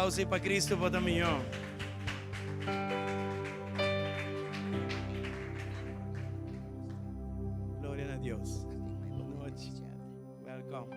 aplauso pa Cristo por ta mihó. Gloria na Dios. Bon nochi. Welcome.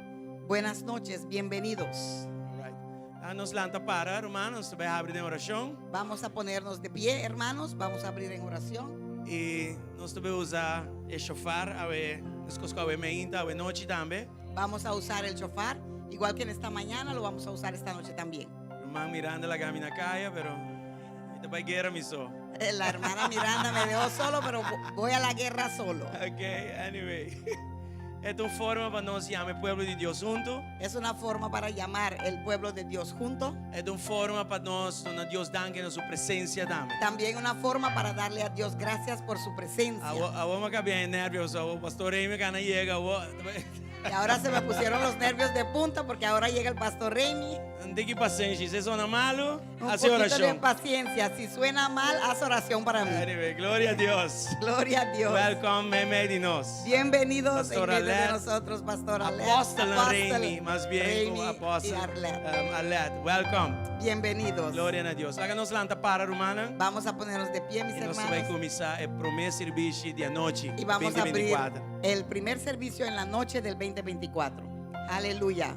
Buenas noches, bienvenidos. Right. Ah, nos lanta para, ruman, nos ta bai habri den orashon. Vamos a ponernos de pie, hermanos, vamos a abrir en oración. I nos ta bai usa e shofar awe, meskos ku awe meinta, awe nochi tambe. Vamos a usar el shofar, igual que en esta mañana, lo vamos a usar esta noche también. Ruman Miranda laga mi na kaya, pero mi ta bai guera mi so. La hermana Miranda me dejó solo, pero voy a la guerra solo. Ok, anyway. E ta un forma pa nos yama e pueblo di Dios hunto. Es una forma para llamar el pueblo de Dios junto. E ta un forma pa nos duna Dios danki na su presencia tambe. También una forma para darle a Dios gracias por su presencia. Awo, awo mi a cabia e nervios, awo Pastor Remy cana yega, awo. Y ahora se me pusieron los nervios de punta porque ahora llega el pastor Remy. Un tiki pasenshi, si e sona malu, Un hasi poquito de orashon. paciencia. Si suena mal, haz oración para mí. Anyway, gloria a Dios. Gloria a Dios. Welcome, meimei di nos. Bienvenidos Pastor en medio de Arlette. nosotros, Pastor Arlette. Apóstol Apóstol Remy, mas bien Remy ku y Apóstol Arlette. um, Arlette. Welcome. Bienvenidos. Gloria na Dios. Laga nos lanta para, rumannan. Vamos a ponernos de pie, mis I nos ta bai hermanos. kuminsá e promé sirbishi di anochi, Y vamos a abrir 2024. el primer servicio en la noche del 2024. Aleluya.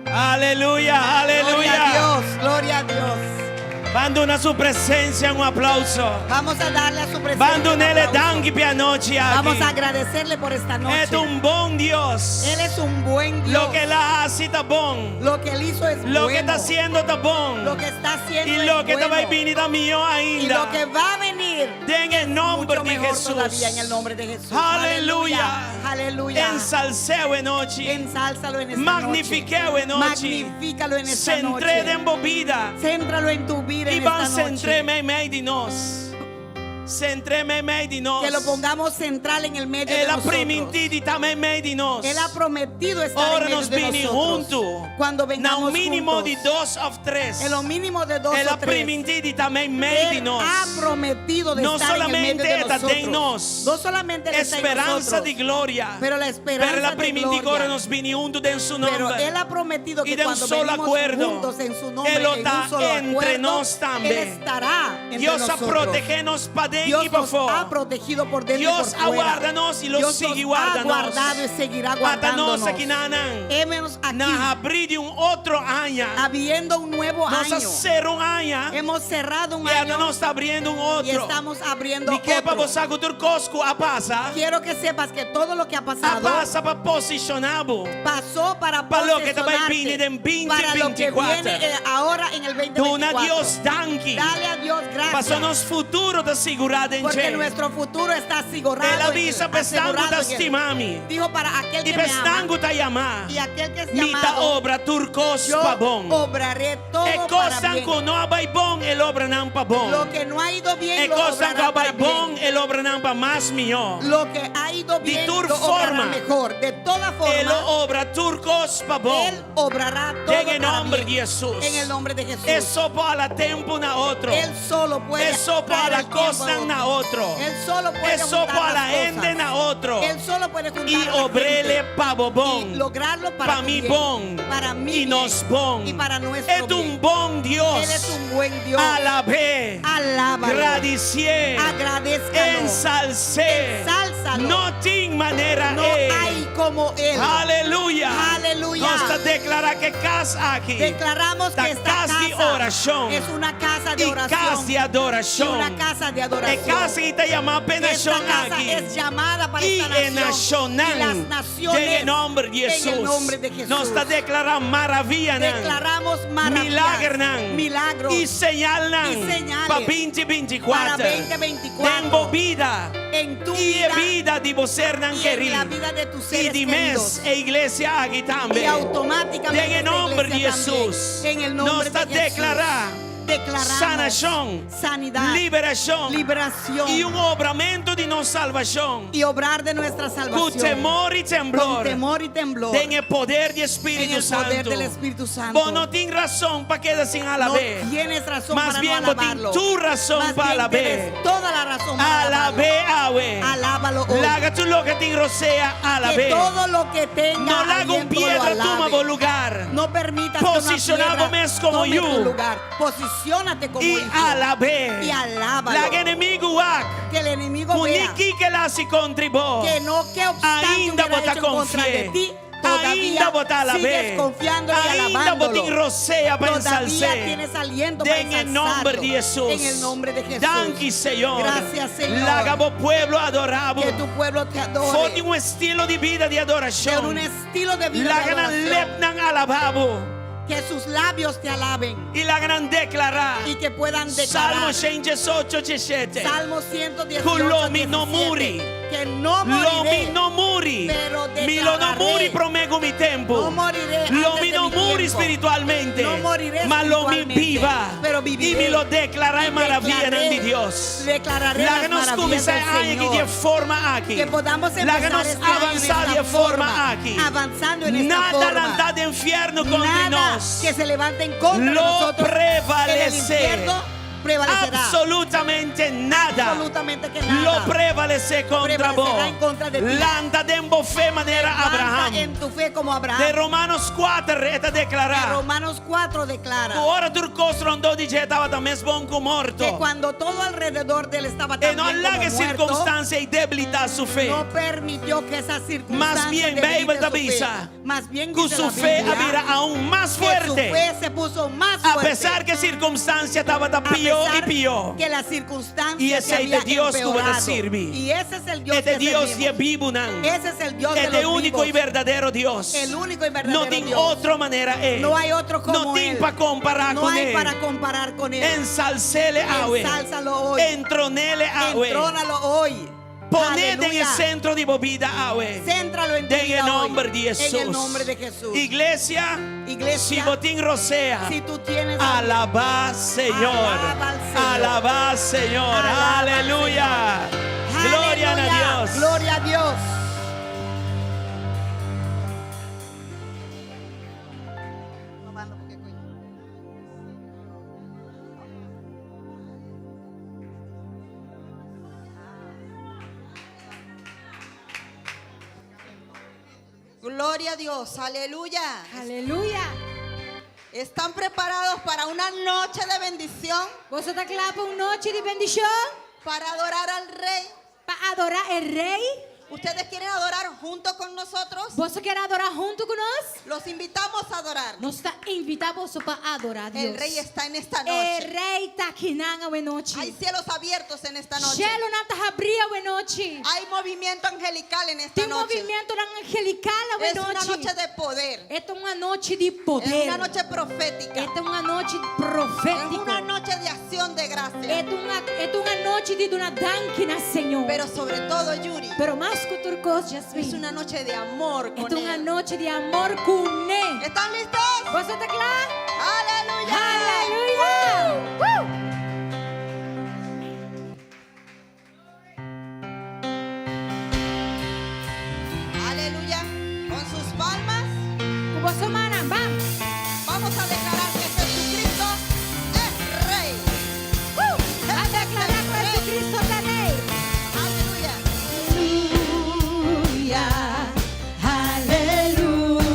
Aleluya, aleluya. Gloria a Dios, gloria a Dios. Ban duna su presencia un aplauso. Vamos a darle a su presencia. Ban un dunele aplauso. danki p'e anochi aki. Vamos a agradecerle por esta noche. E ta un bon Dios. Él es un buen Dios. Loke el a hasi ta bon. Lo que él hizo es Loke bueno. ta hasiendo ta bon. Lo que está haciendo I es loke ta bueno. bai bini ta mihó Y ainda. lo que va a venir Den e nomber mucho di mejor Jesús. todavía en el nombre de Jesús. Aleluya. Aleluya. Ensals'é awe nochi. Ensálzalo en esta Magnifik'é noche. awe nochi. Magnifícalo en esta Sentr'é noche. den bo bida. Céntralo en tu vida I en ban esta sentr'é noche. meimei di nos. Sentr'é meimei di nos. Que lo pongamos central en el medio de El a nosotros. primintí di ta meimei di nos. Él ha prometido estar Ora en medio nos de bini nosotros. huntu. Cuando Na vengamos un mínimo juntos. di dos òf tres. En lo mínimo de dos El o a tres. primintí di ta meimei di Él nos. ha prometido de No estar en el medio solamente de e ta den nosotros. nos. No solamente Él está en Esperansa nosotros, di gloria. Pero la esperanza Pero el a de primintí gloria. ora nos bini huntu den su Pero nomber. Él ha prometido Y que de un cuando solo venimos acuerdo, juntos en su nombre, Él en está un solo entre acuerdo, nos también. Él estará entre Dios a nosotros. protege nos paden Dios y nos pafó. ha protegido por dentro Dios y por fuera. a warda nos y lo Dios sigui nos warda ha nos. guardado y seguirá Ata nos guardándonos. akinanan. Hémenos aquí, Na habrí di un otro aña. habiendo un nuevo Nos a año. sera un aña. Hemos cerrado un I ata año nos ta habriendo un y otro. estamos abriendo Mi ke pa otro. bo sa ku tur kos ku a pasa. Quiero que sepas que todo lo que ha A pasado pasa pa posishoná bo. pasó para Pa loke ta bai posicionarte bini den 20 para lo que 24. viene eh, ahora en el Duna 2024. Dios danki. Dale a Dios gracias. Paso nos futuro ta sigurá den Porque dje. nuestro futuro está asegurado. El a en él, bisa pa esnan ku asegurado ta en él. stima mi. Dijo para aquel I que pa me esnan ama ku ta yamá. y aquel que es Mi ta llamado, obra tur kos yo pa bon. obraré todo E para kosnan bien. ku no a bai bon, e lo obra nan pa bon. Lo que no ha ido bien, E lo kosnan ku obrará a bai para bien. bon, e lo obra nan pa mas mihó. Lo que ha ido Di bien, tur lo obrará forma. mejor. De toda forma, E lo obra tur kos pa bon. Él obrará todo Den e para nomber bien. di Hesus. En el nombre de Jesús. E so por hala tempu na otro. Él solo puede E so por traer hala el tiempo a kosnan na otro. Él solo puede E so juntar por las hala hende cosas. na otro. Él solo puede juntar I a la obrele gente pa bo bon. y lograrlo para Pa tu mi bien, bon. Para mi I bien. nos bon. Y para nuestro E ta un bien. bon Dios. Él es un buen Dios. Alab'é. Alábalo. Gradisié. Agradézcalo. Ensals'é. Ensálzalo. No tin manera No e. hay como él. Aleluya. Aleluya. Nos ta deklará ku e kas aki. Declaramos Ta que esta kas di casa orashon. es una casa de I oración. kas di Y adorashon. una casa de E adoración. kas aki ta yamá pa e Esta nashon casa aki. es llamada para I esta e nación. nashonnan. Y las naciones. Den e nòmber di En Hesus. el nombre de Jesús. Nos ta deklará maravianan. Declaramos maravillas. Milagernan. Milagros. I señalnan. Y señales. Pa 2024. Para 2024. Den bo bida. En tu I e vida bida di bo sernan y en kerí. la vida de tus I seres di queridos. mes e iglesia aki tambe. Y automáticamente Den e esta nòmber di iglesia también. Hesus. En el nombre Nos ta de Jesús. deklará Declaramos sanashon, sanidad, liberashon liberación i un obramentu di nos salbashon. y obrar de nuestra Ku salvación. temor i Con temblor. temor y temblor. Den e poder di En Spiritu el poder Santu. del Espíritu Santo. Bo no tin rason pa keda sin No alab'é. tienes razón Mas para bien no bo tin alabarlo. tur rason Más pa bien alab'é. tienes toda la razón para alabarlo. Alab'é awe. Alábalo hoy. Laga tur loke tin rosea Que alab'é. todo lo que tenga No laga un aliento lo piedra tuma alabe. bo lugar. No permitas que una Posiciona piedra bo mes komo tome yu. tu lugar. Posiciónate como I hijo. alab'é. Y alábalo. Laga enemigu wak. Que el enemigo Ku vea ni kiko el a hasi kontra bo. que no que obstante Ainda hubiera bo ta hecho en contra konfi'é. de ti, todavía Ainda bo ta alab'é. sigues confiando y Ainda bo tin alabándolo. rosea pa Todavía ensals'é. tienes aliento para Den e nòmber di ensalzarlo. Hesus. En el nombre de Jesús. Danki, Señor. Gracias, Señor. Laga bo pueblo adorá bo. Que tu pueblo te adore. For di un estilo di bida di adorashon. Con un estilo de vida de Laga nan adoración. lepnan alabá bo. Que sus labios te alaben. I laga nan deklará. Y que puedan declarar. Salmo 118, 17. Salmo 118, Ku lo mi no 17, muri. Que no Lo mi moriré. no muri. Pero Mi lo no declararé. muri promé ku mi tempu. No moriré Lo antes mi de no mi muri tiempo. spiritualmente. No moriré Ma lo mi espiritualmente, biba. pero viviré. I mi lo deklará e Y maravianan declaré- di Dios. Declararé Laga las nos maravillas kuminsá del e aña aki Señor. di e forma aki. Que podamos Laga empezar nos este año en avansá esta di e forma forma, aki. avanzando en esta Nada forma. lantá den fièrnu kontra Nada nos. que se levante en contra de Lo nosotros en el prevalesé. infierno prevalecerá. Absolutamente nada. Absolutamente que nada. Lo prevalesé kontra bo. Prevalecerá en contra de ti. Lanta den bo fe manera Levanta Abraham. en tu fe como Abraham. De Romanos 4 e ta deklará. Romanos 4 declara Ku ora tur kos rondó di dje tabata mes bon ku morto. que cuando todo alrededor de él estaba tan E no bien laga como muerto, sirkunstansia ei debilitá su fe. no permitió que esa circunstancia Mas bien, debilite Beibel ta su fe. bisa Más bien ku dice su la fe a Biblia bira aun mas que su fuerte. fe se puso más A fuerte. pesar ku e sirkunstansia tabata A pió i pesar pió. que la circunstancia I se esei había ta e Dios ku bo ta empeorado. sirbi. Y ese es el Dios E ta que Dios servimos. di e bibunan. Ese es el Dios de E ta los úniko vivos. i berdadero Dios. El único y verdadero No tin Dios. otro manera E. No hay otro como No tin él. pa kompará No ku hay ne. para comparar con él. Ensals'é awe. Ensálzalo hoy. Entron'é awe. Entrónalo hoy. Pon'é den Aleluya. e sentro di bo bida awe. Céntralo en tu Den e vida hoy. nòmber di Hesus. En el nombre de Jesús. Iglesia, Iglesia, si bo tin rosea, si tú tienes alabá Señor. Alaba al Señor. Alabá Señor. Alaba al Aleluya. Gloria a Aleluya. Dios. Gloria a Dios. Gloria a Dios, aleluya. Aleluya. ¿Están preparados para una noche de bendición? Boso ta kla pa un nochi di bendishon? Para adorar al Rey. Pa adorá e Rei? ¿Ustedes quieren adorar junto con nosotros? Boso ke adorá huntu ku nos? Los invitamos a adorar. Nos ta invitá boso pa adorá Dios. El Rey está en esta E noche. Rei ta akinan awe nochi. Hay cielos abiertos en esta noche. Shelunan ta habrí awe nochi. Hay movimiento angelical en esta Tin noche. movementunan angelikal awe Es una nochi. noche de poder. E ta un anochi di poder. Es una noche profética. E ta un anochi Es profétiko. una noche de acción de gracia. E ta un, e ta un anochi di duna danki na Señor. Pero sobre todo, Yuri, Pero mas ku tur kos, Jasmine. es una noche de amor con E ta un él. anochi di amor kuné. ¿Están listos? Boso ta kla? ¡Aleluya! Aleluya! Woo! Aleluya. Con sus palmas Ku boso mannan, ban. vamos a declarar que Jesucristo es Rey. Woo! A deklará ku Jesucristo ta Rei. Aleluya. Aleluya, aleluya,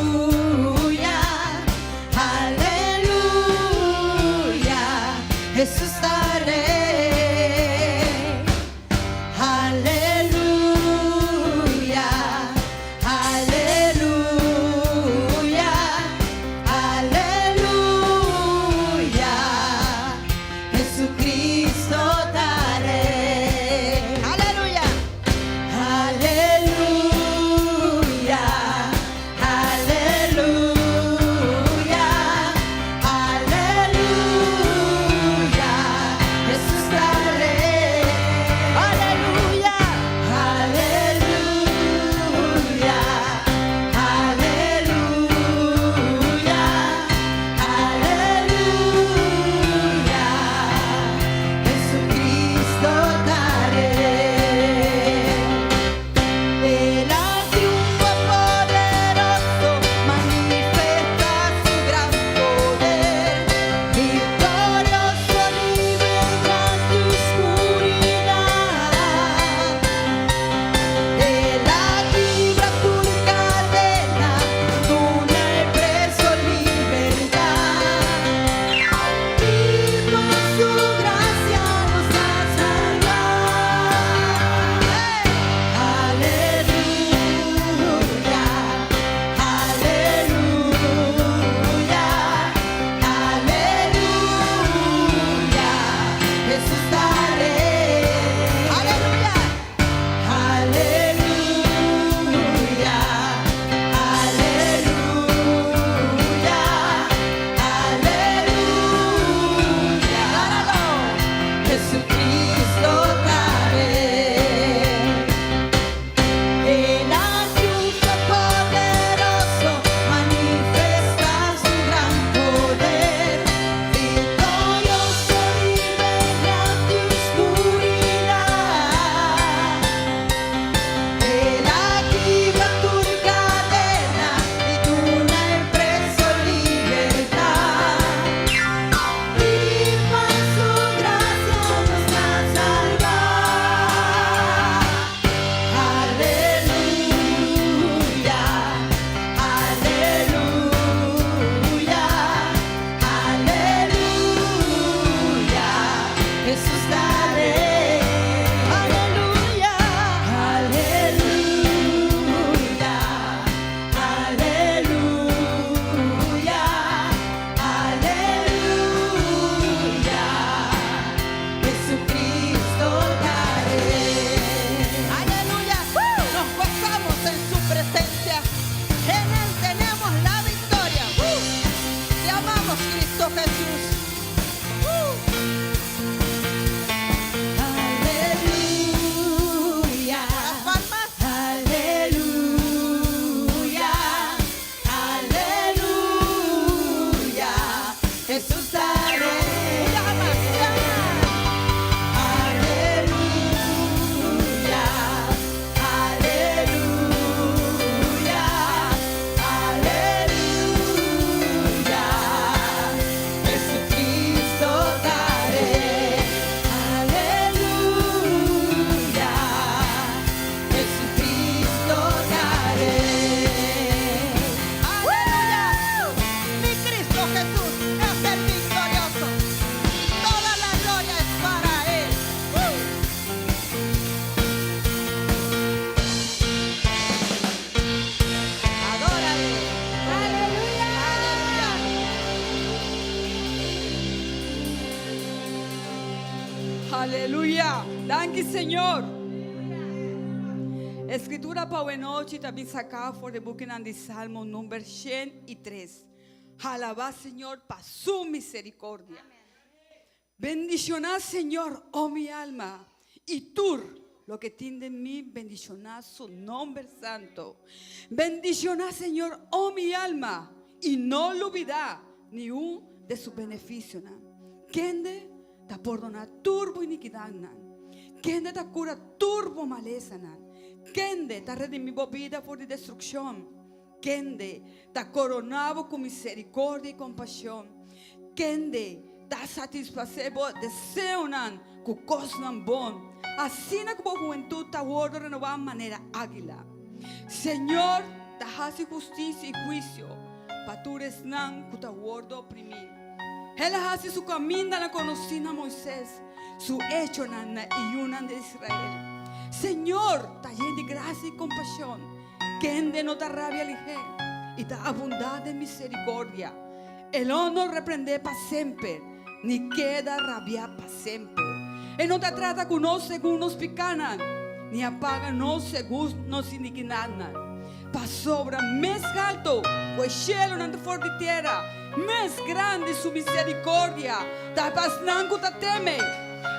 aleluya, Jesús ta Rei. Aleluya, aleluya, aleluya. Aleluya. Danki, Señor. Escritura pa awe nochi ta bin saca for di buki di Salmo number 103. Alaba Señor pa su misericordia. Bendiciona Señor, oh mi alma, y tur loke tin den mi, bendiciona su nomber santo. Bendiciona Señor, oh mi alma, y no lubida ni un di su beneficionan. Kende ta pordona tur bo iniquidadnan. Kende ta cura tur bo malesanan. Kende ta redimi bo bida for di destruccion. Kende ta corona bo cu misericordia y compasion. Kende ta satisface bo deseonan cu cosnan bon. Asina cu bo hubentud ta wordo renoba manera aguila. Señor ta haci husticia y huicio pa tur esnan cu ta wordo oprimi. El a haci su camindanan conoci na Moises, su echonan na yiunan di Israel. Señor ta yen di gracia y compasion, kende no ta rabia lihe y ta abunda den misericordia. E no reprende pa semper, ni keda rabia pa semper. E no ta trata cu nos segun nos picanan, ni ta paga nos segun nos iniquidadnan. Pasobra mes halto, cu cielonan for di tera, mes grandi su misericordia, ta pa esnan cu ta tem'e.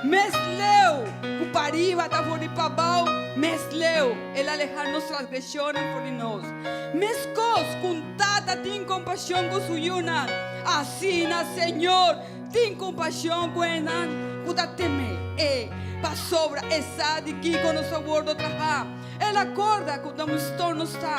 Mes leu, cu pariba ta for di pabou, mes leu, el a aleha nos transgresionnan for di nos. Mescos, cu tata tin compasion cu su yiunan, asina, Señor, tin compasion cu esnan cu ta tem'e. E, pasobra e sa di kico nos a wordo traha. El a corda cu ta un stof nos ta.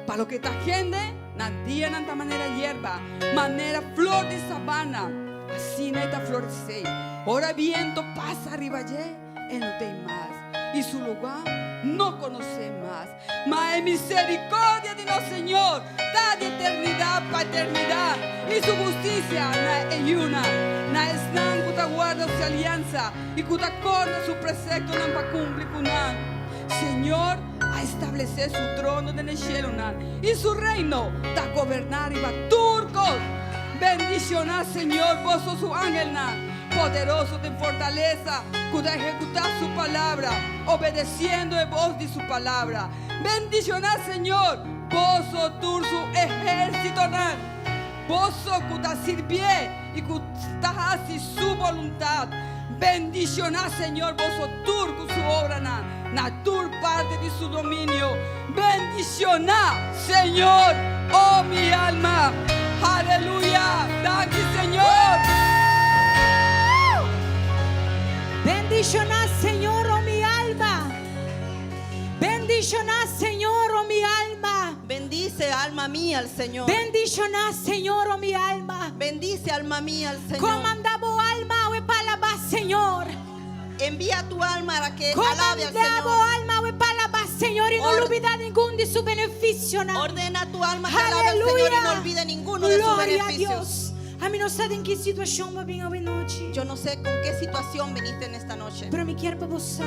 Pa loke ta hende, nan dianan ta manera yerba, manera flor di sabana. Asina e ta florece. Ora biento pasa riba dje, e no tin mas. Y su lugar no conoce mas. Ma e misericordia di nos Señor ta di eternidad pa eternidad. Y su husticia na e yiunan, na esnan cu ta warda su alianza y cu ta corda su preceptonan pa cumpli cu nan. Señor a establece su trono den cielonan y su reino ta goberna riba tur cos. Bendiciona Señor, boso su angelnan, poderoso den fortaleza, cu ta ehecuta su palabra, obedeciendo e voz di su palabra. Bendiciona Señor, boso tur su ehercitonan, boso cu ta sirbi'e y cu ta haci su voluntad. Bendiciona Señor, boso tur cu su obranan, na tur parti di su dominio. Bendiciona Señor, oh mi alma. Aleluya. Danki, Señor. Bendiciona Señor, oh mi alma. Bendiciona Señor, oh mi alma. Bendice, alma mía, al Señor. Bendiciona Señor, oh mi alma. Bendice, alma mía, al Señor. Comanda bo alma, awe pa alaba Señor. Envía tu alma para que alabe al Comanda bo Señor. alma, awe pa alaba Señor y no lubida ningun di su beneficionan. Ordena tu alma que alabe al Señor y no olvide ninguno de sus Gloria a beneficios. Dios. Ami no sa den ki situacion bo a bin awe nochi. Yo no sé con qué situación viniste en esta noche, Pero mi kier pa bo sa.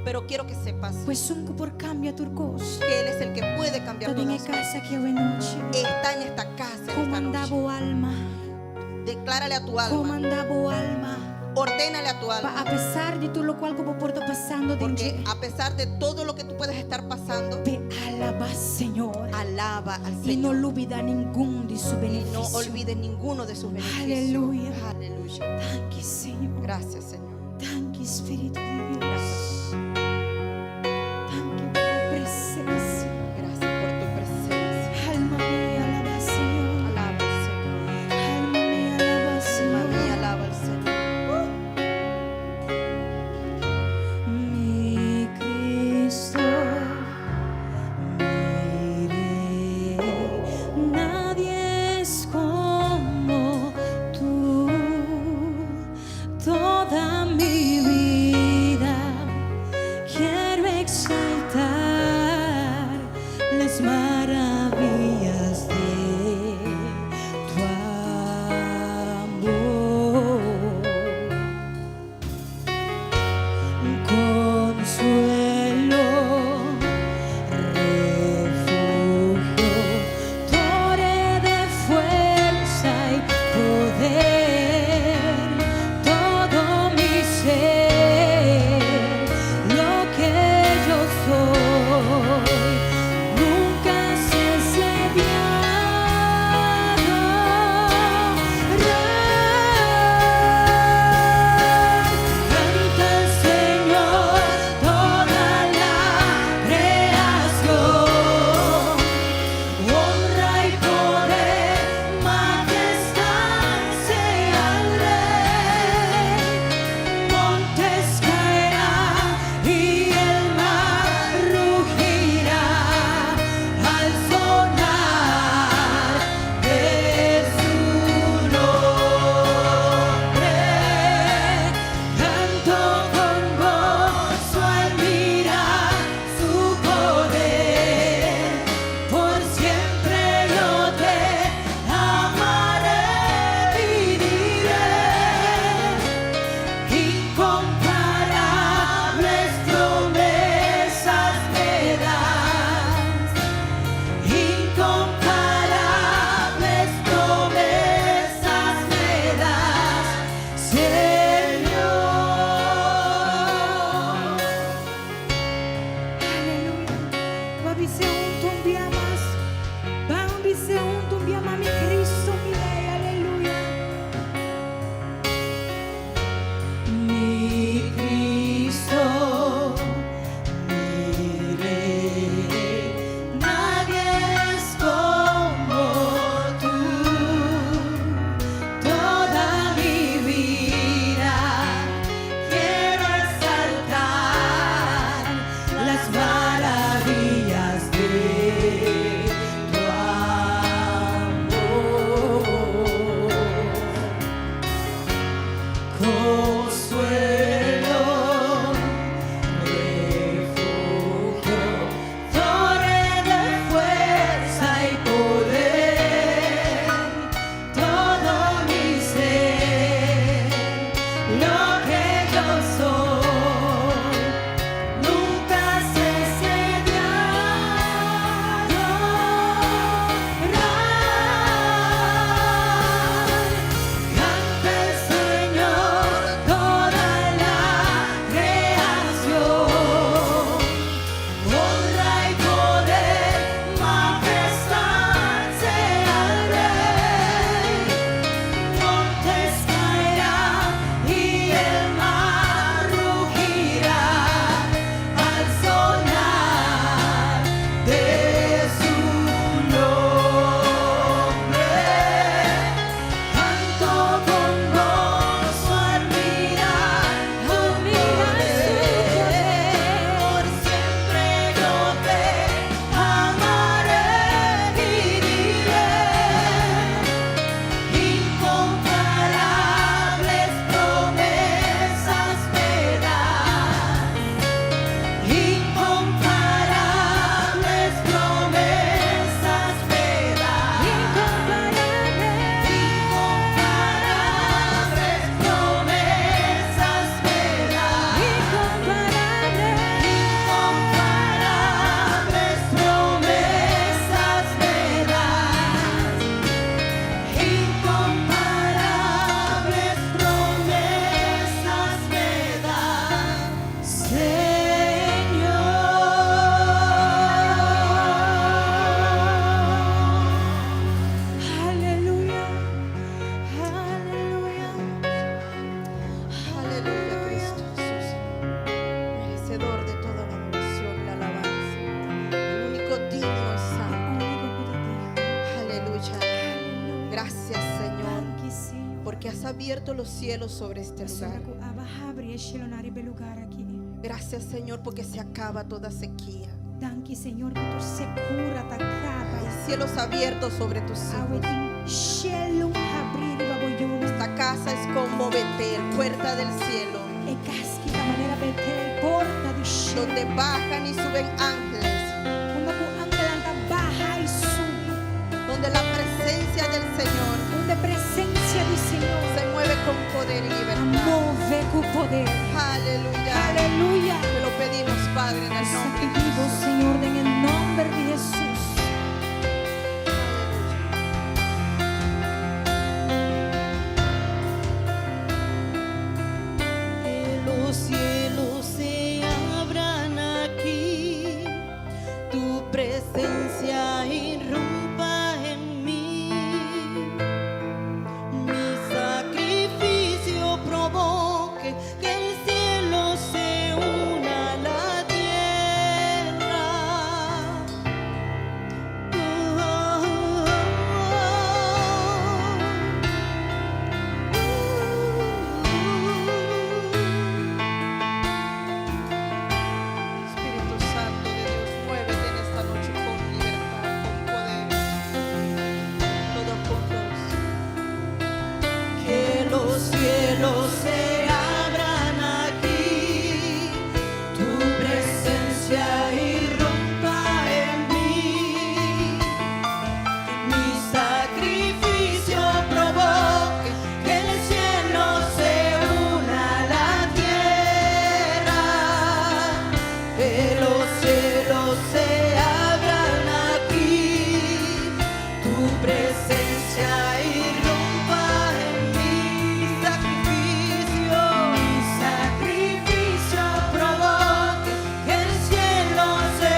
Pero quiero que sepas Cu esun cu por cambia tur cos. Que Él es el que puede cambiar Ta den todas e cas aki awe nochi. Está en esta casa en esta Comanda noche. bo alma. Declárale a tu alma. Comanda bo alma. Ordénale a tu Pa alma. a pesar di tur loke cu bo por ta pasando Porque den a pesar de todo lo que tú puedes estar pasando, P'e alaba Señor. Alaba al Y no Señor. lubida ningun di su Y no beneficio. olvides ninguno de sus beneficios. Aleluya. Aleluya. Danki, Señor. Gracias, Señor. Danki, Spirito di Dios. Danki pa bo presencia. Gracias por tu presencia. Alma mia, alaba Señor. Alaba al Señor. Alma mia, alaba Alma Señor. mía, alaba al Señor. Mi Cristo, mi Rey, nadie es como tú. Toda mi vida. Porque has abierto los cielos sobre este Pasobra lugar. ku abo a habri e shelunan riba e lugá aki. Gracias, Señor, porque se acaba toda sequía. Danki Señor ku tur sekura ta kaba. Hay cielos abiertos sobre tus Awe hijos. tin shelu habrí riba bo yunan. Esta casa es como Betel, puerta del cielo, E kas aki ta manera Betel, porta di shelu. donde bajan y suben ángeles, Unda ku angelnan ta baha i subi. donde la presencia del Señor Unda presensia di Señor se mueve con poder y ta libertad. move ku poder. Aleluya. Aleluya. Te lo pedimos, Padre, en el Nos nombre de pedimos, Jesús. Señor, en el nombre de Jesús. Que los cielos se abran aquí, tu presencia irrumpa en mí. Mi sacrificio provoque que el cielo se una a la tierra. Oh, oh, oh. Espíritu Santo de Dios, muévete en esta noche con libertad, con poder. Todos juntos. Que los cielos se abran aquí, tu presencia irrumpa en mí. Mi sacrificio provoque que el cielo se una a la tierra. Que los cielos se abran aquí, tu presencia irrumpa en mí. Sacrificio, mi sacrificio provoque que el cielo se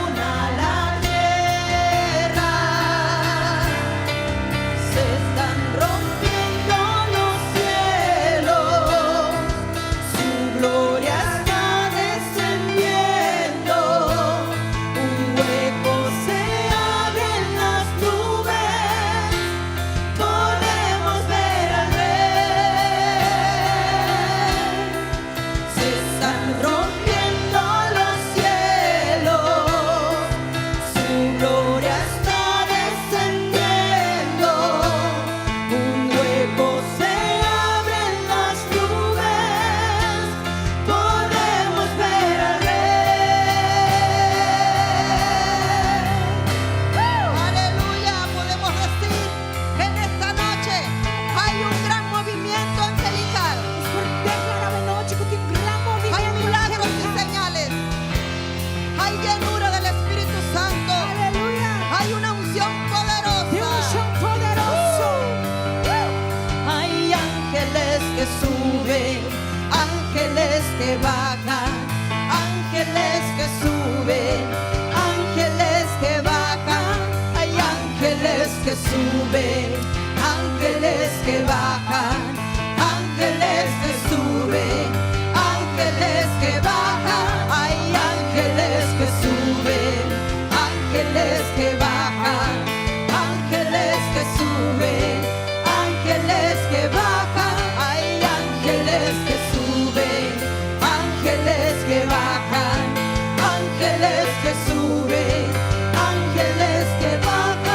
una a la tierra. Se están rompiendo los cielos, su gloria está descendiendo. Un hueco se abre en las nubes, podemos ver al Rey. Se están rompiendo los cielos, su gloria está descendiendo. Un hueco se abre en las nubes, podemos ver al Rey. Aleluya, podemos decir que en esta noche hay un gran movimiento angelical. Nos por deklará awe nochi ku tin un gran Hay movimentu milagros y angelical. señales. Hay llenura del Espíritu Santo. Aleluya. Hay una unción Tin poderosa. unshon poderoso. Hay ángeles que suben, ángeles que bajan, ángeles que suben, ángeles que bajan. Hay ángeles que suben, ángeles que bajan, ángeles que suben, ángeles que bajan. Hay ángeles que suben, ángeles que bajan, ángeles que suben, ángeles que bajan. Hay ángeles que suben, ángeles que bajan, ángeles que suben, ángeles que bajan.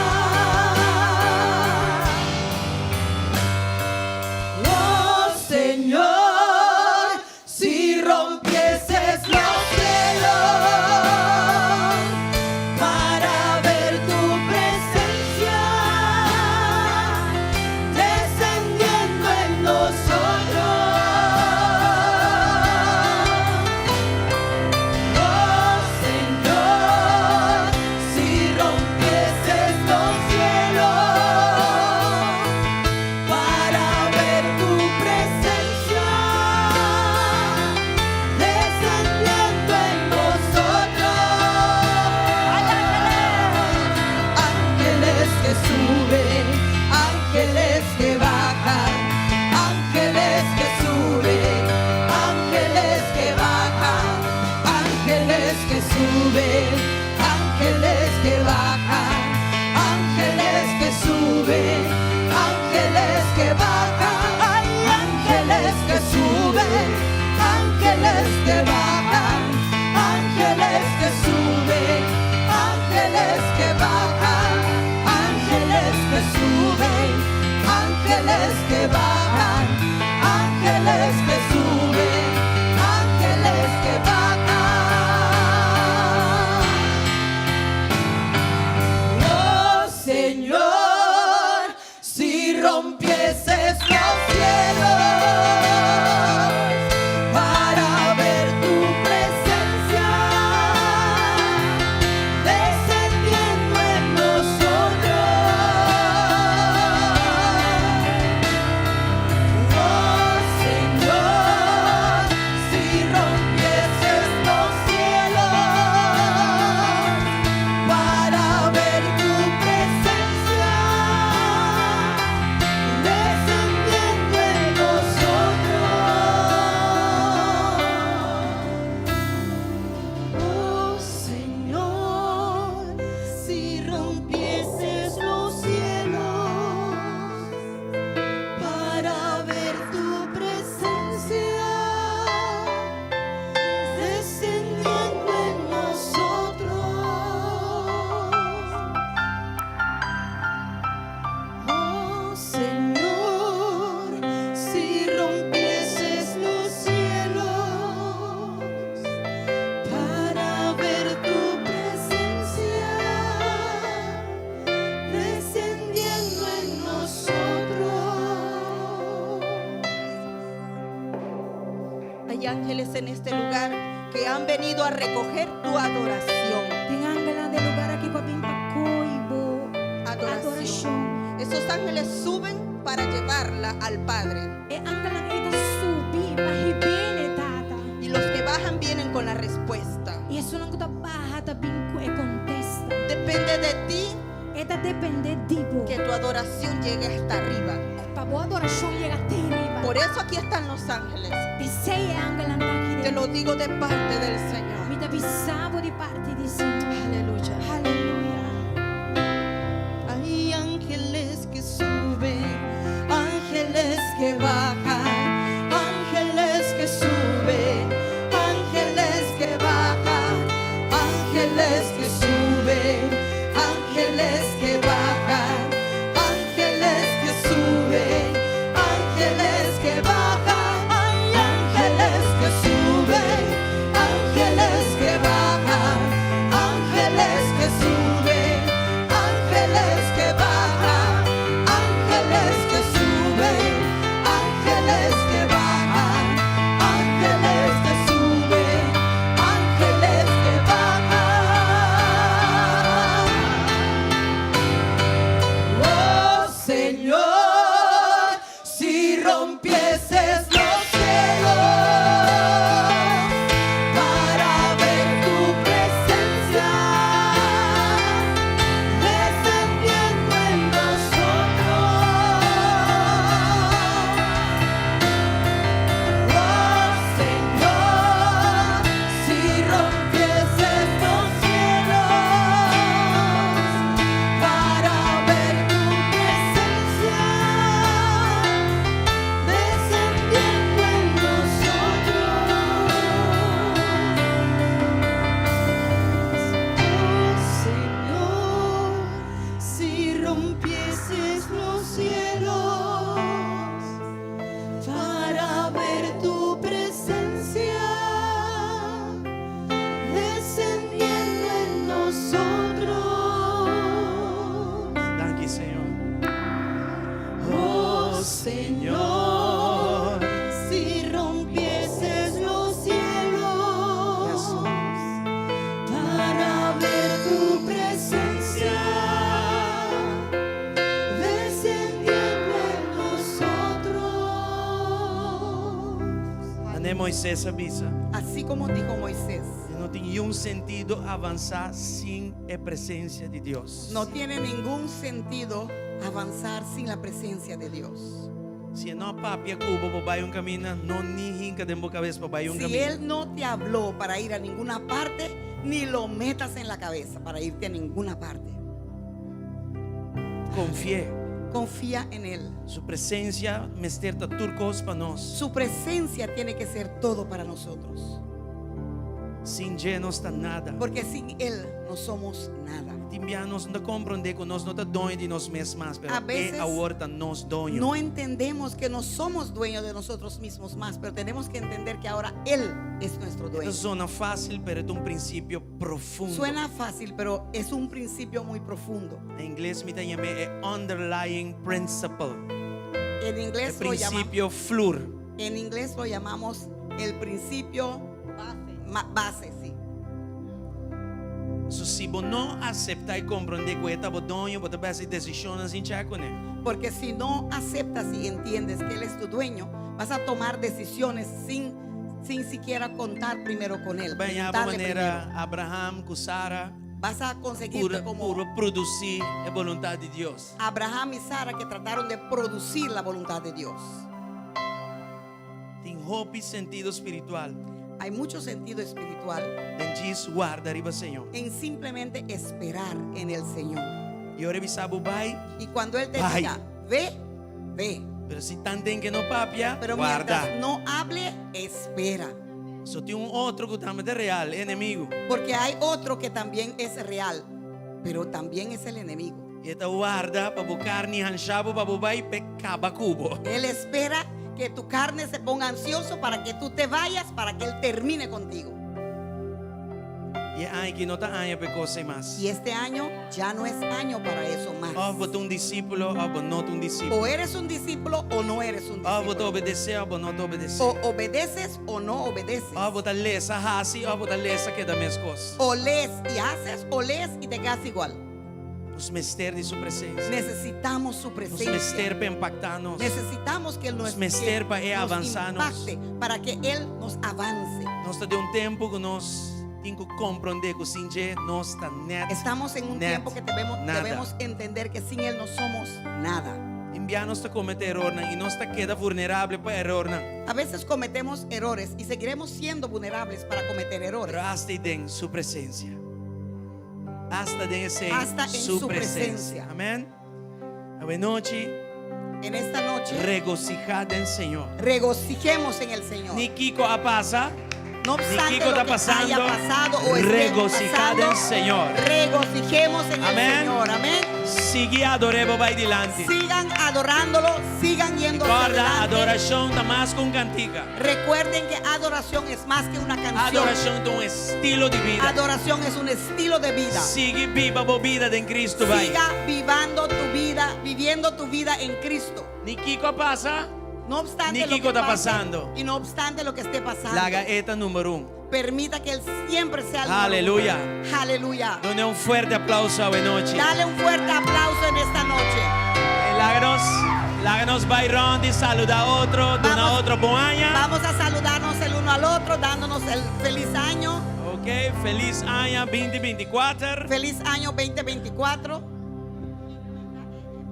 suben, ángeles que bajan, ángeles que suben, ángeles que bajan. Oh Señor, si rompieses los cielos para ver tu presencia descendiendo en nosotros. Oh Señor, si rompieses los cielos para ver tu presencia descendiendo en nosotros. Oh Señor, si rompieses los cielos para ver tu presencia descendiendo en nosotros. Oh Señor, si rompieses los cielos para ver tu presencia descendiendo en nosotros. Hay ángeles en este lugar que han venido a recoger tu adoración. Tin angel den e lugá aki ku a bin pa kohe bo Adoración. adorashon. Esos ángeles suben para llevarla al Padre. E angelnan ei ta subi pa hib'é na Tata. Y los que bajan vienen con la respuesta. I esunnan ku ta baha ta bin ku e kontesta. Depende de ti E ta dependé di bo. que tu adoración llegue hasta arriba. Pa bo adorashon yega te ariba. Por eso aquí están los ángeles. P'esei e angelnan ta aki. Te lo digo de parte del Señor. Mi ta bisa bo di parti di Señor. Aleluya. Aleluya. Hay ángeles que suben, ángeles que bajan, ángeles que suben, ángeles que bajan, ángeles que suben, ángeles que bajan, ángeles que suben, ángeles que bajan, hay ángeles que suben, ángeles que bajan, ángeles que suben, ángeles que bajan, ángeles que suben, ángeles que bajan, ángeles que suben, ángeles que bajan. Oh Señor, si rompieses los cielos para ver tu presencia descendiendo en nosotros. Oh Señor, si rompieses los cielos para ver tu presencia descendiendo en nosotros. Oh Señor, si rompieses los cielos para ver tu presencia descendiendo en nosotros. Danki, Señor. Oh Señor, si rompieses los cielos para ver tu presencia descendiendo en nosotros. Manera Moises a bisa. Así como dijo Moisés, No tin ningun sentido avansá sin e presensia di Dios. no tiene ningún sentido avanzar sin la presencia de Dios. Si e no papia ku bo pa bai un kaminda, no ni hinka den bo kabes pa bai un Si kaminda. Él no te habló para ir a ninguna parte, ni lo metas en la cabeza para irte a ninguna parte. Konfia. Confía en Él. Su presensia mester ta tur kos pa nos. Su presencia tiene que ser todo para nosotros. Sin dje nos ta nada. Porque sin Él no somos nada. Tin bia nos no ta komprondé ku nos no ta doño di nos mes mas, pero A E veces awor ta nos doño. No entendemos que no somos dueños de nosotros mismos más, pero tenemos que entender que ahora Él es nuestro E ta dueño. zona fásil, pero e ta un prinsipio profundo. Suena fácil, pero es un principio muy profundo. Na ingles mi ta yam'é e underlying principle, En e inglés lo llamamos, prinsipio flur. en inglés lo llamamos el principio base, sí. So si bo no aseptá i komprondé ku e ta bo doño, bo ta bai hasi desishonnan sin chèk kuné. Porque si no aceptas y entiendes que Él es tu dueño, vas a tomar decisiones sin, sin siquiera contar primero con Él. Bai haña bo preguntarle manera primero. Abraham ku Sara Vas a conseguirte pura como purba produsí e boluntat di Dios. Abraham y Sara que trataron de producir la voluntad de Dios. Tin hopi sentido spiritual. Hay mucho sentido espiritual Den djis warda riba Señor. en simplemente esperar en el Señor. I ora e bisa bo bai, Y cuando Él te Bai. diga, ve, ve. pero si tanten ke no papia, Pero warda. mientras no hable, espera. So tin un otro ku tambe ta real, e enemigu. Porque hay otro que también es real, pero también es el enemigo. I e ta warda pa bo karni hansha bo pa bo bai p'e kaba ku bo. Él espera que tu carne se ponga ansioso para que tú te vayas, para que Él termine contigo. I e aña aki no ta aña pa e kos ei mas. Y este año ya no es año para eso más. Òf bo ta un disípulo òf bo no ta un disípulo. O eres un discípulo o no eres un Òf bo ta discípulo. obedesé òf bo no ta obedesé. O obedeces o no obedeces. Òf bo ta lesa hasi òf bo ta lesa keda meskos. O lees y haces o lees y te quedas igual. Nos mester di su presensia. Necesitamos su Nos presencia. mester pa empaktá nos. Necesitamos que Él nos, Nos mester que pa e nos avansá nos. impacte, para que Él nos avance. Nos ta den un tempu ku nos tin ku komprondé ku sin dje nos ta nèt Estamos en un nèt tiempo que debemos, nada. debemos entender que sin Él no somos nada. Tin bia nos ta kometé erornan i nos ta keda vulnerable pa erornan. A veces cometemos errores y seguiremos siendo vulnerables para cometer errores. Pero asta den su presensia. Asta den esei Asta en su su presensia. presencia. Amén. Awenochi, En esta noche, regosihá den Señor. regocijemos en el Señor. Ni kiko a pasa, No ni obstante kiko lo ta que haya pasando, pasado o esté regosihá pasando, den Señor. regocijemos en Amén. el Señor. Amén. Sigui ador'é bo bai dilanti. Sigan adorándolo, sigan yendo hacia Recorda, adelante. adorashon ta mas ku un kantika. Recuerden que adoración es más que una canción. Adorashon ta un estilo di bida. Adoración es un estilo de vida. Sigui biba bo bida den Cristo bai. Siga vivando tu vida, viviendo tu vida en Cristo. Ni kiko a pasa, No obstante Ni lo kiko que ta pase pasando. y no obstante lo que esté pasando, Laga e ta number un. permita que Él siempre sea el número Aleluya. uno. Aleluya. Done un fuerte aplauso awenochi. Dale un fuerte aplauso en esta noche. Laga nos, laga nos bai rond i saluda otro, duna Vamos. otro bon aña. Vamos a saludarnos el uno al otro, dándonos el feliz año. Ok, feliz aña 2024. Feliz año 2024.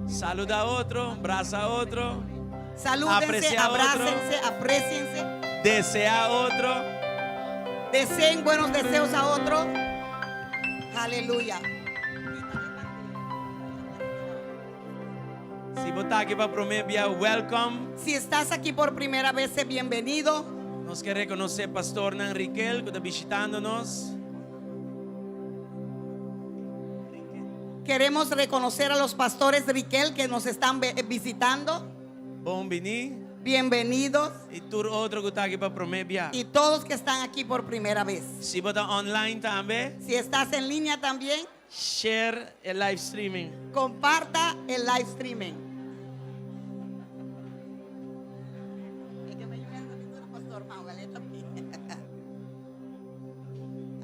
Saluda otro, brasa otro. Salúdense, Aprecia otro. abrácense, apréciense. Desea otro. Deseen buenos deseos a otro. Aleluya. Si bo ta aki pa promé bia, welcome. Si estás aquí por primera vez, sé bienvenido. Nos ke rekonosé Pastornan Riquel ku ta bishitando nos. Queremos reconocer a los pastores Riquel que nos están visitando. Bon biní. Bienvenidos. I tur otro ku ta aki pa promé bia. Y todos que están aquí por primera vez. Si bo ta online tambe, Si estás en línea también, share e live streaming. comparta el live streaming.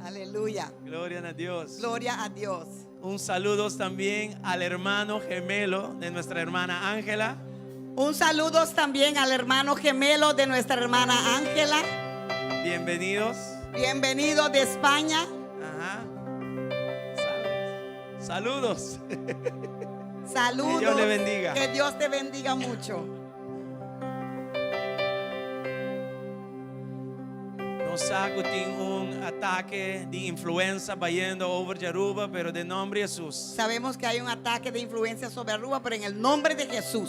Aleluya. Gloria na Dios. Gloria a Dios. Un saludos también al hermano gemelo de nuestra hermana Ángela. Un saludo también al hermano gemelo de nuestra hermana Ángela. Bienvenidos. Bienvenido de España. Ajá. Saludos. Saludos. Que Dios le bendiga. Que Dios te bendiga mucho. Nos sa ku tin un atake di influenza bayendo over di Aruba, pero den nomber di Hesus. Sabemos que hay un ataque de influencia sobre Aruba, pero en el nombre de Jesús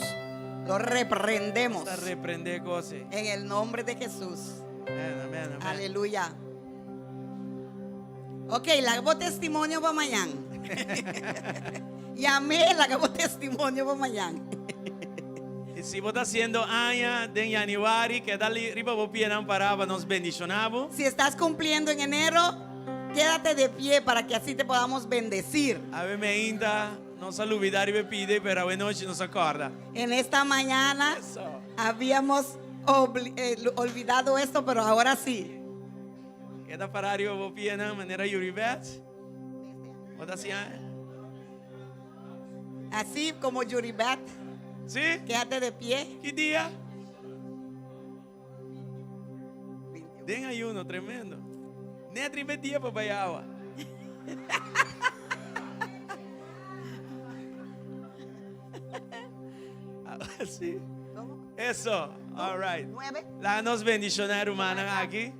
lo reprendemos. Ta reprende e kos ei. En el nombre de Jesús. Amén, amén, amén. Aleluya. Ok, laga bo testimonio pa mañan. Yam'é, laga bo testimonio pa mañan. I si bo ta hasiendo aña den yanüari, keda riba bo pianan pará pa nos bendishoná bo. Si estás cumpliendo en enero, quédate de pie para que así te podamos bendecir. Awe meinta nos a lubidá riba e pide, pero awe nochi nos a kòrda. En esta mañana habíamos olvidado esto, pero ahora sí. Keda pará riba bo pianan manera Yuribeth. Bo ta hasi aña? Así como Yuribeth. Sí? Quédate de pie. Ki dia? Den ayuno, tremendo. Net riba e dia pa bai awa. Sí. Eso. All right. Nueve. Laga nos bendiciona e rumannan aki.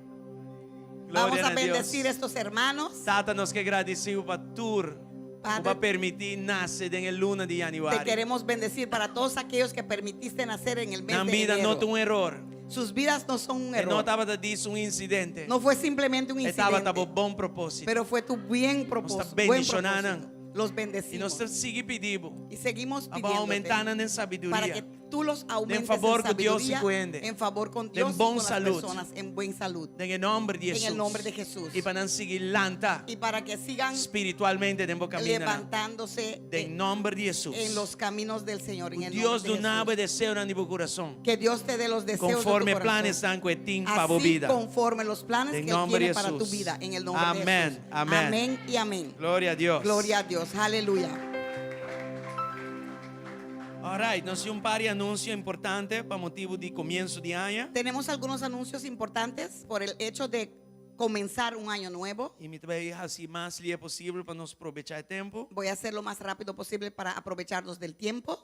Vamos Gloria a na Dios. bendecir estos hermanos. Tata, nos ke gradisi bo pa tur ku Padre, bo a permiti nase den e luna di Te yanüari. queremos bendecir para todos aquellos que permitiste nacer en el mes Nan de bida no enero. ta un eror. Sus vidas no son un E no error. tabata dis un incidente. No fue simplemente un E tabata bo incidente, bon propósito. pero fue tu bien Nos ta propósito. Buen bendiciona nan. propósito. Los I nos bendecimos. ta sigui pidi bo. Y seguimos Abo aumentá pidiéndote nan den para sabiduria. que tú los aumentes favor en ku Dios i sabiduría, ku hende. en favor con Den Dios y bon con las salud. personas, en buen salud. Den e nomber di En el Hesus. nombre de Jesús. I pa nan sigui lanta Y para que sigan spiritualmente den bo kamindanan. levantándose Den en, nomber di Hesus. en los caminos del Señor. En el Dios nombre de duna bo e Jesús. deseonan di bo kurason. Que Dios te dé los deseos de tu Conforme corazón. planesnan ku e tin pa bo Así bida. conforme los planes Den que Él nomber tiene di para tu Jesús. vida. En el nombre de Amén, Jesús. amén. Amén y amén. Gloria a Dios. Gloria a Dios. Aleluya. All right, nos tin un par di anuncio importante pa motibo di comienzo di aña. Tenemos algunos anuncios importantes por el hecho de comenzar un año nuevo. Y mi ta bay haci mas lie posibel pa nos probecha e tempo. Voy a hacer lo más rápido posible para aprovecharnos del tiempo.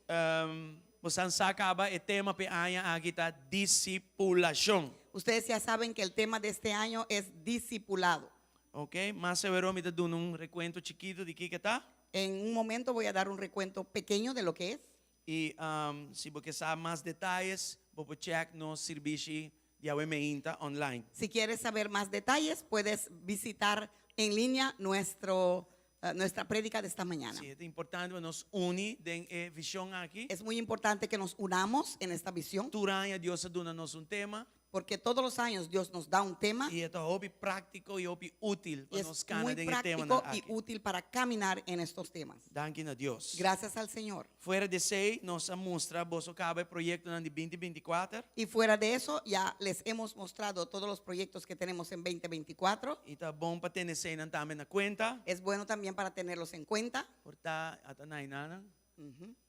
Um, bosan sa caba e tema p'e aña aki ta discipulacion. Ustedes ya saben que el tema de este año es discipulado. Ok, mas severo mi ta duna un recuento chikito di kiko ta. En un momento voy a dar un recuento pequeño de lo que es. Y si bo ke sa mas detayes, bo por check nos sirbishi di awe meinta online. Si quieres saber más detalles, puedes visitar en línea nuestro, eh, nuestra prédica de esta mañana. Sí, ta importante pa nos uni den e vision aki. Es muy importante que nos unamos en esta visión. Tur aña Dios a duna nos un tema. Porque todos los años Dios nos da un tema. Y e ta hopi práctico y hopi útil pa Y nos es cana muy den e tema práctico nan y aki. útil para caminar en estos temas. Danki na Dios. Gracias al Señor. Fuera di esey, nos a mustra boso caba e proyectonan di binti binti kuater. Y fuera de eso, ya les hemos mostrado todos los proyectos que tenemos en 2024. Y ta bon pa tene eseynan tambe na cuenta. Es bueno también para tenerlos en cuenta. Por ta ata na enanan.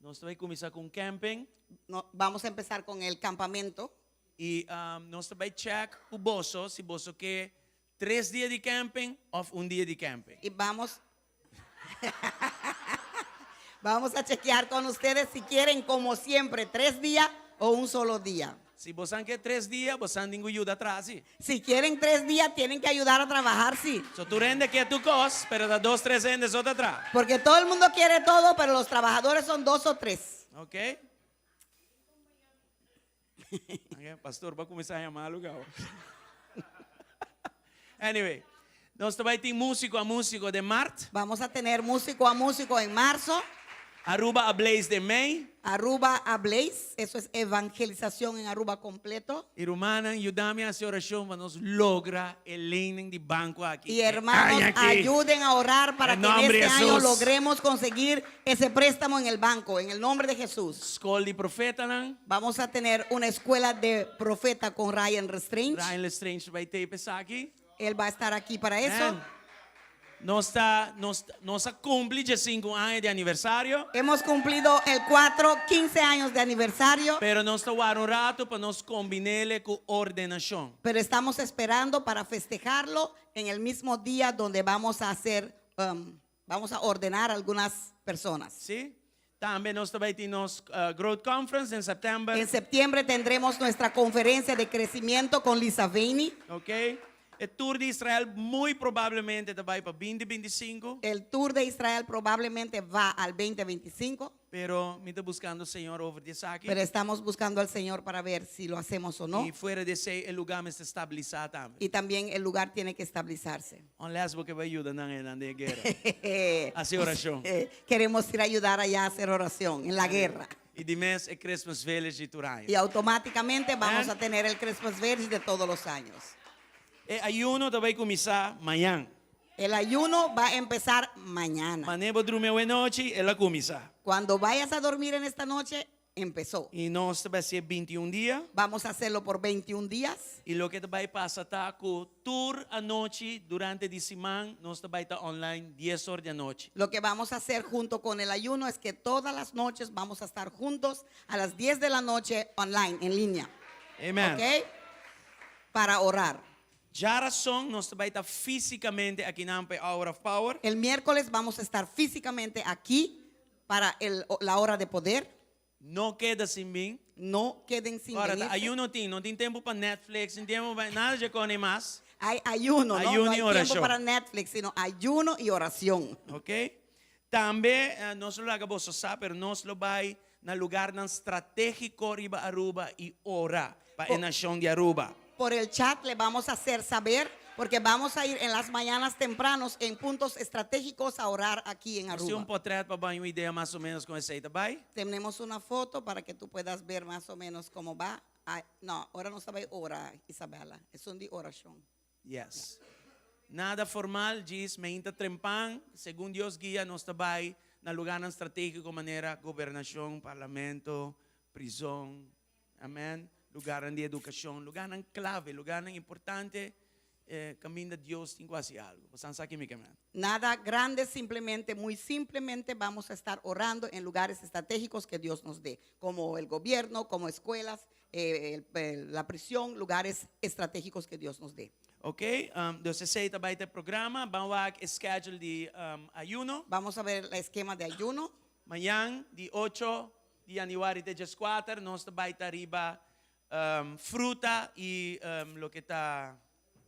Nos ta bay cuminsa cu un camping. No, vamos a empezar con el campamento. I nos ta bai check ku boso si boso ke tres dia di camping of un dia di camping. Y vamos, vamos a chequear con ustedes si quieren, como siempre, tres días o un solo día. Si bosan ke tres dia, bosan tin ku yuda traha si. Si quieren tres días, tienen que ayudar a trabajar, sí. So tur hende ke tur kos, pero ta dos, tres hende so ta traha. Porque todo el mundo quiere todo, pero los trabajadores son dos o tres. Ok? Ok, pastor, bo a cuminsa yama algo awo. Anyway, nos ta bay tin musico a musico den maart. Vamos a tener músico a músico en marzo. Aruba a Blaze den mei. Aruba a Blaze, eso es evangelización en Aruba completo. Y rumannan, yuda mi haci oracion pa nos logra e lening di banco aki. Y hermanos, Ay, aki. ayuden a orar para En que en nombre este de año Jesús. logremos conseguir ese préstamo en el banco, en el nombre de Jesús. Skol di profetanan. Vamos a tener una escuela de profeta con Ryan Lestrange. Ryan Lestrange bai tei pa esaki. Él va a estar aquí para eso. Amen. Nos ta, nos, nos a cumpli diesinku aña di aniversario. Hemos cumplido el 4, 15 años de aniversario. Pero nos ta wara un rato pa nos combinele cu ordenacion. Pero estamos esperando para festejarlo en el mismo día donde vamos a hacer, um, vamos a ordenar algunas personas. Sí? Tambe nos ta bay tin nos Growth Conference den september. En septiembre tendremos nuestra conferencia de crecimiento con Lisa Vaney. Ok. E tour di Israel muy probablemente ta bai pa 2025. El tour de Israel probablemente va al 2025, Pero mi ta buskando Señor over di esaki. pero estamos buscando al Señor para ver si lo hacemos o no. I fuera di esei e lugá mester stabilisá tambe. Y también el lugar tiene que estabilizarse. Unless bo ke bai yuda nan einan den e guera. Hasi orashon. Queremos ir a ayudar allá a hacer oración en la guerra. I di mes e Christmas Village di tur aña. Y automáticamente vamos Amén. a tener el Christmas Village de todos los años. E ayuno ta bai kuminsá mañan. El ayuno va a empezar mañana. Manera bo drumi awe nochi, el a kuminsá. Cuando vayas a dormir en esta noche, empezó. I nos ta bai hasié 21 dia. Vamos a hacerlo por 21 días. I loke ta bai pasa ta ku tur anochi durante di siman nos ta bai ta online dies or di anochi. Lo que vamos a hacer junto con el ayuno es que todas las noches vamos a estar juntos a las 10 de la noche online, en línea. Amen. ¿Ok? Para orar. Djarason nos ta bai ta físikamente akinan pa e Hour of Power. El miércoles vamos a estar físicamente aquí para el- la hora de poder. No keda sin bin. No queden sin Ora, ta venirse. ayuno tin, no tin tempu pa Netflix, tin tempu pa nada dje kone mas. Hay ayuno, no, Ayuno no y hay tiempo oración. para Netflix, sino ayuno y oración. Ok? Tambe nos lo laga boso sa, pero nos lo bai na lugarnan strategico riba Aruba y ora pa e nacion di Aruba. Por el chat le vamos a hacer saber, porque vamos a ir en las mañanas tempranos en puntos estratégicos a orar aquí en Nos tin un Aruba. potret pa baña un idea mas o menos con esey ta bai. Tenemos una foto para que tú puedas ver más o menos cómo va. Ay, no, ahora no sabe ora, Isabela. Es un di oración. Yes. Nada formal, djis meinta trempan, segun Dios guia nos ta bai na lugarnan strategico manera gobernacion, parlamento, prison, amen, lugarnan di educacion, lugarnan clave, lugarnan importante caminda Dios tin cu haci algo. Bosan sa kimi ke men. Nada grande, simplemente, muy simplemente vamos a estar orando en lugares estratégicos que Dios nos dé, como el gobierno, como escuelas, la prisión, lugares estratégicos que Dios nos dé. Ok, dus esey ta bay ta e programa. Ban wak e schedule di ayuno. Vamos a ver el esquema de ayuno. Mañan di ocho di januari te djeskuater nos ta bay ta riba fruta y loke ta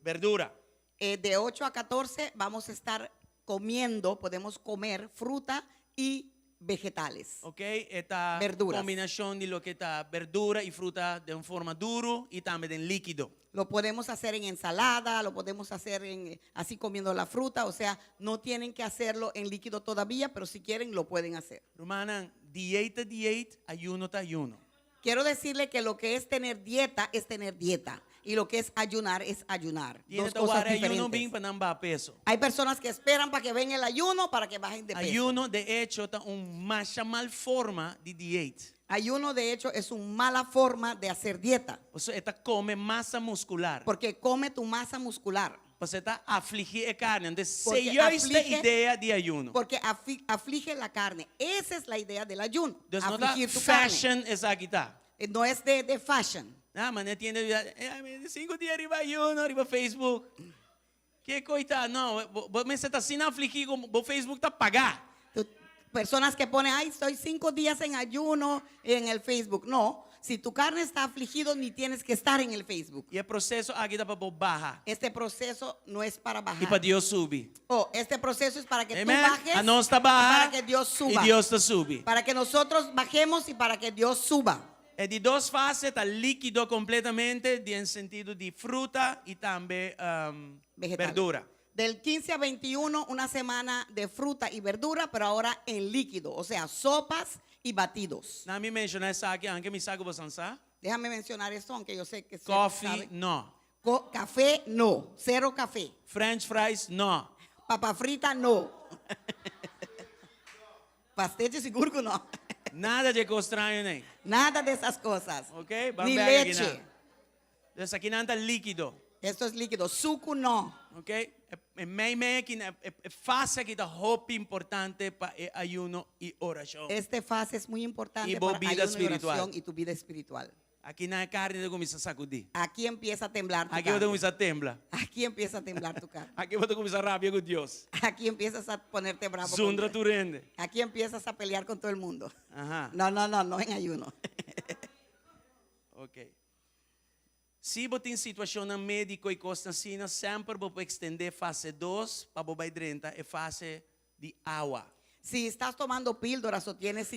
berdura. De ocho a catorce vamos a estar comiendo, podemos comer fruta y vegetales. Ok, e ta Verduras. combinacion di loke ta berdura y fruta den forma duro y tambe den likido. Lo podemos hacer en ensalada, lo podemos hacer en, así comiendo la fruta, o sea, no tienen que hacerlo en líquido todavía, pero si quieren lo pueden hacer. Rumannan, dieet ta dieet, ayuno ta ayuno. Quiero decirle que lo que es tener dieta es tener dieta y lo que es ayunar es ayunar. Tiene Dos ta cosas wara ayuno diferentes. bin pa nan baha peso. Hay personas que esperan para que venga el ayuno para que bajen de peso. Ayuno de hecho ta un masha mal forma di dieet. Ayuno de hecho es una mala forma de hacer dieta. Pasobra e ta come masa muscular. Porque come tu masa muscular. Pasobra e ta afligí e karni. Entonces, Porque seyois ta aflige idea di ayuno. Porque aflige la carne. Esa es la idea del ayuno. Dus no ta Afligir tu carne. fashion esaki ta. No es de fashion. Ah, ma ne tiende bida, eh, mi cinco dia riba ayuno, riba Facebook. Ke koi ta? No, bo mester ta asina afligí ku bo Facebook ta pagá. Tu, personas que ponen, ay, estoy 5 días en ayuno en el Facebook. No, si tu carne está afligido, ni tienes que estar en el Facebook. I e proceso aki ta pa bo baha. Este proceso no es para bajar. I pa Dios subi. Oh, este proceso es para que tú Amen. bajes A nos ta baha. y para que Dios suba. I Dios ta subi. Para que nosotros bajemos y para que Dios suba. E di dos fase ta líkido kompletamente den sentido di fruta i tambe Vegetales. berdura. Del 15 a 21, una semana de fruta y verdura, pero ahora en líquido, o sea, sopas y batidos. Na mi menshoná esaki, anke mi sa ku bosan sa. Déjame mencionar esto, aunque yo sé que se Coffee, sabe. no. Café, no. Cero café. French fries, no. Papa frita, no. Pastel de seguro que no. Nada de cos straño nei. Nada de esas cosas. Ok, ban Ni bek aki leche. nan. Dus aki nan ta líkido. Esto es líquido. Sucu no. Ok, e mei mei aki na, e, e fase aki ta hopi importante pa e ayuno i orashon. Este fase es muy importante Y bo para vida ayuno y espiritual. oración y tu vida espiritual. Aki nan e karni ta kuminsá sakudí. Aquí empieza a temblar tu Aki bo ta carne. kuminsá tembla. Aquí empieza a temblar tu carne. Aki bo ta kuminsá rabia ku Dios. Aquí empiezas a ponerte bravo con Zundra Dios. tur hende. Aquí empiezas a pelear con todo el mundo. Ajá. No, no, no, no en ayuno. Ok. Si bo tin situashonnan médiko i kosnan asina, semper bo por ekstendé fase dos pa bo bai drenta e fase di awa. Si estás tomando píldoras o tienes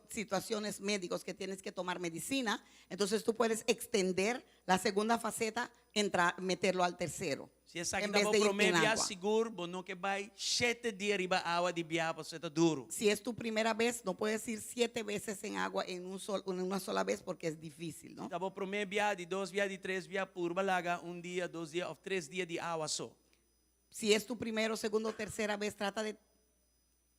situaciones médicos que tienes que tomar medicina, entonces tú puedes extender la segunda faceta, entrar, meterlo al tercero. Si esaki en ta vez bo de ir promé en bia, agua. sigur bo no ke bai shete dia riba awa di bia pasobra e ta duru. Si es tu primera vez, no puedes ir siete veces en agua en, un sol, en una sola vez porque es difícil, ¿no? Si ta bo promé bia, di dos bia, di tres bia, purba laga un dia, dos dia òf tres dia di awa so. Si es tu primero, segundo, tercera vez, trata de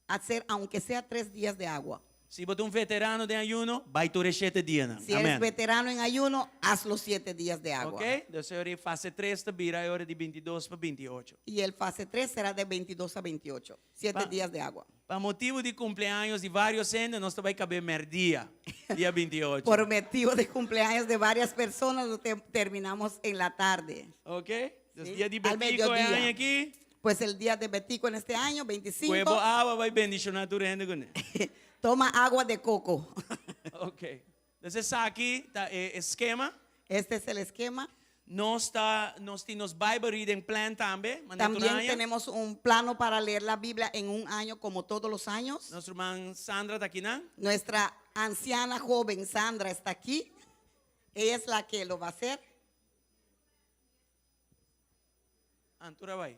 hacer aunque sea tres días de agua. Si bo ta un veterano den ayuno, bai tur e shete dianan. Si eres Amen. veterano en ayuno, haz los siete días de agua. Ok? Dus e ora e fase tres ta bira e ora di bintidos pa bintiocho. Y el fase 3 será de 22 a 28. Siete Pa- días de agua. Pa motibu di kumpleaños di vários hende, nos ta bai kab'é mèrdia, dia bintiocho. Por motivo de cumpleaños de varias personas, lo te- terminamos en la tarde. Ok? Dus Sí. dia di Al Betico e mediodía. aña aki, Pues el día de Betico en este año, 25, kue bo awa bai bendishoná tur hende kuné. toma agua de coco. Ok. Dus esaki ta e eskema. Este es el esquema. Nos ta, nos tin nos Bible reading plan tambe, manera tur También aña. tenemos un plano para leer la Biblia en un año, como todos los años. Nos ruman Sandra ta akinan. Nuestra anciana joven Sandra está aquí. Ella es la que lo va a hacer. Antura bai.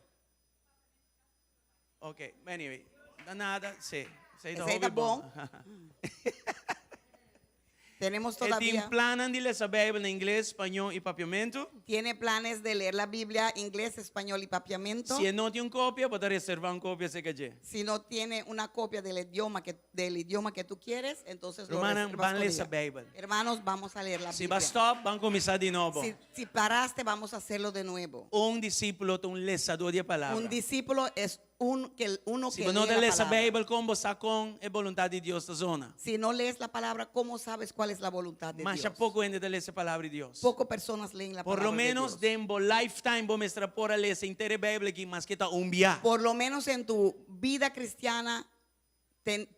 Ok, anyway, da nada, sí. Esei ta Esei hopi ta bon. bon. Tenemos E tin todavía, plannan di lesa Bijbel na ingles, spañó i papiamentu. tiene planes de leer la Biblia inglés, español y papiamento. Si e no tin un kopia, bo ta reservá un kopia serka dje. Si no tiene una copia del idioma que, del idioma que tú quieres, entonces lo Rumannan, reservas ban con lesa ella. Bijbel. Hermanos, vamos a leer la Si bo a Biblia. stòp, ban kuminsá di nobo. Si, si paraste, vamos a hacerlo de nuevo. Un disípulo ta un lesadó di e palabra. Un discípulo es un, que, uno Si que bo no lee ta la lesa palabra. Bijbel, kon bo sa kon e boluntat di Dios ta zona? Si no lees la palabra, ¿cómo sabes cuál es la voluntad de Masha Dios? poko hende ta lesa e palabra di Dios. Poco personas leen la Por lo palabra de menos Dios. den bo lifetime bo mester por a lesa henter e Bijbel aki maske ta un bia. Por lo menos en tu vida cristiana ten-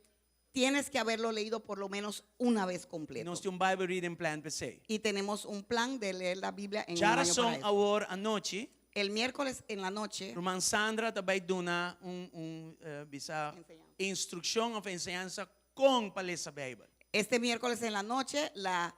tienes que haberlo leído por lo menos una vez completo. Nos tin un Bible reading plan p'esei. Y tenemos un plan de leer la Biblia en un año para Djarason eso. awor anochi, El miércoles en la noche, ruman Sandra ta bai duna un un eh, bisa Enseñanza. instrukshon òf enseñansa kon pa lesa Bijbel. este miércoles en la noche, la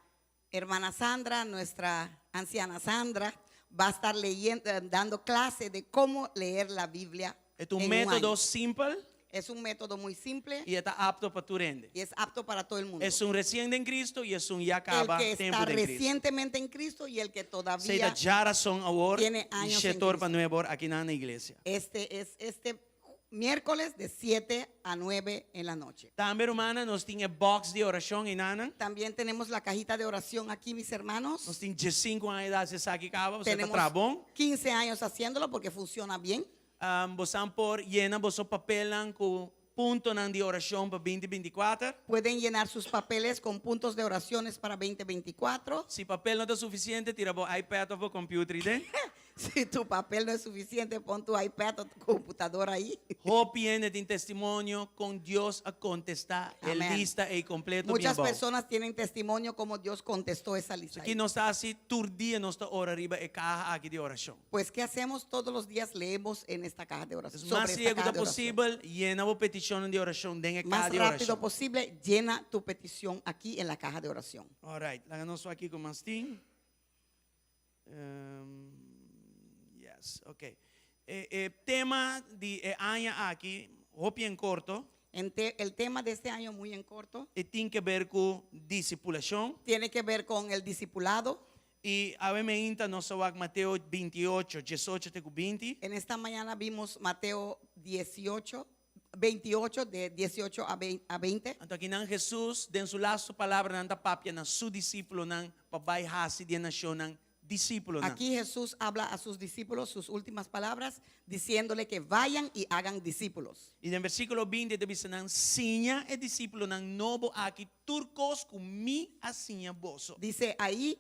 hermana Sandra, nuestra anciana Sandra, va a estar leyendo, eh, dando clase de cómo leer la Biblia. E ta un en un método año. simpel Es un método muy simple i e ta apto pa tur hende. y es apto para todo el mundo. Esun resien den Cristo i esun ya El kaba que tempu está den Cristo. recientemente en Cristo y el que Esei ta todavía djarason awor tiene di años en shete or pa Cristo. nuebe or aki nan na iglesia. Este es este miércoles de 7 a 9 en la noche. Tambe rumannan nos tin e box di orashon einan. También tenemos la cajita de oración aquí, mis hermanos. Nos tin diesinku aña di hasi esaki kaba, pasobra ta Tenemos traha bon. 15 años haciéndolo porque funciona bien. Um, bosan por yena boso papelnan ku puntonan di orashon pa 2024. Pueden llenar sus papeles con puntos de oraciones para 2024. Si papel no ta sufisiente, tira bo iPad òf bo computer aden. Si tu papel no es suficiente, pon tu iPad o tu computadora ahí. Hopi hende tin testimonio kon Dios a kontestá e Amén. lista ei kompleto Muchas bien bou. personas tienen testimonio como Dios contestó esa lista. Aki ahí. nos ta hasi tur dia nos ta ora riba e kaha aki di orashon. Pues, ¿qué hacemos? Todos los días leemos en esta caja de oración. Entonces, sobre mas esta lihe ku caja ta de oración. posibel, yena bo petishonnan di orashon den e kaha Más di rápido orashon. posible, llena tu petición aquí en la caja de oración. All right, laga nos wak kiko mas tin. Yes, ok. E, e tema di e aña aki, hopi en korto, En te- el tema de este año, muy en corto, e tin ke ber ku disipulashon. tiene que ver con el discipulado. I awe mainta nos a wak Mateo 28, 18 te ku 20. En esta mañana vimos Mateo 18, 28, de 18 a 20. a 20. Anto akinan Jesus den su lastu palabranan ta papia na su disípulonan pa bai hasi di e nashonnan disípulonan. Aquí Jesús habla a sus discípulos sus últimas palabras, diciéndole que vayan y hagan discípulos. I den versíkulo 20 e ta bisa nan, Siña e disípulonan nobo aki tur kos ku mi a siña boso. Dice ahí,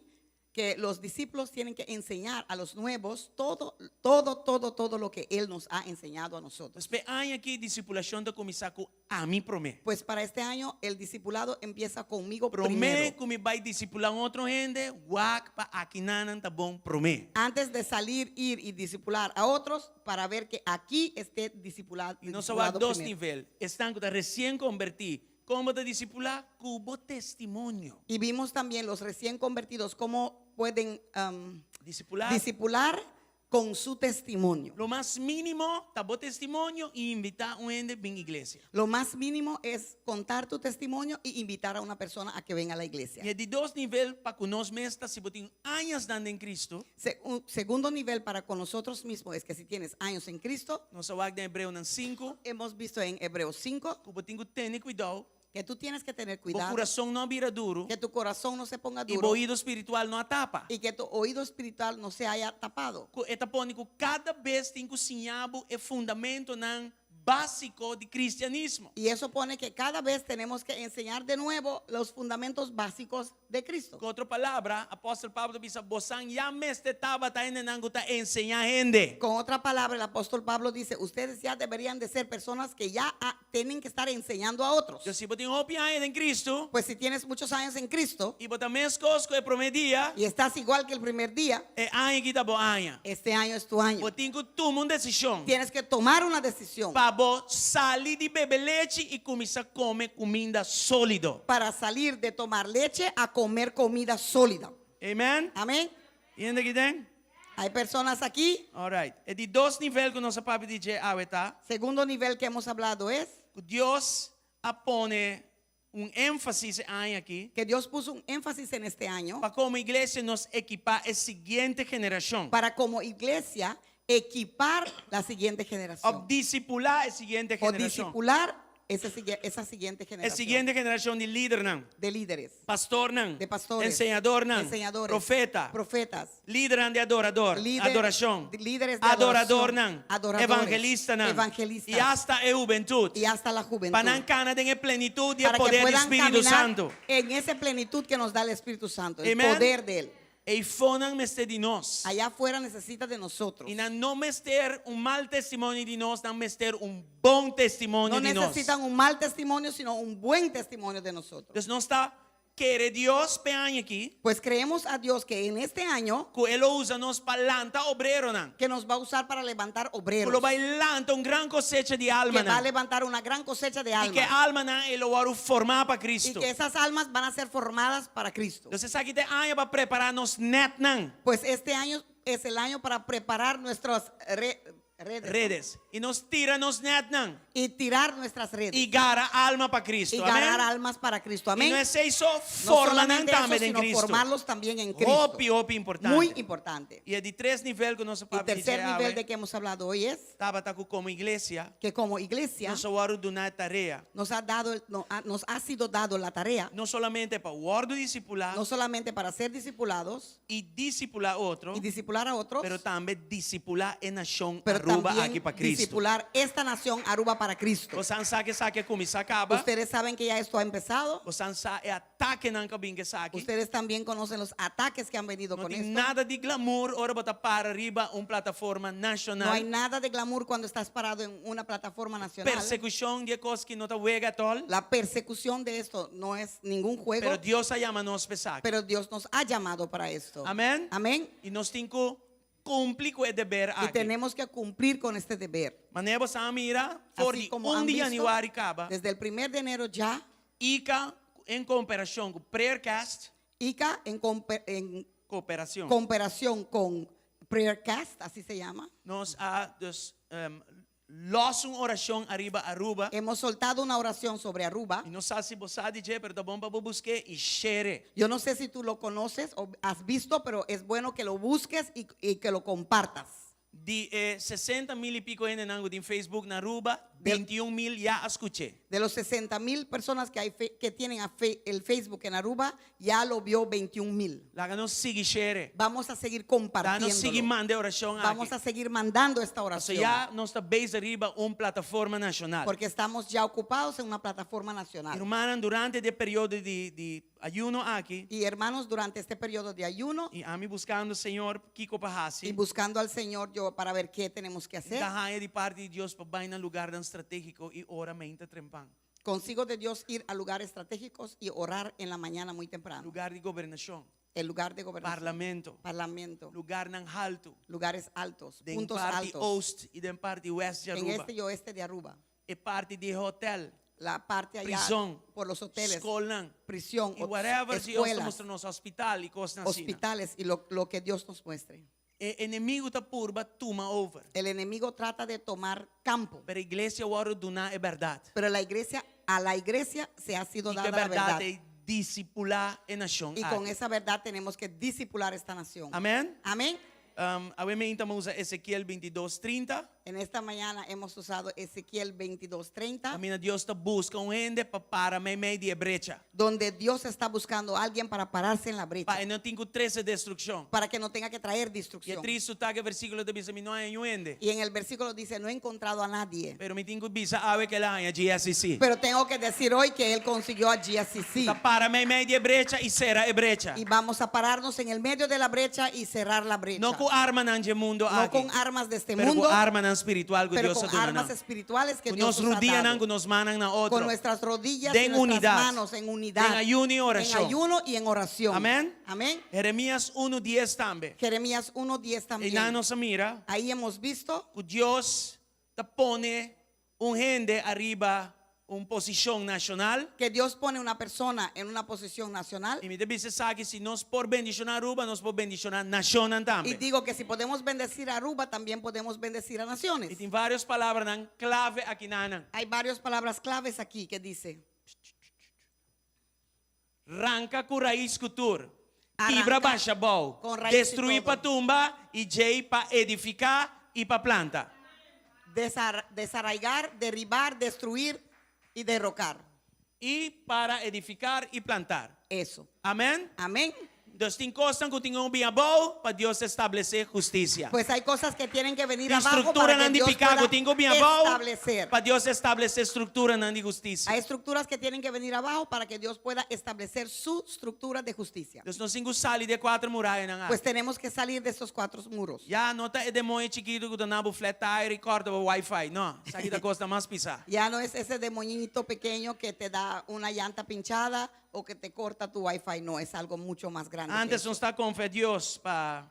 Que los discípulos tienen que enseñar a los nuevos todo, todo, todo, todo lo que Él nos ha enseñado a nosotros. Pues p'e aña aki disipulashon ta kuminsá ku ami promé. Pues para este año el discipulado empieza conmigo Promé primero. ku mi bai disipulá un otro hende, wak pa akinanan ta bon promé. Antes de salir, ir y discipular a otros para ver que aquí esté discipulado, I nos a wak discipulado dos primero. nivel. Esnan ku ta resien kombertí, kon bo ta disipulá? Ku bo testimonio. Y vimos también los recién convertidos cómo pueden Disipulá. discipular con su testimonio. Lo mas mínimo ta bo testimonio i invitá un hende bin iglesia. Lo más mínimo es contar tu testimonio y invitar a una persona a que venga a la iglesia. I e di dos nivel pa ku nos mes ta si bo tin añasnan den Cristo. Un segundo nivel para con nosotros mismos es que si tienes años en Cristo, Nos a wak den Hebreonan sinku. hemos visto en Hebreos 5 Ku bo tin ku tene kuidou. que tú tienes que tener Bo cuidado. kurason no a bira duru. Que tu corazón no se ponga I duro. bo oido spiritual no a tapa. Y que tu oído espiritual no se haya tapado. Ku e ta pone ku kada bes tin ku siña bo e fundamentonan básiko di kristianismo. Y eso pone que cada vez tenemos que enseñar de nuevo los fundamentos básicos de Cristo. Ku otro palabra, apòstel Pablo ta bisa, Bosan ya mester tabata hendenan ku ta enseñá hende. Con otra palabra, el apóstol Pablo dice, ustedes ya deberían de ser personas que ya tienen que estar enseñando a otros. Entonces, si bo tin hopi aña den Cristo, Pues si tienes muchos años en Cristo i bo ta meskos ku e promé dia, y estás igual que el primer día, e aña aki ta bo aña. este año es tu año. Bo tin ku tuma un desishon. Tienes que tomar una decisión. Pa bo sali di bebe lechi i kuminsá kome kuminda sólido. Para salir de tomar leche a comer comida sólida. Amen? Amén. Tin hende aki den? Hay personas aquí. All right. E di dos nivel ku nos a papia di dje awe ta. Segundo nivel que hemos hablado es. Ku Dios a pone un énfasis e aña aki. Que Dios puso un énfasis en este año. Pa komo iglesia nos ekipá e siguiente generashon. Para como iglesia equipar la siguiente generación. Of disipulá e siguiente O generashon. discipular esa siguiente E generación. siguiente generashon di lidernan. De líderes. Pastornan. De pastores. Enseñadornan. Enseñadores. Profeta. Profetas. Lidernan di adorador. Líder, adorashon. Líderes de Adoradornan. adoración. Adoradores. Evangelistanan. Evangelistas. I asta e hubentut. Y hasta la juventud. Pa nan kana den e plenitut di e Para que poder di puedan Spiritu caminar Santu. en esa plenitud que nos da el Espíritu Santo. El Amen. poder de Él. Eifonan mester di nos. Allá afuera necesita de nosotros. I nan no mester un mal testimonio di nos, nan mester un bon testimonio No di nos. necesitan un mal testimonio, sino un buen testimonio de nosotros. Dus nos ta kere Dios p'e aña aki. Pues creemos a Dios que en este año Ku E lo usa nos pa lanta obreronan. que nos va a usar para levantar obreros. Ku lo bai lanta un gran kosecha di almanan. Que va a levantar una gran cosecha de I almas. ku e almanan ei lo wòrdu formá pa Cristo. Y que esas almas van a ser formadas para Cristo. Entonces esaki ta e aña pa prepará nos netnan. Pues este año es el año para preparar nuestras redes. Redes. I nos tira nos netnan. Y tirar nuestras redes. I gara alma pa Cristo. Y ganar Amén. almas para Cristo. Amén. I no esei so, No forma nan solamente tambe eso, den sino Cristo. formarlos también en Cristo. Hopi, hopi importante. Muy importante. I e di tres nivel ku nos Y papia tercer di nivel de que hemos hablado hoy es Tabata ku komo iglesia que como iglesia nos a wòrdu duná e tarea. nos ha dado el, no, ha, nos ha sido dado la tarea. No solamente pa wòrdu disipulá. No solamente para ser discipulados. I disipulá otro. Y discipular a otros. Pero tambe disipulá e nashon Pero Aruba también aki pa Cristo. discipular esta nación Aruba para Cristo. Boso sa ku esaki a kuminsá kaba. Ustedes saben que ya esto ha empezado. Boso sa e atakenan ku a bin ku esaki. Ustedes también conocen los ataques que han venido No con tin esto. nada di glamour ora bo ta para riba un plataforma nashonal. No hay nada de glamour cuando estás parado en una plataforma nacional. Persekushon di e kos aki no ta wega tòl. La persecución de esto no es ningún juego. Pero Dios a yama nos p'esaki. Pero Dios nos ha llamado para esto. Amén. Amén. I nos tin ku kumpli ku e deber Y aki. tenemos que cumplir con este deber. Manera boso a mira, for Así di como 1 han di visto, yanüari kaba. desde el primer de enero ya. ICA en koperashon ku Prayercast. ICA en en Koperashon. cooperación con Prayercast, así se llama. Nos a dus, los un orashon ariba Aruba. Hemos soltado una oración sobre Aruba. Mi no sa si bo sa di dje, pero ta bon pa bo busk'é i share. Yo no sé si tú lo conoces o has visto, pero es bueno que lo busques y que lo compartas. Di e 60 mil i piko hendenan ku tin Facebook na Aruba, 21 mil ya a skuch'é. De los 60 mil personas que, hay fe- que tienen a fe- el Facebook en Aruba, ya lo vio 21 mil. Laga nos sigui share. Vamos a seguir Laga nos sigui compartiendo. manda e orashon aki. Vamos a seguir mandando esta Paso oración. ya nos ta bezig riba un plataforma nashonal. Porque estamos ya ocupados en una plataforma nacional. Rumannan, durante e periodo di, di ayuno aki, Y hermanos, durante este periodo de ayuno i ami buskando Señor kiko pa hasi, y buscando al Señor yo para ver qué tenemos que hacer, ta haña di parti di Dios pa bai na lugarnan stratégiko i ora mainta trempan. consigo de Dios ir a lugares estratégicos y orar en la mañana muy temprano. Lugar di gobernashon, El lugar de gobernación. parlamento, Parlamento. lugarnan haltu, Lugares altos, den puntos parti altos. oost i den parti west di En Aruba. este y oeste de Aruba. E parti di hotel, La parte allá prison, por los hoteles, skolnan, prisión, i whatever Dios ta escuelas, mustra nos hospital i kosnan asina. hospitales y lo, lo que Dios nos muestre. E enemigu ta purba tuma over. El enemigo trata de tomar campo, Pero iglesia a wòrdu duná e bèrdat. pero la iglesia, a la iglesia se ha sido I ku dada e la bèrdat verdad. ei disipulá e nashon Y con aki. esa verdad tenemos que discipular esta nación. Amèn? Amén. Um, awe mainta m'a usa Ezekiel 22, 30. En esta mañana hemos usado Ezequiel 22:30, Kaminda Dios ta buska un hende pa para meimei di e brecha. donde Dios está buscando a alguien para pararse en la brecha, Pa e no tin ku trese destrukshon. para que no tenga que traer I e destrucción. tristu ta ku e versíkulo ta bisa mi no a haña niun hende. Y en el versículo dice, no he encontrado a nadie. Pero mi tin ku bisa awe ku el a haña GSCC. Pero tengo que decir hoy que él consiguió a GSCC. Ta para meimei di e brecha i sera e brecha. Y vamos a pararnos en el medio de la brecha y cerrar la brecha. No ku armanan dje mundu No aki. con armas de este Pero ku mundo, armanan spiritual ku pero Dios con a duna armas nan. espirituales que Ku Dios nos nos ha rudianan, dado. ku nos mannan na otro. Con nuestras rodillas y Den nuestras unidat. manos en unidad. Den ayuno i orashon. En ayuno y en oración. Amèn. Amén. Jeremias 1, 10 tambe. Jeremías 1.10 también. Einan nos a mira Ahí hemos visto ku Dios ta pone un hende ariba un posishon nashonal. que Dios pone una persona en una posición nacional. I mi ta bisa esaki, si nos por bendishoná Aruba, nos por bendishoná nashonnan Y tambe. digo que si podemos bendecir a Aruba, también podemos bendecir a naciones. I tin vários palabranan klave akinanan. Hay varias palabras claves aquí que dice. Ranka ku rais ku tur. Arranca Kibra basha abou. con raíz y Destruí todo. pa tumba i djei pa edifiká i pa planta. Desar- desarraigar, derribar, destruir y derrocar. I para edificar y plantar. Eso. Amén. Amén. Dus tin kosnan ku tin ku bin abou pa Dios establesé hustisia. Pues hay cosas que tienen que venir Tin abajo para strukturanan que di Dios piká ku pueda tin ku bin abou establecer. pa Dios establesé strukturanan di hustisia. Hay estructuras que tienen que venir abajo para que Dios pueda establecer su estructura de justicia. Dus nos tin ku sali di e kuater murayanan aki. Pues tenemos que salir de estos cuatro muros. Ya no ta e demoño chikitu ku ta duna bo flat tire i kòrta bo wifi. No, esaki ta kos mas pisá. Ya no es ese demoñito pequeño que te da una llanta pinchada o que te corta tu wifi. No, es algo mucho más grande. que Antes eso. nos ta konfia Dios pa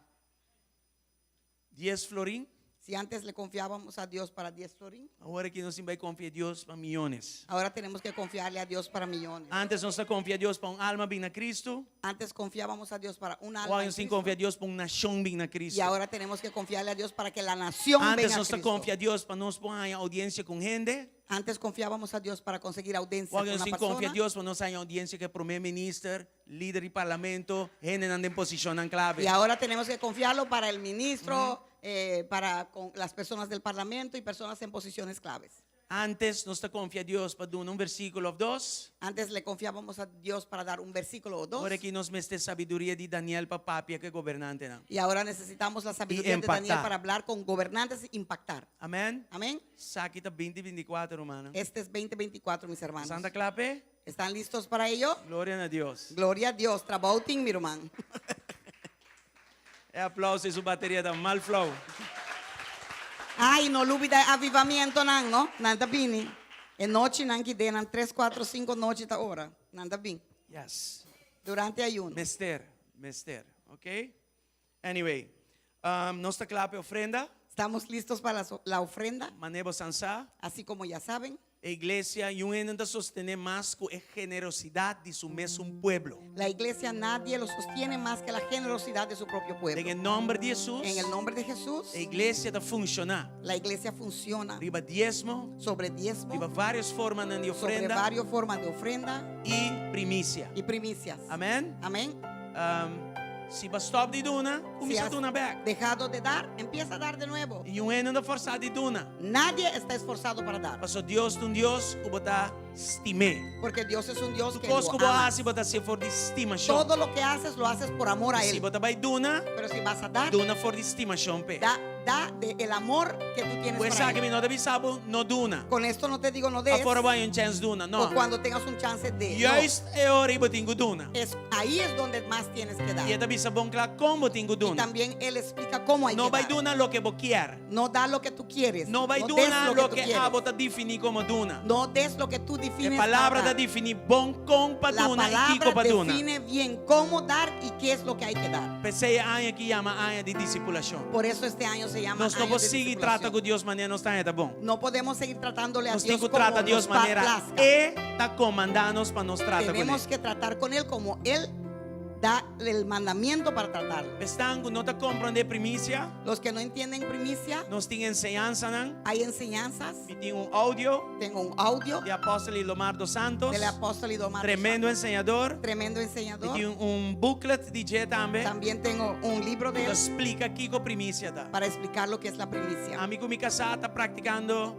dies florin. Si antes le confiábamos a Dios para 10 florín, Awor aki nos tin bai konfia Dios pa miónes. ahora tenemos que confiarle a Dios para millones. Antes nos ta konfia Dios pa un alma bin na Cristo. Antes confiábamos a Dios para un alma. Awor en nos tin Cristo. konfia Dios pa un nashon bin na Cristo. Y ahora tenemos que confiarle a Dios para que la nación Antes venga a nos ta Cristo. konfia Dios pa nos por haña oudiensia ku hende. Antes confiábamos a Dios para conseguir audiencia Awor con nos una tin konfia persona. Dios pa nos haña oudiensia ku e promé minister, lider di parlamento, hendenan den posishonnan klave. Y ahora tenemos que confiarlo para el ministro, eh, para con las personas del parlamento y personas en posiciones claves. Antes nos ta konfia Dios pa duna un versíkulo òf dos. Antes le confiábamos a Dios para dar un versículo o dos. Awor aki nos mester sabiduria di Daniel pa papia ku e gobernantenan. Y ahora necesitamos la sabiduría de impactar. Daniel para hablar con gobernantes e impactar. Amèn? Amén. Esaki ta binti bintikuater, rumannan. Este es 2024, mis hermanos. Boso ta kla p'e? ¿Están listos para ello? Gloria na Dios. Gloria a Dios. Trabou tin, mi ruman. E aplouso ei su bateria ta mal flou. Ay, no lubida avivamiento nan, no? Nan ta bini. E nochi nan ki den nan 3, 4, 5 nochi ta ora. Nan ta bin. Yes. Durante ayuno. Mester, mester, ok? Anyway, um, nos ta kla p'e ofrenda. Estamos listos para la ofrenda, Manera boso sa. así como ya saben. E iglesia niun hende no ta sostené mas ku e generosidat di su mesun pueblo. La iglesia nadie lo sostiene más que la generosidad de su propio pueblo. Den e nòmber di Hesus, En el nombre de Jesús, e iglesia ta funshoná. la iglesia funciona Riba diesmo, sobre diezmo, riba vários formanan di sobre ofrenda varias formas de ofrenda i primisia. y primicias. Amèn? Amén. Um, Si bo a stòp di duna, Si kuminsá has duna bèk. dejado de dar, empieza a dar de nuevo. Niun hende no ta fòrsá di duna. Nadie está esforzado para dar. Pasobra Dios ta un Dios ku bo ta stim'é. Porque Dios es un Dios Tur que kos lo ku bo ama. hasi, bo ta hasié for di stimashon. Todo lo que haces, lo haces por amor a Si Él. bo ta bai duna, Pero si vas a dar, duna for di stimashon p'e. da, da de el amor que tú tienes Ku para esaki Él. mi no ta bisa bo no duna. Con esto no te digo no des. Òf ora bo haña un chèns duna. No. O cuando tengas un chance de. No. Juist e ora ei bo tin ku duna. Es, ahí es donde más tienes que dar. I e ta bisa bon kla kon bo tin ku Y duna. también Él explica cómo hay No que bai dar. duna loke bo kier. No da lo que tú quieres. No bai des duna lo que tú loke quieres. abo ta definí komo duna. No des lo que tú E defines. para palabra ta dar. definí bon kon pa La duna i kiko palabra pa duna. define bien cómo dar y qué es lo que hay que dar. P'esei e aña aki yama aña di disipulashon. Por eso este año se llama Nos no año por de sigui trata discipulación. ku Dios manera nos ta haña ta bon. No podemos seguir tratándole a Nos tin Dios ku como trata Dios nos pa- manera plazca. E ta komandá nos pa nos trata Tenemos kuné. que tratar con Él como Él da el mandamiento para tratarlo. Esnan ku no ta komprondé primisia, Los que no entienden primicia, nos tin enseñansanan. hay enseñanzas. Mi tin un audio Tengo un audio di Apòstel Ilomar dos Santos, del apóstol Idomar dos tremendo Santos, enseñador. tremendo Mi enseñador. tin un booklet di dje tambe También tengo un libro de ku ta él splika kiko primisia ta. para explicar lo que es la primicia. Ami ku mi kasá ta praktikando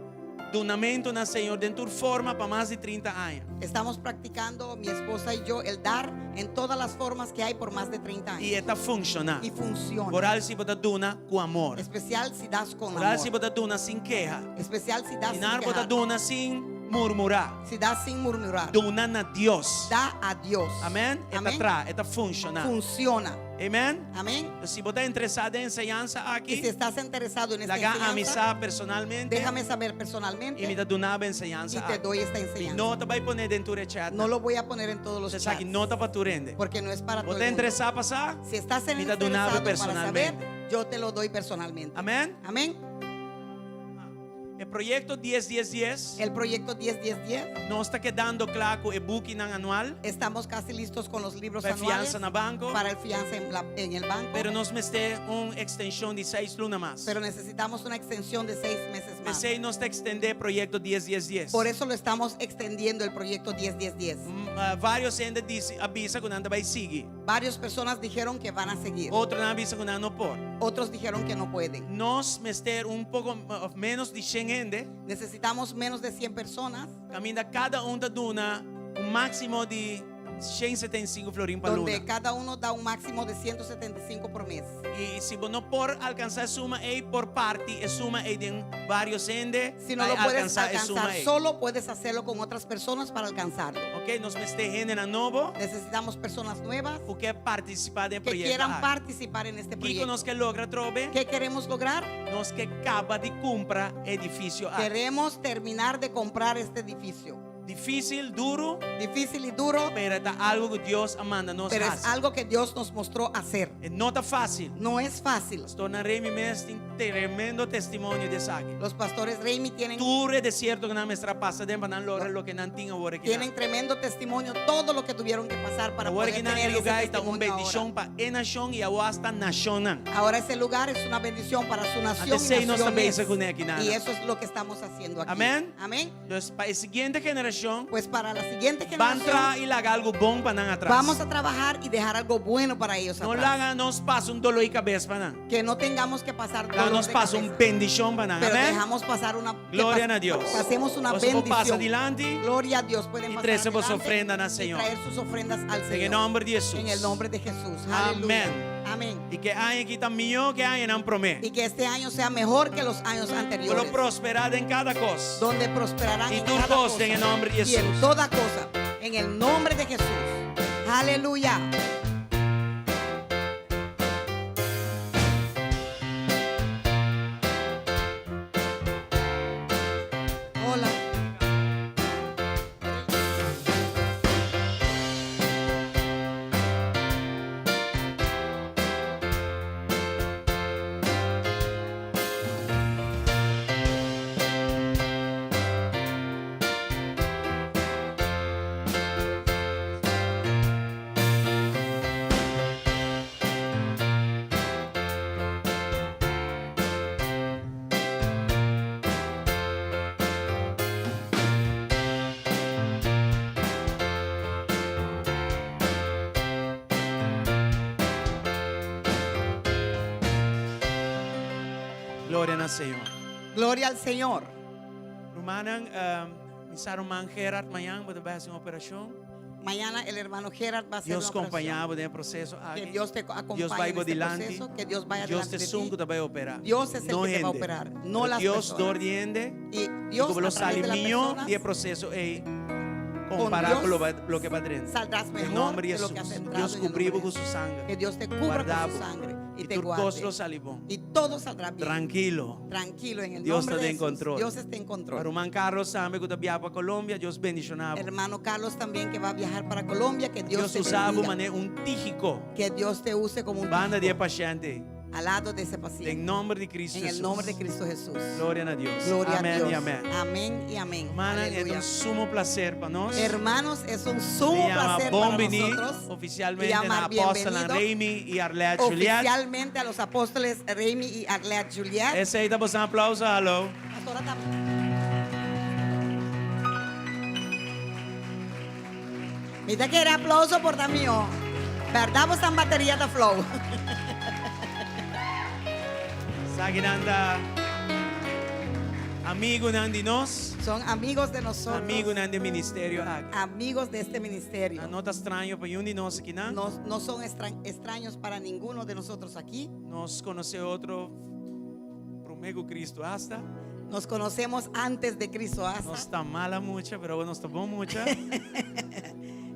dunamentu na Señor den tur forma pa mas di 30 aña. Estamos practicando, mi esposa y yo, el dar en todas las formas que hay por más de 30 I años. e ta funshoná. Y funciona. Foral si bo ta duna ku amor. Especial si das con Foral si amor. bo ta duna sin keha. Especial si das I sin nar bo ta quejar. duna sin murmurá. Si das sin murmurar. Duna na Dios. Da a Dios. Amèn? E ta Amén. traha, e ta funshoná. Funciona. Amèn? Amén. Si bo ta interesá den enseñansa Y si aki, estás interesado en esta laga enseñanza, ami sa personalmente déjame saber i mi personalmente ta duna bo y enseñansa te aki. doy esta Mi enseñanza. no ta bai pone den tur e chat. No lo voy a poner en todos los Esaki chats no ta pa tur hende. porque no es para Bo todo ta el mundo. interesá pa sa? Si estás Mi ta duna bo interesado para saber, personalmente. yo te lo doy personalmente. Amén. Amén. E proyekto dies dies dies El proyecto 10 10 10. nos ta kedando kla ku e bukinan anual Estamos casi listos con los libros pa e anuales fiansa na banko, para el fianza en, la- en el banco. pero nos mester un ekstenshon di seis luna mas. pero necesitamos una extensión de seis meses más. P'esei nos ta ekstendé e proyekto dies dies dies. Por eso lo estamos extendiendo el proyecto 10 10 10. Varios hende disi, a bisa ku nan ta bai sigui. Varias personas dijeron que van a seguir. Otronan a bisa ku nan no por. Otros dijeron que no pueden. Nos mester un poko òf ménos di shen hende. Necesitamos menos de 100 personas. Kaminda kada un ta duna un máksimo di 175 florin pa Donde luna. cada uno da un máximo de 175 por mes. I si bo no por alkansá e suma ei, por parti e suma ei den vários hende Si no pa lo puedes alkansá e suma alcanzar ei. solo, puedes hacerlo con otras personas para alcanzarlo. Ok, nos mester hendenan nobo Necesitamos personas nuevas ku ke partisipá den e que proyekto quieran aki. participar en este Kiko proyecto. nos ke logra atrobe? ¿Qué queremos lograr? Nos ke kaba di kumpra e edifisio aki. Queremos terminar de comprar este edificio. Difísil, duru, Difícil y duro, pero ta algu ku Dios a manda nos pero es hasi. algo que Dios nos mostró hacer. E no ta fásil. No es fácil. Pastornan Remy mes tin tremendo testimonio di esaki. Los pastores Remy tienen, Tur e desierto ku nan mester a pasa den pa nan logra loke nan tin awor aki. tienen tremendo testimonio, todo lo que tuvieron que pasar para Awor poder aki nan tener e ese lugá ei ta un testimonio ahora. bendishon pa e nashon i awor asta nashonnan. Ahora ese lugar es una bendición para su nación Antes y ei nos ta naciones. bezig kuné aki nan. Y eso es lo que estamos haciendo aquí. Amén. Amén. Dus pa e siguiente generashon, Pues para la siguiente ban generación traha i laga algu bon pa nan atras. vamos a trabajar y dejar algo bueno para ellos No atrás. laga nos pasa un doló di kabes pa nan. Que no tengamos que pasar Laga dolor nos de pasa un cabeza. bendishon pa nan. Pero Amén. dejamos pasar una que Gloria a Dios. Pasemos una Boso por pasa bendición. dilanti. Gloria a Dios. Pueden Y pasar trece boso adelante ofrenda na y Señor. traer sus ofrendas al En Señor. el nombre de Jesús. En el nombre de Jesús. Amén. Aleluya. Amén. I ku e aña aki ta mihó ku e añanan promé. Y que este año sea mejor que los años Ku lo anteriores. prosperá den kada kos. Donde prosperarán Y en tur cada kos cosa. den e nòmber di Y en Jesús. toda cosa. En el nombre de Jesús. Aleluya. Hola. Gloria na Señor. Gloria al Señor. Rumannan, mi sa ruman Gerard mañan bo ta bai hasi un operashon. Mañana el hermano Gerard va a hacer Dios una operación. kompañá bo den e proseso aki. Que Dios te acompañe Dios bai en bo este dilanti. proceso, que Dios vaya Dios delante ta de esun ti. ku ta bai operá. Dios es el no que te va a hende. operar, no Pero las Dios personas. dor di hende. Y Dios ku bo lo a través sali de las mihó personas di e proseso ei kompará Dios ku lo ke ba drenta. saldrás Den mejor nomber di de lo que has Hesus. entrado Dios en el kubrí bo nombre ku de su sanger. Que Dios te cubra Guarda con su bo. sangre y Y te tur guarde. kos lo sali bon. Y todo saldrá bien. Tranquilo. Tranquilo en el Dios nombre ta de den Jesús. control. Dios está en control. Ruman Carlos tambe ku ta biaha pa Colombia, Dios bendishoná bo. Hermano Carlos también que va a viajar para Colombia, que Dios, Dios te usa bo bendiga. manera un Tíquico. Que Dios te use como un Banda di e Tíquico pashènt. al lado de ese paciente. Den nomber di Cristo En el Jesús. nombre de Cristo Jesús. Gloria na Dios. Gloria Amén a Dios. y amén. Amén y amén. Hermana, es Aleluya. un sumo placer para nos. Hermanos, es un sumo Me llama placer bon para biní nosotros. oficialmente llamar na apóstol bienvenido Remy y Arlette Juliet. Oficialmente a los apóstoles Remy y Arlette Juliet. Esei ta boso aplauso, hallo. Pastora tam- Mira que era aplauso por mío. ¿Verdad? Vos tan batería de flow. Sakinan ta amigunan di nos. Son amigos de nosotros. Amigunan di ministerio aki. Amigos de este ministerio. No ta straño pa niun di nos akinan. No, no son extraños para ninguno de nosotros aquí. Nos konosé otro promé ku Cristo hasta. Nos conocemos antes de Cristo hasta. Nos ta mala mucha, pero nos ta bon mucha.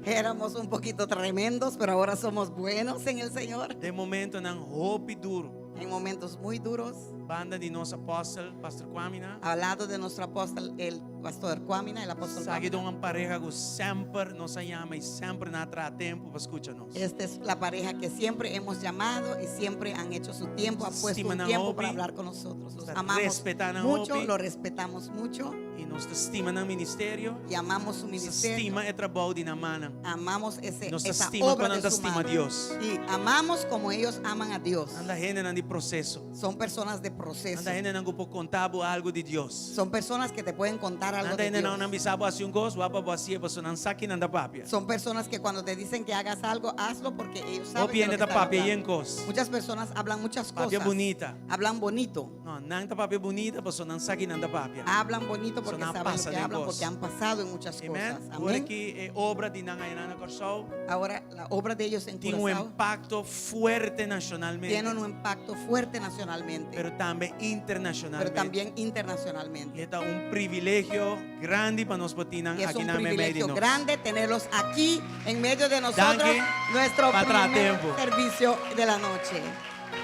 Éramos un poquito tremendos, pero ahora somos buenos en el Señor. Den momentonan hopi duro. En momentos muy duros. Banda di nos apòstel, Pastor Kwamina. Al lado de nuestro apóstol, el pastor Kwamina, el apóstol Esaki Kwamina. ta un pareha ku semper nos a yama i semper nan a traha tempu pa skucha nos. Esta es la pareja que siempre hemos llamado y siempre han hecho su tiempo, han puesto un Stima nan tiempo hopi. para hablar con nosotros. Los Nos amamos respeta nan mucho, hopi. lo respetamos mucho. I nos ta stima nan ministerio. Y amamos su Nos ministerio. stima e trabou di nan mannan. Amamos ese, Nos esa stima obra kon de nan su stima mano. Dios. Y amamos como ellos aman a Dios. Nan ta hendenan di proseso. Son personas de proceso. Nan ta hendenan ku por konta bo algu di Dios. Son personas que te pueden contar algo Nan ta de hendenan Dios. nan bisa bo hasi un kos, wak pa bo hasié, pasobra nan sa ki nan ta papia. Son personas que cuando te dicen que hagas algo, hazlo porque ellos saben Hopi de lo hende que ta están papia hablando. yen kos. Muchas personas hablan muchas Papia cosas. bunita. Hablan bonito. No, nan ta papia bunita, pasobra nan sa ki nan ta papia. Hablan bonito porque Son saben lo pasa que den hablan, kos. porque han pasado en muchas Amen. cosas. Awor Amén. aki e obra di nan ayanan na Kòrsou. Ahora la obra de ellos en Tin un Curazao impakto fuerte nashonalmente. tiene un impacto fuerte nacionalmente. Pero tambe internashonalmente. Pero también internacionalmente. I ta un privilegio grandi pa nos por tin nan Y es aki un na meimei di privilegio nos. grande tenerlos aquí en medio de nosotros, Danki. nuestro Pa traha primer tempu. servicio de la noche.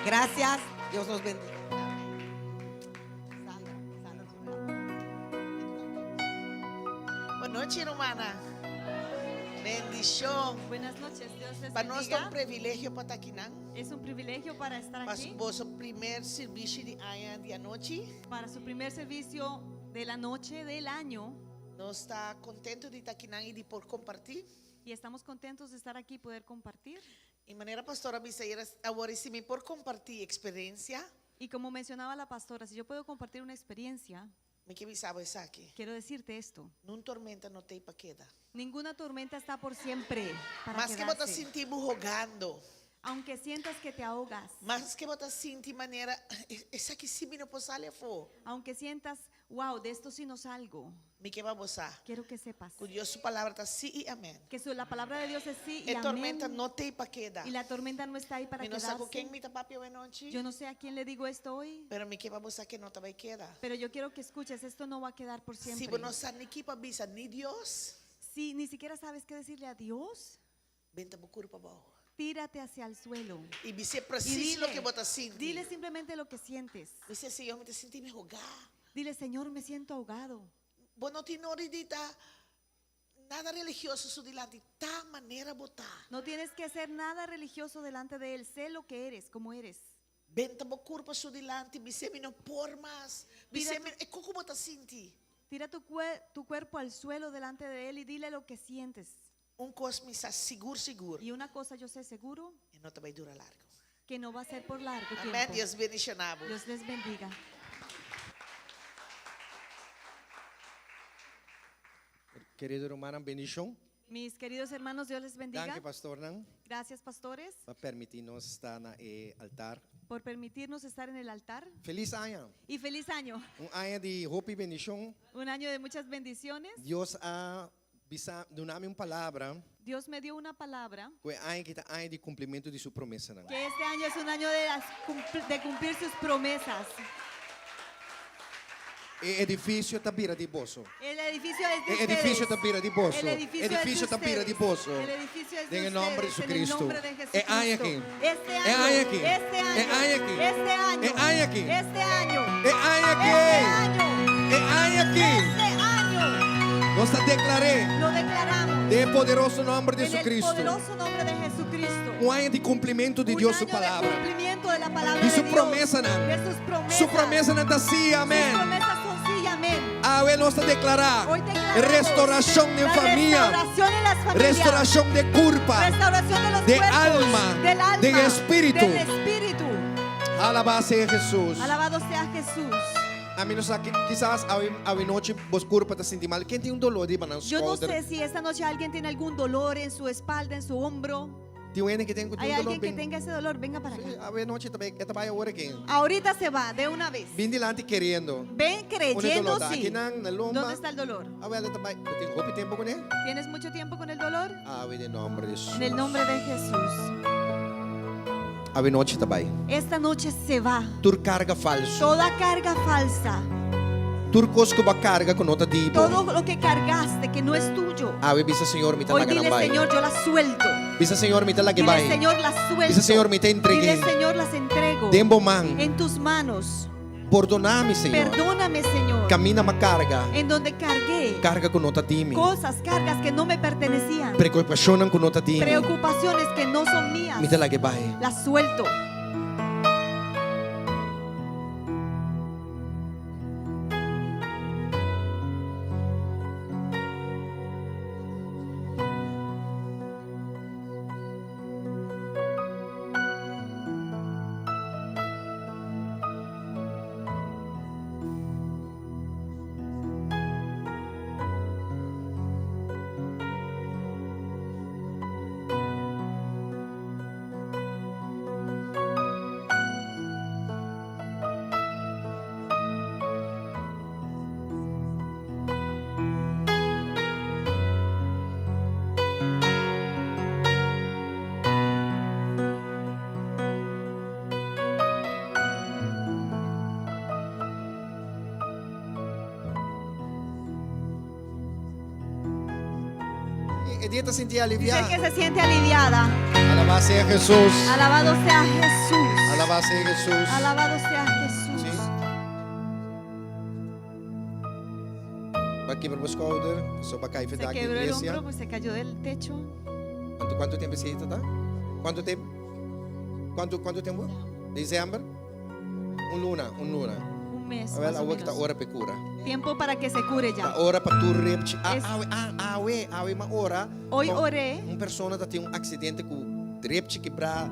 Gracias, Dios los bendiga. Bon nochi, ruman. Bendishon. Buenas noches, Dios les Pa nos ta bendiga. un privilegio pa ta akinan. Es un privilegio para estar Pa aquí. boso promé servisio di aña di anochi. Para su primer servicio de la noche del año. Nos ta kontentu di ta akinan i di por kompartí. Y estamos contentos de estar aquí y poder compartir. I manera pastora a bisa awor si mi por kompartí eksperensia. Y como mencionaba la pastora, si yo puedo compartir una experiencia, Mi ke bisa bo esaki. quiero decirte esto. Niun tormenta no t'ei pa keda. Ninguna tormenta está por siempre para Maske bo ta quedarse. sinti bo hogando. Aunque sientas que te ahogas. Maske bo ta sinti manera esaki sí mi no por sali afó. Aunque sientas, wow, de esto sí no salgo. Mi ke pa bo sa. Quiero que sepas Ku Dios su palabra ta sí i amèn. que su, la palabra de Dios es sí y E tormenta amén. no t'ei pa keda. Y la tormenta no está ahí para Mi no sa ku quedarse. ken mi ta papia awe nochi. Yo no sé a quién le digo esto hoy, Pero mi ke pa bo sa ku no ta bai keda. pero yo quiero que escuches, esto no va a quedar por Si siempre. bo no sa ni ki pa bisa ni Dios, Si ni siquiera sabes qué decirle a Dios, benta bo kurpa abou. tírate hacia el suelo. I bis'é Y presis dile, loke bo ta sinti. dile simplemente lo que sientes. Bis'é Señor, mi ta sinti mi hogá. Dile, Señor, me siento ahogado. Bo no tin nodi di ta nada religioso su dilanti, ta manera bo ta. No tienes que hacer nada religioso delante de Él. Sé lo que eres, como eres. Benta bo kurpa su dilanti, bis'é mi no por mas. Tira Bis'é mi, e kon bo ta sinti. Tira tu, tu cuerpo al suelo delante de Él y dile lo que sientes. Un kos mi sa sigur sigur. Y una cosa yo sé seguro, E no ta bai dura largu. que no va a ser por largo Amèn. tiempo. Dios bendishoná bo. Dios les bendiga. Kerido rumannan, bendishon. Mis queridos hermanos, Dios les bendiga. Danki pastornan Gracias, pastores, pa permití nos ta na e altar. por permitirnos estar en el altar. Felis aña. Y feliz año. Un aña di hopi bendishon. Un año de muchas bendiciones. Dios a bisa duna mi un palabra Dios me dio una palabra ku e aña aki ta aña di kumplimentu di su promesanan. que este año es un año de, las cumpl- de cumplir sus promesas. E edifisio ta bira di boso. El edificio es de E edifisio ustedes. ta bira di boso. El edificio, Edifisio es de ta bira di ustedes. boso. El edificio es de Den e nòmber di ustedes. En el Jesucristo. nombre de E Jesucristo. aña aki. Este E año. aña aki. Este año. E aña aki. Este año. E aña aki. Este año. E aña aki. Este año. E aña aki. Este año. Nos ta deklar'é Lo declaramos. den e poderoso nòmber di En el Jesucristo. poderoso nombre de Jesucristo. Un aña di kumplimentu di Un Dios su año de palabra. cumplimiento de la palabra Di su de Dios. promesanan. De sus promesas. Su promesanan ta sí, amèn. Sus promesas son sí y amén. Awe nos ta deklará Hoy declaramos restaurashon den la famia, restauración en las familias. restaurashon de kurpa, Restauración de los de cuerpos, alma, del alma, den espíritu. del espíritu. Alabá sea Hesus. Alabado sea Jesús. Ami no sa, kisas awe awe nochi bo kurpa ta sinti mal. Ken tin un doló riba nan Yo no skouder? sé si esta noche alguien tiene algún dolor en su espalda, en su hombro. Tin un hende ku tin ku tin Hay un doló alguien que bin. tenga ese dolor, venga para Sí, acá. awe nochi ta bai, e ta bai awor aki. Ahorita se va, de una vez. Bin dilanti keriendo. Ven Unda creyendo, doló ta? sí. Akinan, na lomba. ¿Dónde está el dolor? Awe ta bai. Bo tin hopi tempu kuné? ¿Tienes mucho tiempo con el dolor? Awe den nòmber di Hesus. En el nombre de Jesús. Awe nochi ta bai. Esta noche se va. Tur karga falso. Toda carga falsa. Tur kos ku bo a karga ku no ta di bo. Todo lo que cargaste que no es tuyo. Awe bisa Señor mi ta Hoy laga nan dile, bai. Señor, yo las suelto. Bisa Señor mi ta lag'e Dile, bai. Señor, las suelto. Bisa Señor mi ta entreg'é. Dile, Señor, las entrego. Den bo man. En tus manos. Pordoná mi Señor. Perdóname, Señor. Kaminda m'a karga. En donde cargué Karga ku no ta di mi. cosas, cargas que no me pertenecían. Preokupashonnan ku no ta di mi. Preocupaciones que no son mías. Mi ta lag'e bai. Las suelto. E dia ta sinti Dice aliviá. que se siente aliviada. Alabá sea Jesús. Alabado sea Jesús. Alabá sea Jesús. Alabado sea Jesús. Sí. B'a kibra bo skouder, so b'a kai Se dak di quebró el iglesia. hombro, pues se cayó del techo. Anto kuantu tempu esei ta ta? Kuantu tempu? Kuantu kuantu tempu? December? Un luna, un luna. Un mes. Awel, más o awor ku ta menos. ora pa e kura. Tiempo para que se cure ya. Ta ora pa tur repchi. Ah, Es- awe, ah, awe, awe m'a ora. Hoy Pa oré. Un persona ta tin un aksidente ku repchi kibrá,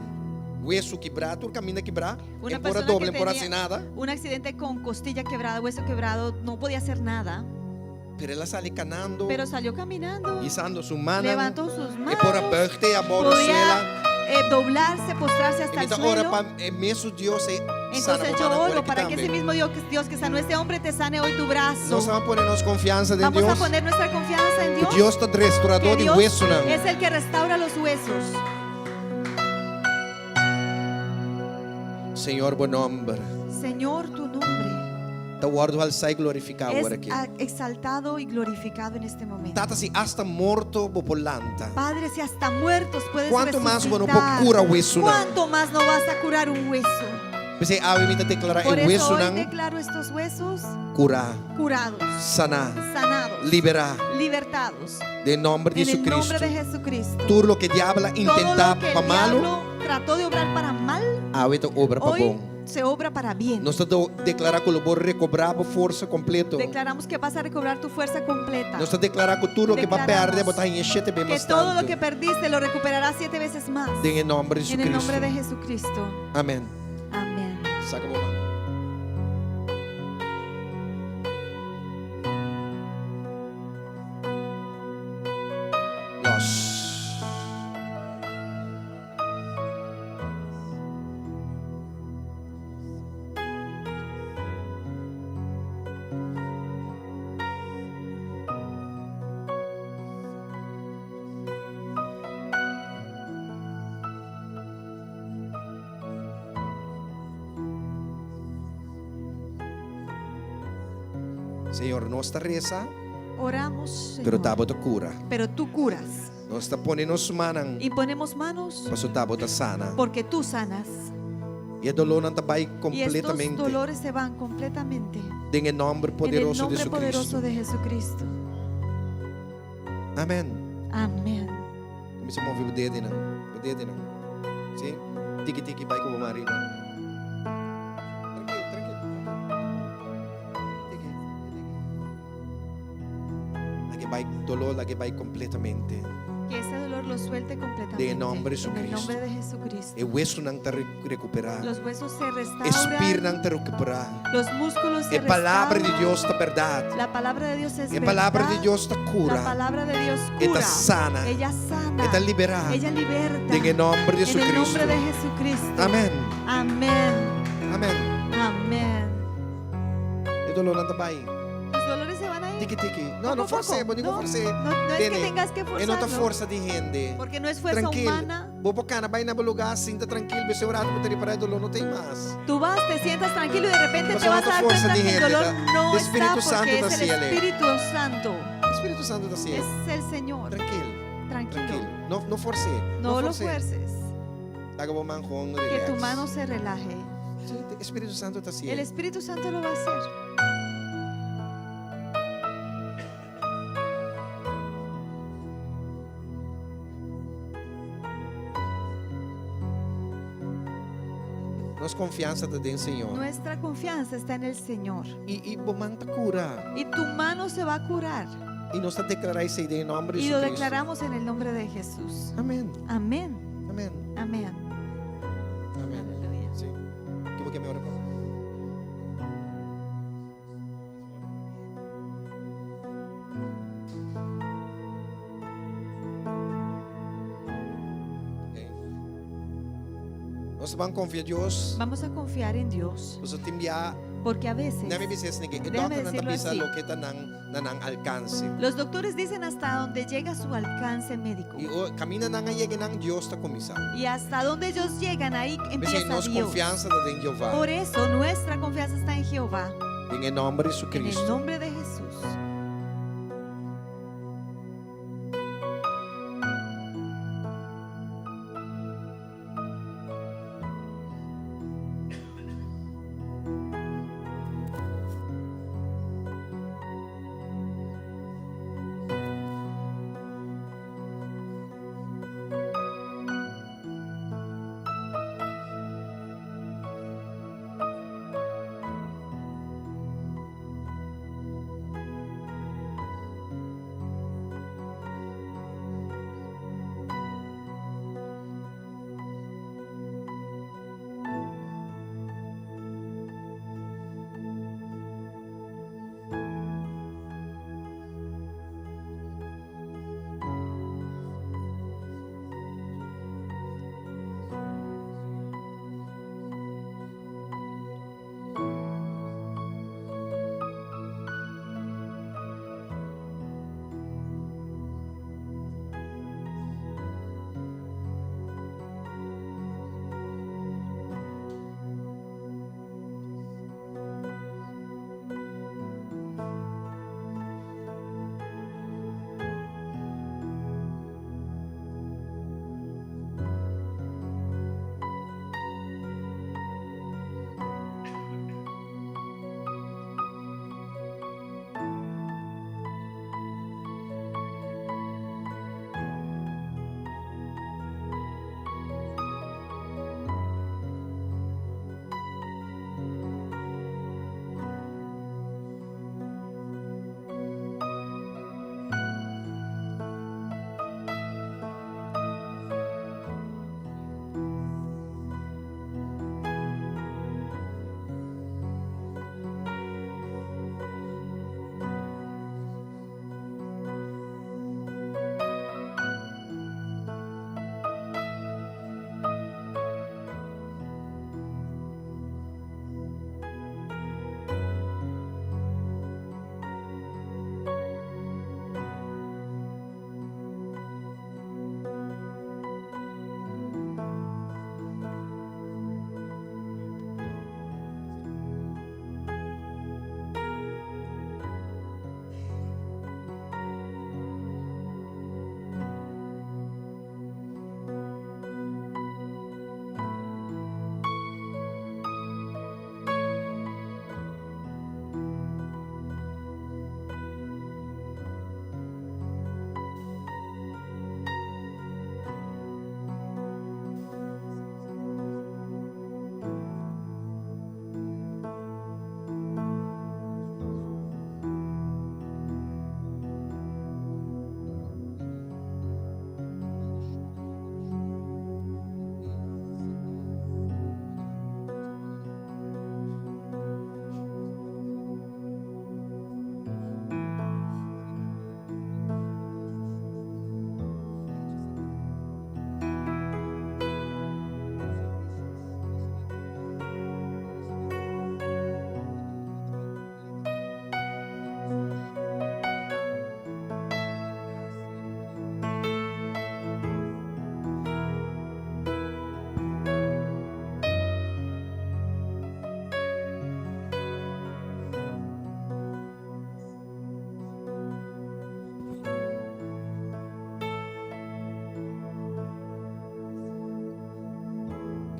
hueso kibrá, tur kaminda kibrá. Una E por a persona doble, que por tenía hasi nada. un accidente con costilla quebrada, hueso quebrado, no podía hacer nada. Pero el a sali kanando. Pero salió caminando. Hisando su mannan. Levantó sus E por a manos. buig te abou na Podía suela. eh, doblarse, postrarse E hasta mi el ta ora suelo. pa e mesun Dios e sana Entonces bo yo mannan ora oro aki para que ese tambe. mismo Dios, Dios que sanó a este hombre te sane hoy tu brazo. Nos ta pone nos konfiansa den Vamos a Dios. poner nuestra confianza en Dios. Dios ta restaurador Que di Dios huesonan. es el que restaura los huesos. Señor, bo nomber. Señor, tu nombre Ta wòrdu alsá i glorifiká es awor aki. a- exaltado y glorificado en este momento. Tata, si asta morto bo por lanta. Padre, si hasta muertos puedes Kuantu mas bo no por resucitar, kura wesunan? ¿cuánto más no vas a curar un hueso? P'esei awe mi ta deklará Por e eso hoy wesunan declaro estos huesos kurá, curados, saná, sanados, liberá. libertados. Den nòmber di En el nombre Jesucristo. de Jesucristo. Tur loke diabel a Todo intentá lo que pa el malu, diablo trató de obrar para mal, awe ta obra pa hoy bon. se obra para bien. Nos ta deklará ku lo bo rekobrá bo forsa kompleto. Declaramos que vas a recobrar tu fuerza completa. Nos ta deklará ku tur loke bo a pèrdè, bo ta haña shete be Que mas todo lo tantu. que perdiste lo recuperarás siete veces más. Den e nòmber di En el nombre Jesucristo. de Jesucristo. Amèn. Amén. Saka bo man. Los. Señor, nos ta resa, Oramos, pero Señor, ta Bo ta kura. pero tú curas. Nos ta pone nos mannan, Imponemos manos paso ta Bo ta sana. porque tú sanas. I e dolónan ta bai Y estos kompletamente dolores se van completamente. den e nòmber En el poderoso di nombre Jesucristo. poderoso de Jesucristo. Amèn. Amén. Kuminsá move bo dedenan, bo dedenan. Sí? Tiki tiki bai ku bo man riba. Trankil, trankil, trankil. Tiki, tiki. Lag'e bai doló, lag'e bai kompletamente. Que ese dolor lo suelte completamente. Den nombre de En el Jesucristo. nombre de Jesucristo. E wesunan ta rekuperá. Los huesos se E restauran. spirnan ta rekuperá. Los músculos se E palabra di restauran. Dios ta bèrdat. La palabra de Dios es E palabra di verdad. Dios ta La kura. palabra de Dios E ta cura. sana. Ella sana. E ta liberá. Ella liberta. Den e nòmber di En el nombre Jesucristo. de Jesucristo. Amèn. Amén. Amèn. Amén. E dolónan ta bai. Tus dolores se van a ir. Tiki tiki. No, no Poco a forcé, poco. bo ningun No, forcé. no, no es que Tene, tengas que E no ta forzarlo. forsa di hende. Porque no es fuerza Trankil. humana. Bo por kana bai na bo lugá, sinta trankil, bese un rato bo ta ripará e doló no ta ei mas. Tú vas, te sientas tranquilo y de repente te Pasobra vas no a ta dar forsa cuenta di que el hende, dolor ta no e está Spiritu porque Santu ta es el hasié. Espíritu Santo. E Spiritu Santu ta hasié. Es el Señor. Trankil. Tranquilo. Trankil. No, no forcé. No lo forcé. fuerces. Laga bo man gewoon Que tu relax. mano se relaje. Sí, e Spiritu Santu ta hasié. El Espíritu Santo lo va a hacer. Nos konfiansa ta den Señor. Nuestra confianza está en el Señor. I, i bo man ta kura. Y tu mano se va a curar. I nos ta deklará esei den nòmber di Y lo Jesucristo. declaramos en el nombre de Jesús. Amèn. Amén. Amèn. Amén. Amèn. Aleluya. Sí. Ki bo ke mi ora pa bo? Okay. Nos ban konfia Dios. Vamos a confiar en Dios. Pasobra tin bia. Porque a veces Déjame bisa esaki, e Déjame dòkternan ta decirlo bisa así. loke ta nan na nan alkanse. los doctores dicen hasta donde llega su alcance médico. I o kaminda nan a yega nan Dios ta kuminsá. Y hasta donde ellos llegan, ahí P'esei empieza nos Dios. konfiansa ta den Jehová. Por eso nuestra confianza está en Jehová. Den e nòmber di En el Jesucristo. nombre de Jesús.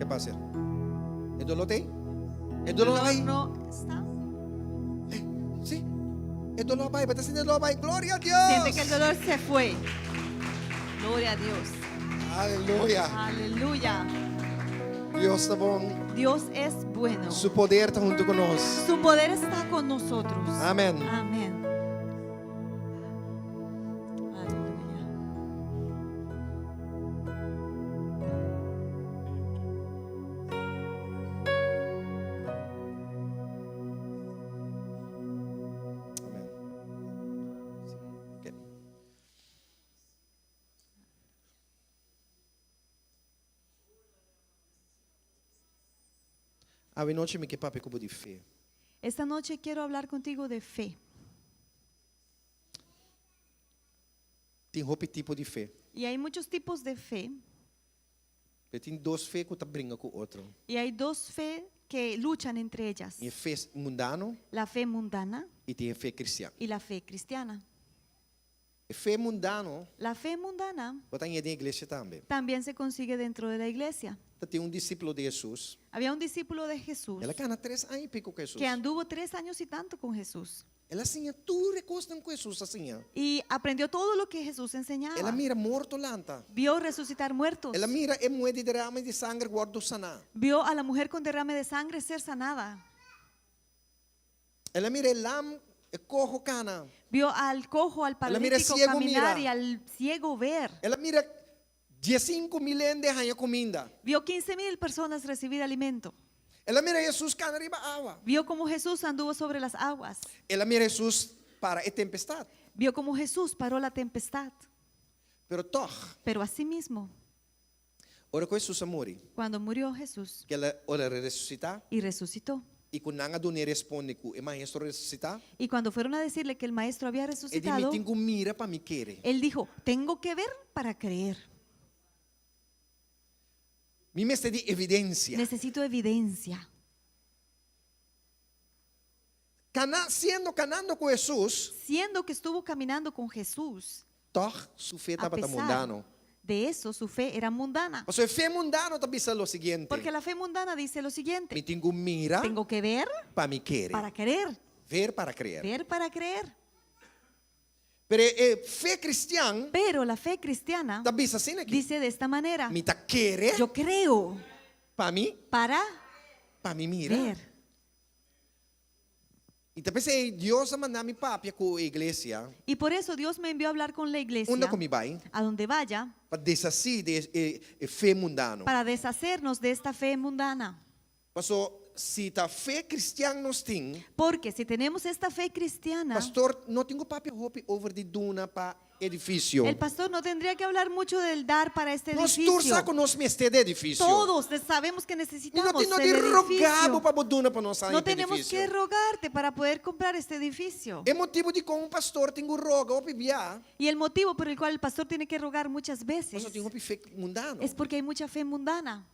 pasa? E doló ta ei? E doló a bai? No está. Eh, sí. E doló a bai. Bo ta sinti e doló a bai. Gloria a Dios! Siente que el dolor se fue. Gloria a Dios. Aleluya. Aleluya. Dios ta bon. Dios es bueno. Su poder ta huntu ku nos. Su poder está con nosotros. Amén. Amén. Aleluya. Amén. Ok. Awe nochi mi ke papia ku bo di fe. Esta noche quiero hablar contigo de fe. Tin hopi tipo di fe. Y hay muchos tipos de fe. Pero tin dos fe ku ta bringa ku otro. Y hay dos fe que luchan entre ellas. Tin e fe mundano La fe mundana i tin e fe kristian. y la fe cristiana. E fe mundano La fe mundana bo ta haña den iglesia tambe. también se consigue dentro de la iglesia. Tatin un disípulo di Hesus. Había un discípulo de Jesús El a kana tres aña i piku ku Hesus. que anduvo tres años y tanto con Jesús El a siña tur e kosnan ku Hesus a siña. y aprendió todo lo que Jesús enseñaba. El a mira morto lanta. Vio resucitar muertos. El a mira e muhé di derame di sanger wòrdu saná. Vio a la mujer con derrame de sangre ser sanada. El a mira e lam, e koho kana. Vio al cojo, al El a mira e paralítico siego caminar mira. y al ciego ver. El a mira diesinku mil hende haña kuminda. Vio 15 mil personas recibir alimento. El a mira Hesus kana riba awa. Vio cómo Jesús anduvo sobre las aguas. El a mira Hesus para e tempestat. Vio cómo Jesús paró la tempestad. Pero tòg, Pero asimismo, ora ku Hesus a muri, cuando murió Jesús ku el a ora el a resusitá, y resucitó, i ku nan a dun'é responde ku e maestro a resusitá, y cuando fueron a decirle que el maestro había e di, Mi resucitado, tin ku mira pa mi kere. él dijo, tengo que ver para creer. Mi mester di evidensia. Necesito evidencia. Kana, siendo kanando ku Hesus, Siendo que estuvo caminando con Jesús, tòg su fe a tabata pesar mundano. de eso, su fe era mundana. Pasobra e fe mundano ta bisa lo siguiente. Porque la fe mundana dice lo Mi siguiente, tin ku mira tengo que ver pa mi kere. para creer, Ver para creer. ver para creer. Pero e fe kristian Pero la fe cristiana ta bisa asina aki. dice de esta manera, Mi ta kere yo creo pa mi, para pa mi mira. ver. I ta p'esei Dios a manda mi papia ku e iglesia. Y por eso Dios me envió a hablar con la iglesia, Unda ku mi bai, a donde vaya, pa deshasí di e, e fe mundano. para deshacernos de esta fe mundana. Paso si ta fe kristian nos tin, Porque si tenemos esta fe cristiana, pastor no tin ku papia hopi over di duna pa edifisio. el pastor no tendría que hablar mucho del dar para este Nos tur edificio. sa ku nos mester di edifisio. Todos sabemos que Mi no necesitamos tin no el di roga bo edificio. pa bo duna pa nos No tenemos edifisio. que rogarte para poder comprar este edificio. E motibu di kon un pastor tin ku roga hopi bia, Y el motivo por el cual el pastor tiene que rogar muchas veces paso tin hopi fe mundano. es porque hay mucha fe mundana.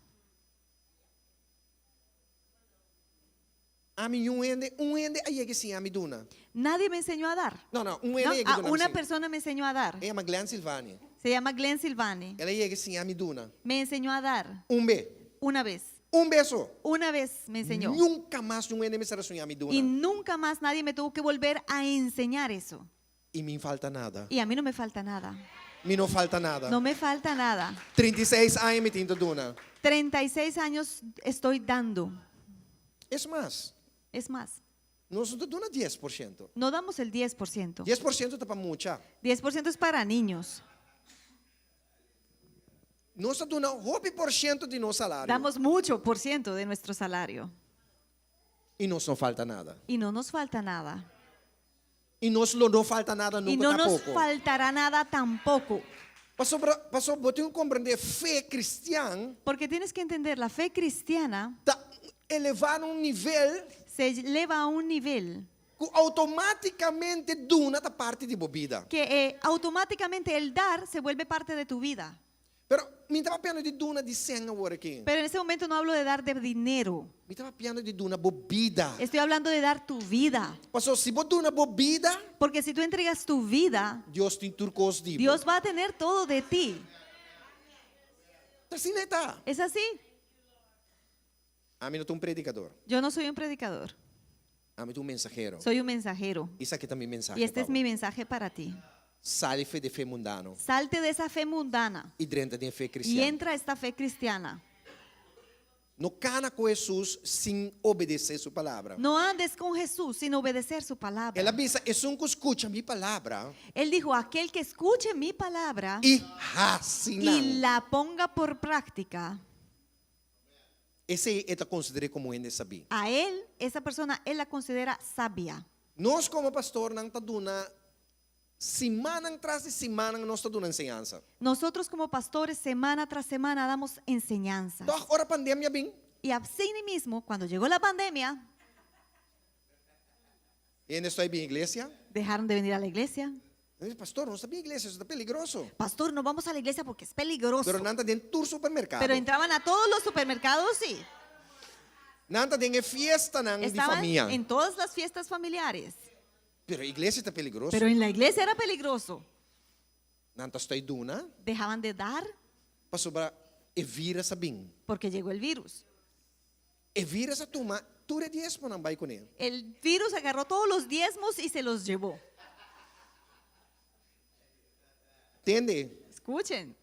Ami niun hende, un hende a yega siña mi duna. Nadie me enseñó a dar. No, no, un hende ¿no? a yega Ah, duna mi una sí. persona me enseñó a dar. E yama Glenn Silvani. Se llama Glenn Silvani. El a yega siña mi duna. Me enseñó a dar Un be. una vez. Un be so. Una vez me enseñó. Nunka mas niun hende mester a siña mi duna. Y nunca más nadie me tuvo que volver a enseñar eso. I mi falta nada. Y a mí no me falta nada. Mi no falta nada. No me falta nada. 36 aña mi tin ta duna. 36 años estoy dando. Es mas, Es más, nos no ta duna 10%. no damos el 10%. 10% ta pa mucha. 10% es para niños. Nos ta duna hopi por siento di nos salario. Damos mucho por ciento de nuestro salario. I nos no falta nada. Y no nos falta nada. I nos lo no falta nada Y nunka no nos tampoko. faltará nada tampoco. Pasobra, pasobra bo tin ku komprendé fe kristian Porque tienes que entender, la fe cristiana ta elevá na un nivel se eleva a un nivel ku outomátikamente duna ta parti di bo bida. que eh, automáticamente el dar se vuelve parte de tu vida. Pero mi n' ta papiando di duna di sèn awor aki. Pero en ese momento no hablo de dar de dinero. Mi ta papiando di duna bo bida. Estoy hablando de dar tu vida. Paso si bo duna bo bida, Porque si tú entregas tu vida, Dios tin tur kos di bo. Dios va a tener todo de ti. Ta asina ta. Es así. Ami no ta un predikador. Yo no soy un predicador, Ami ta un mensahero. soy un mensajero. Esaki ta mi mensahe Y este pa es bo. mi mensaje para ti. Sali for di fe mundano Salte de esa fe mundana i drenta den fe y kristian. entra a esta fe cristiana. No kana ku Hesus sin obedesé su palabra. No andes con Jesús sin obedecer su palabra. El a bisa, Esun ku skucha mi palabra Él dijo, aquel que escuche mi palabra i hasi y nan. la ponga por práctica, Esei e ta konsider'é komo hende sabí. a él, esa persona, él la considera sabia. Nos komo pastornan ta duna simannan tras di simannan nos ta duna enseñansa. Nosotros como pastores semana tras semana damos enseñanzas. Tòg ora pandemia bin, Y así mismo, cuando llegó la pandemia, hende stòp bin iglesia. dejaron de venir a la iglesia. Nan di, Pastor, nos ta bin iglesia, esei ta peligroso. Pastor, no vamos a la iglesia porque es peligroso. Pero nan ta den tur supermerkado. Pero entraban a todos los supermercados, sí. Nan ta den e fiestanan di Estaban famia. en todas las fiestas familiares. Pero iglesia ta peligroso. Pero en la iglesia era peligroso. Nan ta stòp duna Dejaban de dar pasobra e vírus a bin. porque llegó el virus. E vírus a tuma tur e diesmonan bai kuné. El virus agarró todos los diezmos y se los llevó. Tende? Escuchen,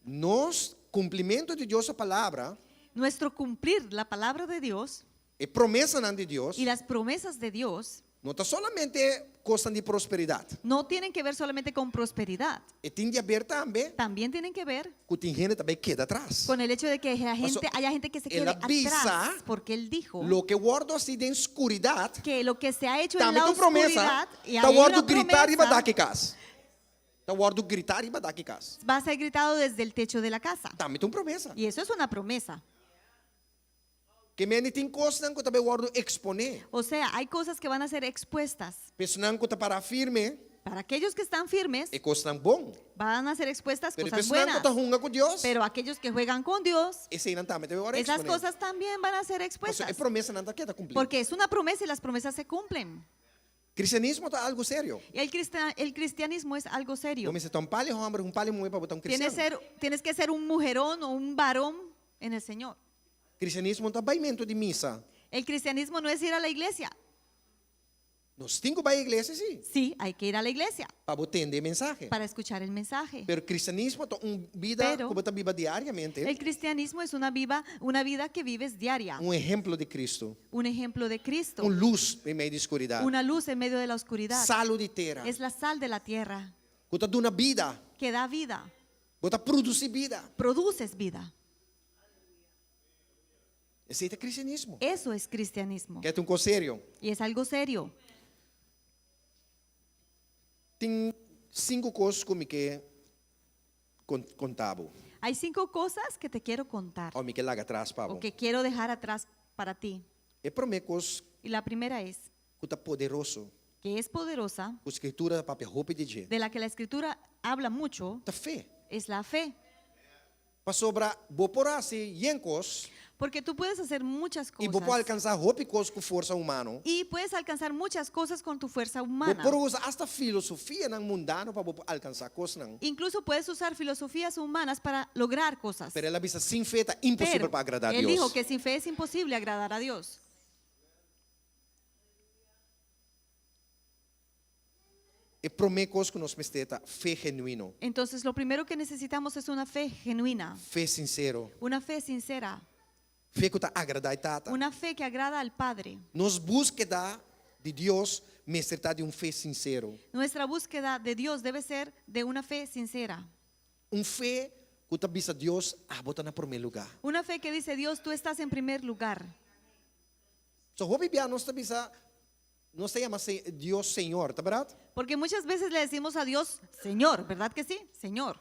Nos kumplimentu di Dios su palabra, nuestro cumplir la palabra de Dios e promesanan di Dios, y las promesas de Dios no ta solamente kosnan di prosperidat. no tienen que ver solamente con prosperidad, E tin di haber tambe también tienen que ver ku tin hende ta bai keda atras. con el hecho de que la Paso, gente, haya gente que se el quede a bisa atrás, porque él dijo Loke wòrdu hasí den skuridat, que lo que se ha hecho en tambe la ta un promesa, oscuridad, y ta hay wòrdu una gritá riba promesa, dak di kas. Ta wòrdu gritá riba dak di kas. va a ser gritado desde el techo de la casa. Tambe ta un promesa. Y eso es una promesa. Ke men tin kosnan ku ta bai wòrdu eksponé. O sea, hay cosas que van a ser expuestas. Pa esnan ku ta pará firme, Para aquellos que están firmes, e kosnan bon. van a ser expuestas Pero cosas esnan buenas. ku ta hunga ku Dios, Pero aquellos que juegan con Dios, eseinan tambe ta bai wòrdu esas eksponé. cosas también van a ser Pasobra e expuestas. promesanan ta keda kumplí. Porque es una promesa y las promesas se cumplen. Kristianismo ta algu serio. Y el, cristia- el cristianismo es algo serio. Bo mester ta un pal'i hòmber, un pal'i muhé pa bo ta un Tienes, kristian. ser, tienes que ser un mujerón o un varón en el Señor. Kristianismo no ta baimentu di misa. El cristianismo no es ir a la iglesia. Nos tin ku bai iglesia sí, Sí, hay que ir a la iglesia pa bo tende e mensahe. para escuchar el mensaje. Pero kristianismo ta un bida Pero ku bo ta biba diariamente. El cristianismo es una, viva, una vida que vives diaria, Un ehèmpel di Kristu. un ejemplo de Cristo, Un lus den medio di skuridat. una luz en medio de la oscuridad. Salu di tera. Es la sal de la tierra Ku ta duna bida. que da vida, Bo ta produsí bida. produces vida. Esei ta kristianismo. Eso es cristianismo Ku ta un kos serio. y es algo serio. Tin sinku kos ku mi ke konta bo. Hay cinco cosas que te quiero contar Òf mi ke laga atras pa bo. o que quiero dejar atrás para ti. E promé kos Y la primera es ku ta poderoso, que es poderosa, ku Skritura ta papia hopi di dje, de la que la escritura habla mucho, ta fe. es la fe. Pasobra bo por hasi yen kos Porque tú puedes hacer muchas i bo por cosas alkansá hopi kos ku forsa humano. y puedes alcanzar muchas cosas con tu fuerza Bo humana. por usa asta filosofianan mundano pa bo alkansá kosnan. Incluso puedes usar filosofías humanas para lograr cosas. Pero el a bisa sin fe ta imposibel Pero pa agradá él dijo Dios. que sin fe es imposible agradar a Dios. E promé kos ku nos mester ta fe genuino, Entonces, lo primero que necesitamos es una fe genuina, fe sinsero, una fe sincera, fe ku ta agradá e Tata. una fe que agrada al Padre. Nos búskeda di Dios mester ta di un fe sinsero, Nuestra búsqueda de Dios debe ser de una fe sincera, un fe ku ta bisa Dios, abo ta na promé lugá. una fe que dice, Dios, tú estás en primer lugar. So hopi bia nos ta bisa, nos ta yama Dios Señor, ta bèrdat? Porque muchas veces le decimos a Dios, Señor, ¿verdad que sí? Señor.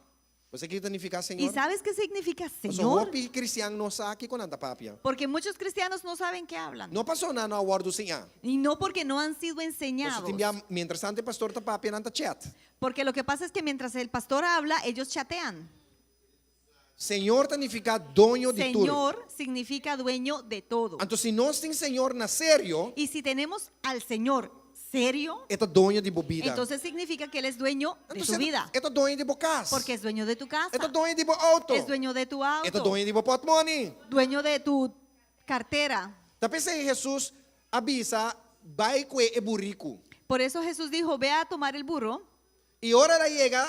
Bo sa kiko ta nifiká ¿Y Señor? sabes qué significa Pasobra Señor? hopi kristian no sa kiko nan ta papia. Porque muchos cristianos no saben qué hablan. No pasobra nan no a wòrdu siñá. Y no porque no han sido Pasobra enseñados. tin bia, mientras tantu e pastor ta papia, nan ta chat. Porque lo que pasa es que mientras el pastor habla, ellos chatean. Señor ta nifiká doño di tur. Señor significa dueño de todo. Anto si nos tin Señor na serio, Y si tenemos al Señor serio, e ta doño di bo bida. entonces significa que Él es dueño de Anto tu vida. e ta doño di bo kas. Porque es dueño de tu casa, E ta doño di bo outo. es dueño de tu E ta auto, doño di bo pòtmòni. dueño de tu cartera. Ta p'esei Hesus a bisa, Bai kue e buriku. Por eso Jesús dijo, ve a tomar el burro. I ora el a yega,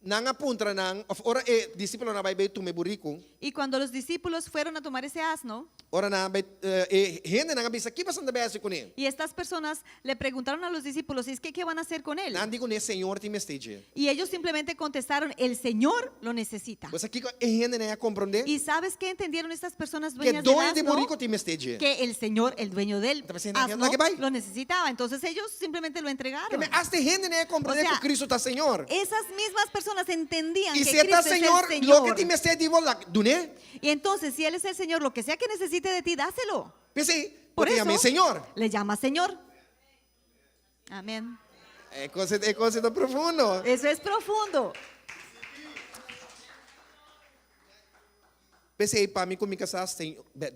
nan a puntra nan, òf ora e disípulonan a bai bai tuma e buriku. Y cuando los discípulos fueron a tomar ese asno. Ora nan a bai, e hendenan a bisa, Ki boso ta bai hasi kuné? Y estas personas le preguntaron a los discípulos, ¿y es que qué van a hacer con él? Nan di kuné, Señor tin mester dje. Y ellos simplemente contestaron, El Señor lo necesita. Bo sa kiko e hendenan a komprondé? ¿Y sabes qué entendieron estas personas Ke dueñas del doño di asno? buriku tin mester dje. Que el Señor, el dueño del Ta pensando, asno, "Ke bai?" lo necesitaba. Entonces ellos simplemente lo Ke entregaron. men asta e hendenan a komprondé O sea, ku Kristu ta Señor. Esas mismas personas entendían I que si e ta Cristo es el Señor, Señor. loke tin mester di bo, lak dun'é. Y entonces, si Él es el Señor, lo que sea que necesite de ti, dáselo. P'esei, Por bo ta yam'é eso, Señor. le llama Señor. Amén. E kos, e kos ta profundo. Eso es profundo. P'esei, pa mi ku mi kasá,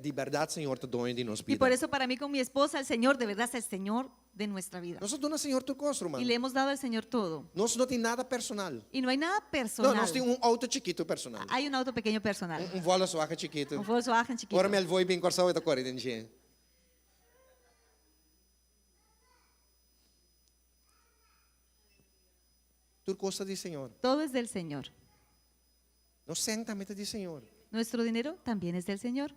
di bèrdat Señor ta doño di nos Y bida. por eso para mí con mi esposa, el Señor de verdad es el Señor de nuestra vida. Nos a duna Señor tur kos, ruman. Y le hemos dado al Señor todo. Nos no tin nada personal. Y no hay nada No, personal. nos tin un outo chikitu personal. Hay un auto pequeño personal. Un, un Volkswagen chikitu. Un Volkswagen chiquito. Ora mi al voi bin Kòrsou e ta kore den dje. Tur kos ta di Señor. Todo es del Señor. Nos sèn tambe ta di Señor. Nuestro dinero también es del Señor.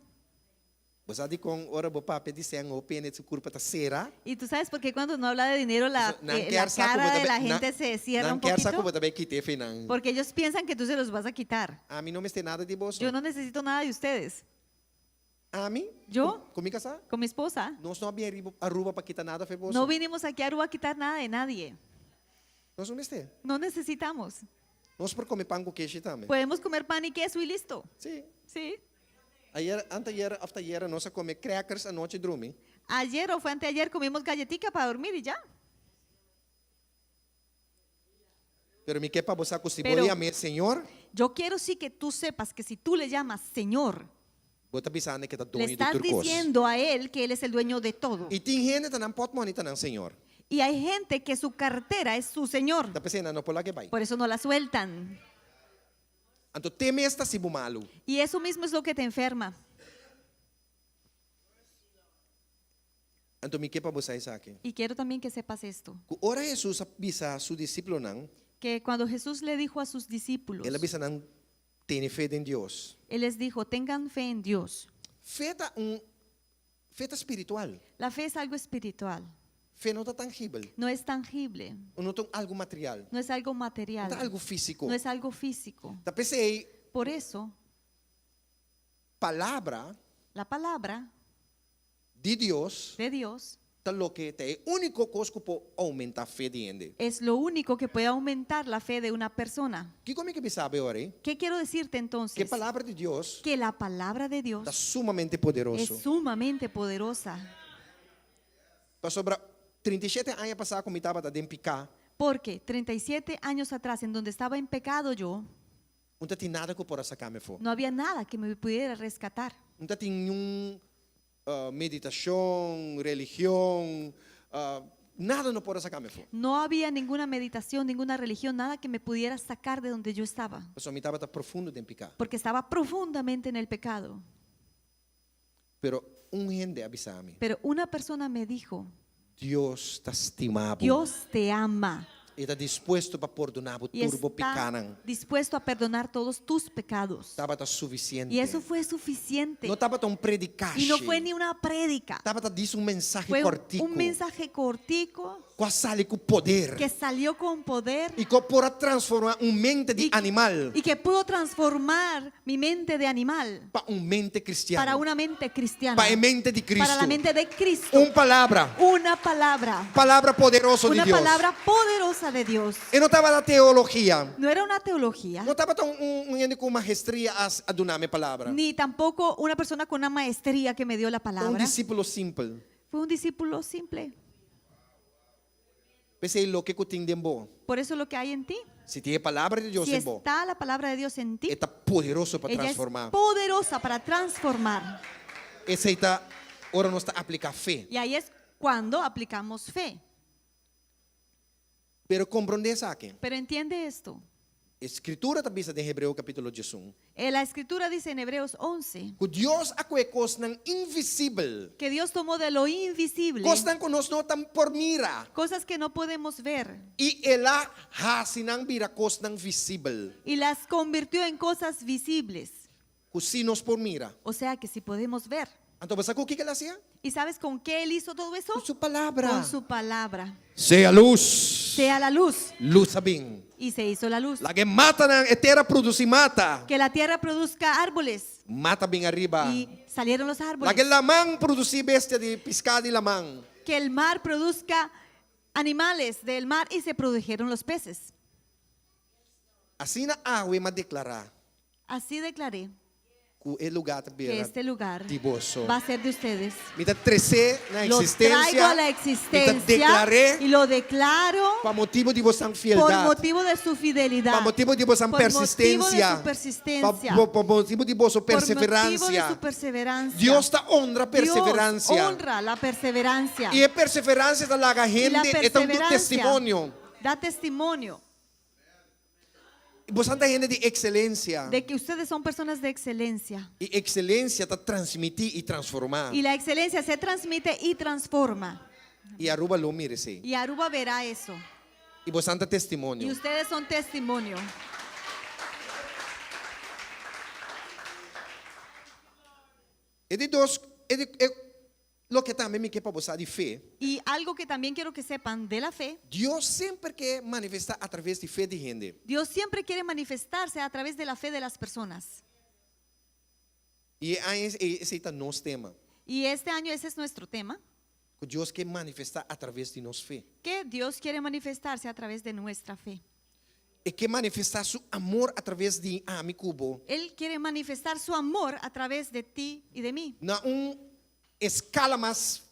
Bo sa dikon ora bo papia di sèn hopi hende su kurpa ta sera? Y tú sabes por qué cuando uno habla de dinero la, Nan eh, la kier sa ku bo cara ta de la bai- gente nan- se cierra nan un kier sa ku poquito. bo ta bai kita e fe nan. Porque ellos piensan que tú se los vas a quitar. Ami no mester nada di boso. Yo no necesito nada de ustedes. Ami? Yo? Ku mi kasá? Con mi esposa. Nos no a bin riba Aruba pa kita nada fe boso. No vinimos aquí a Aruba a quitar nada de nadie. Nos no mester. No necesitamos. Nos por come pan ku keshi tambe. Podemos comer pan y queso y listo. Sí. Sí. Ayer, anteayer, of tayer nos a come crackers anochi drumi. Ayer o fue anteayer comimos galletica para dormir y ya. Pero mi ke pa bo sa ku si bo Pero yam'é Señor, Yo quiero sí que tú sepas que si tú le llamas Señor, bo ta bisando ke ta le dueño di estás tur kos. diciendo a él que él es el dueño de todo. I tin hende ta nan pòtmòni ta nan Señor. Y hay gente que su cartera es su Señor. Ta p'esei nan no por laga e bai. Por eso no la sueltan. Anto te mes ta hasi bo malu. Y eso mismo es lo que te enferma. Anto mi ke pa bo sa esaki. Y quiero también que sepas esto. Ku ora Hesus a bisa su disiplonan, Que cuando Jesús le dijo a sus discípulos, el a bisa nan tene fe den Dios. Él les dijo, tengan fe en Dios. Fe ta un fe ta spiritual. La fe es algo espiritual. Fe no ta tangibel. No es tangible. No ta algu material. No es algo material. No ta algu físiko. No es algo físico. Ta p'esei Por eso, palabra la palabra di Dios de Dios ta loke ta e úniko kos ku por oumentá fe di hende. es lo único que puede aumentar la fe de una persona. Kiko mi ke bisa bo ora ei? ¿Qué quiero decirte entonces? Ke palabra di Dios Que la palabra de Dios ta sumamente poderoso. es sumamente poderosa. Pasobra 37 aña pasá ku mi tabata den piká. Porque 37 años atrás, en donde estaba en pecado yo, Un ta tin nada ku por a saka mi afó. no había nada que me pudiera rescatar. Un ta tin niun meditashon, religion, nada no por a saka mi afó. No había ninguna meditación, ninguna religión, nada que me pudiera sacar de donde yo estaba. Pasobra mi tabata profundo den piká. Porque estaba profundamente en el pecado. Pero un hende a bisa mi. Pero una persona me dijo, Dios ta stima bo. Dios te ama. E ta dispuesto pa pordoná bo Y tur bo está pikánan. dispuesto a perdonar todos tus pecados. Tabata suficiente. Y eso fue suficiente. No tabata un predikashi. Y no fue ni una prédica. Tabata djis un mensahe Fue kòrtiku. un mensaje cortico Ku a sali ku poder. que salió con poder. I ku por a transformá un mente di animal. Y que pudo transformar mi mente de animal. Pa un mente kristiano. Para una mente cristiana. Pa e mente di Cristo. Para la mente de Cristo. Un palabra. Una palabra. Palabra poderoso di Una Dios. palabra poderosa de Dios. E no tabata teologia. No era una teología. No tabata un, un, un hende ku maestria a, a duna mi palabra. Ni tampoco una persona con una maestría que me dio la Un palabra. disípulo simpel. Fue un discípulo simple. P'esei loke ku tin den bo. Por eso lo que hay en ti. Si tin e palabra di Dios Si den bo, está la palabra de Dios en ti, e ta poderoso pa ella es transformá. poderosa para transformar. Esei ta ora nos ta apliká fe. Y ahí es cuando aplicamos fe. Pero komprondé esaki. Pero entiende esto. E Skritura ta bisa den Hebreo kapítulo 11. La escritura dice en Hebreos 11 Ku Dios a kohe kosnan invisibel. que Dios tomó de lo invisible Kosnan ku nos no ta por mira. cosas que no podemos ver I el a hasi nan bira kosnan visibel. y las convirtió en cosas visibles. Ku sí nos por mira. O sea que si podemos ver. Anto bo sa ku kiko el a hasié? ¿Y sabes con qué él hizo todo eso? Ku su palabra. Con su palabra. Sea lus. Sea la luz. Lus a bin. Y se hizo la luz. Laga e matanan, e tera produsí mata. Que la tierra produzca árboles. Mata a bin ariba. Y salieron los árboles. Laga e laman produsí bestia di piská di laman. Que el mar produzca animales del mar y se produjeron los peces. Asina awe m'a deklará. Así declaré. Ku e lugá ta Que bira este lugar di boso. va a ser de ustedes. Mi ta tres'é na Lo eksistensia. traigo a la Mi ta existencia deklar'é y lo declaro pa motibu di bosan por fieldat. motivo de su fidelidad. Pa motibu di bosan Por motivo de persistensia. su persistencia. Pa, pa motibu di boso Por motivo de perseverancia. su perseverancia. Dios ta honra perseverancia. Dios honra la perseverancia. I e perseverancia ta laga Y la hende, e ta un perseverancia testimonio. Da testimonio. Boso ta hende di ekselensia. De que ustedes son personas de excelencia. I ekselensia ta transmití i transformá. Y la excelencia se transmite y transforma. I Aruba lo mira esei. Y Aruba verá eso. I boso ta testimonio. Y ustedes son testimonio. E di dos, e di, e, loke tambe mi ke pa bo sa di fe. Y algo que también quiero que sepan de la fe. Dios semper ke manifestá a traves di fe di hende. Dios siempre quiere manifestarse a través de la fe de las personas. I e aña ei esei ta nos tema. Y este año ese es nuestro tema. Ku Dios ke manifestá a traves di nos fe. Que Dios quiere manifestarse a través de nuestra fe. E ke manifestá su amor a traves di ami ku bo. Él quiere manifestar su amor a través de ti y de mí. Na un eskala mas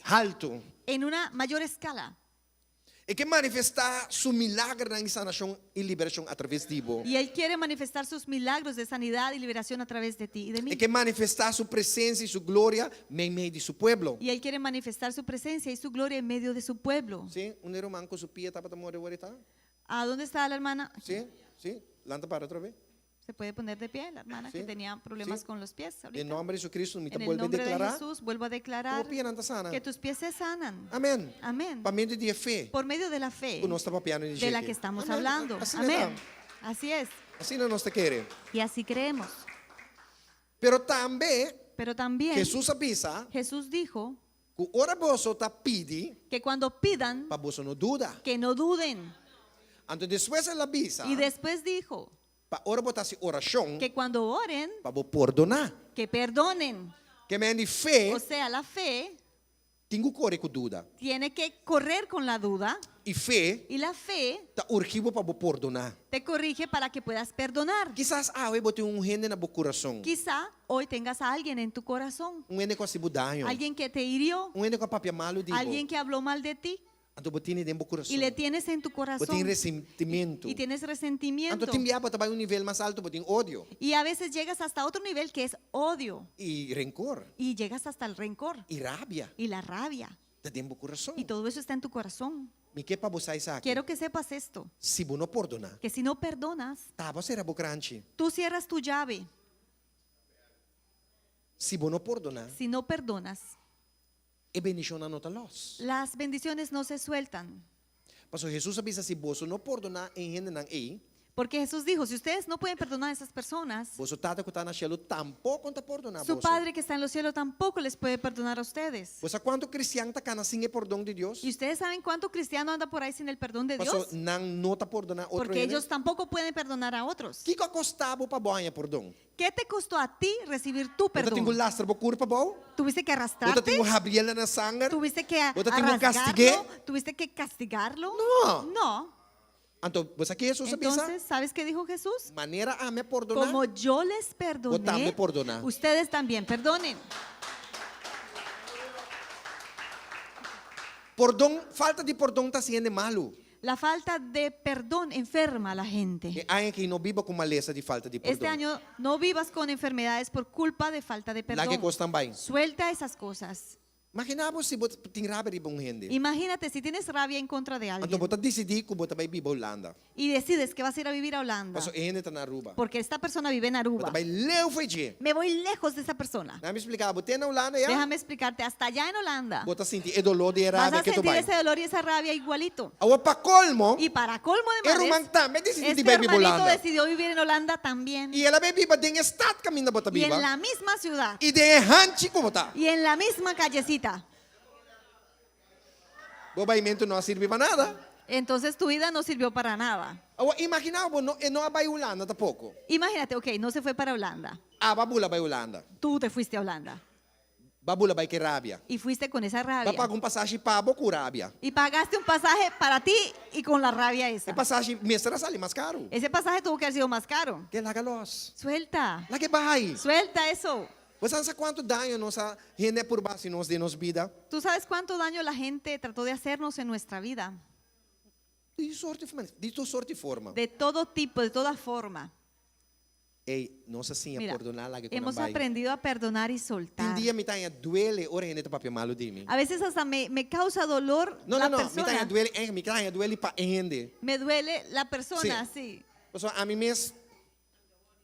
haltu. En una mayor escala. E ke manifestá su milagernan i sanashon i liberashon a traves di bo. Y Él quiere manifestar sus milagros de sanidad y liberación a través de ti y de mí. E ke manifestá su presensia i su gloria meimei di su pueblo. Y Él quiere manifestar su presencia y su gloria en medio de su pueblo. Sí, un ruman ku su pia tabata more ahorita. ¿A dónde está la hermana? Sí, sí, lanta para otra vez. Se puede poner de pie la hermana que Sí, tenía problemas sí. con los pies. ahorita. Den nomber di Jesucristo, mi ta En el bolbe nombre de deklará. Jesús vuelvo a declarar Bo pianan ta sana. que tus pies se sanan. Amén. Amén. Pa medio di e fe. Por medio de la fe Ku nos ta papiando di de la dje que estamos Amén. hablando. Asina Amén. ta. Así es. Asina nos ta kere. Y así creemos. Pero tambe Pero también Jesús a bisa Jesús dijo ku ora boso ta pidi que cuando pidan, pa boso no duda. que no duden. Anto despues el a bisa Y después dijo pa ora bo ta hasi orashon que cuando oren, pa bo pordoná. que perdonen. Ke men di fe O sea, la fe tin ku kore ku duda. tiene que correr con la duda. I fe Y la fe ta urgi bo pa bo pordoná. te corrige para que puedas perdonar. Kisas awe bo tin un hende na bo kurason. Quizá hoy tengas a alguien en tu corazón. Un hende ku a hasi bo daño. Alguien que te hirió. Un hende ku a papia malu di bo. Alguien que habló mal de ti. Anto bo tine den bo kurason. Y le tienes en tu Bo corazón. tin resentimentu. Y tienes resentimiento. Anto tin bia bo ta bai un nivel mas alto, bo tin odio. Y a veces llegas hasta otro nivel que es odio. Y rencor. Y llegas hasta el rencor. Y rabia. Y la rabia. Ta den bo kurason. Y todo eso está en tu corazón. Mi ke pa bo sa esaki. Quiero que sepas esto. Si bo no pordoná. Que si no perdonas. Ta bo a sera bo kranchi. Tú cierras tu llave. Si bo no pordoná. Si no perdonas. E bendishonnan no ta lòs. Las bendiciones no se sueltan. Pasobra Hesus a bisa si boso no pordoná e hendenan ei. Porque Jesús dijo, si ustedes no pueden perdonar a esas personas, Boso Tata ku ta na shelu tampoko no ta pordoná su boso. Padre que está en los cielos tampoco les puede perdonar a ustedes. Bo sa kuantu kristian ta kana sin e pordon di Dios? ¿Y ustedes saben cuánto cristiano anda por ahí sin el perdón de Paso Dios? nan no ta pordoná otro Porque hende. ellos tampoco pueden perdonar a otros. Kiko a kosta bo pa bo haña pordon? ¿Qué te costó a ti recibir tu Bo ta tin perdón? ku lastra bo kurpa abou? ¿Tuviste que Bo ta arrastrarte? tin ku habriel na sanger? ¿Tuviste que Bo ta tin ku arrasgarlo? kastig'é? ¿Tuviste que castigarlo? No. No. Anto, bo sa ke Hesus a bisa? Entonces, ¿sabes qué dijo Jesús? Manera ami a pordoná. Como yo les Bo tambe perdoné, pordoná. ustedes también perdonen. Pordon, falta di pordon ta hasi hende malu. La falta de perdón enferma a la gente. E aña aki no biba ku malesa di falta di pordon. Este año no vivas con enfermedades por culpa de falta de Laga e perdón. kosnan bai. Suelta esas cosas. Imaginá bo si bo tin rabia riba un hende. Imagínate si tienes rabia en contra de Anto alguien bo ta disidí ku bo ta bai biba Hulanda. y decides que vas a ir a vivir a Holanda Paso e hende ta na Aruba. porque esta persona vive en Bo Aruba. ta bai leu fo'i dje. Me voy lejos de esa persona. Laga mi splika bo, te na Hulanda ya, Déjame explicarte, hasta allá en Holanda bo ta sinti e doló di e vas rabia a ke tu sentir bai. ese dolor y esa rabia igualito. Awor pa kolmo, Y para colmo de e males, ruman tambe disidí di este bai biba hermanito Hulanda. decidió vivir en Holanda también. I el a bai biba den e stat kaminda bo ta Y en biba la misma ciudad. i den e hanchi ku bo ta. Y en la misma callecita. Bo baimentu no a sirbi pa nada. Entonces tu vida no sirvió para nada. Awor imaginá bo no, e no a bai Hulanda tampoko. Imagínate, ok, no se fue para Holanda. Abo a bula bai Hulanda. Tú te fuiste a Holanda. Bo a bula bai ku e rabia. Y fuiste con esa Bo a rabia. paga un pasashi pa bo ku rabia. Y pagaste un pasaje para ti y con la rabia E esa. pasashi mester a sali mas karu. Ese pasaje tuvo que haber sido más caro. Ke laga los. Suelta. Lag'é bai. Suelta eso. Bo sa kuantu daño nos a hende a purba hasi nos den nos bida? Tú sabes cuánto daño la gente trató de hacernos en nuestra vida. Di sorto i di tur sorto i forma. De todo tipo, de toda forma. Ey, nos a siña Mira, pordoná laga ku nan hemos bai. aprendido a perdonar y Tin soltar. dia mi ta haña duele ora hende ta papia malu di mi. A veces hasta me, me causa dolor No, la no, no, mi ta persona. haña duele, eh, mi ta haña duele pa e hende. Me duele la persona, Sí. sí. Pasobra ami mes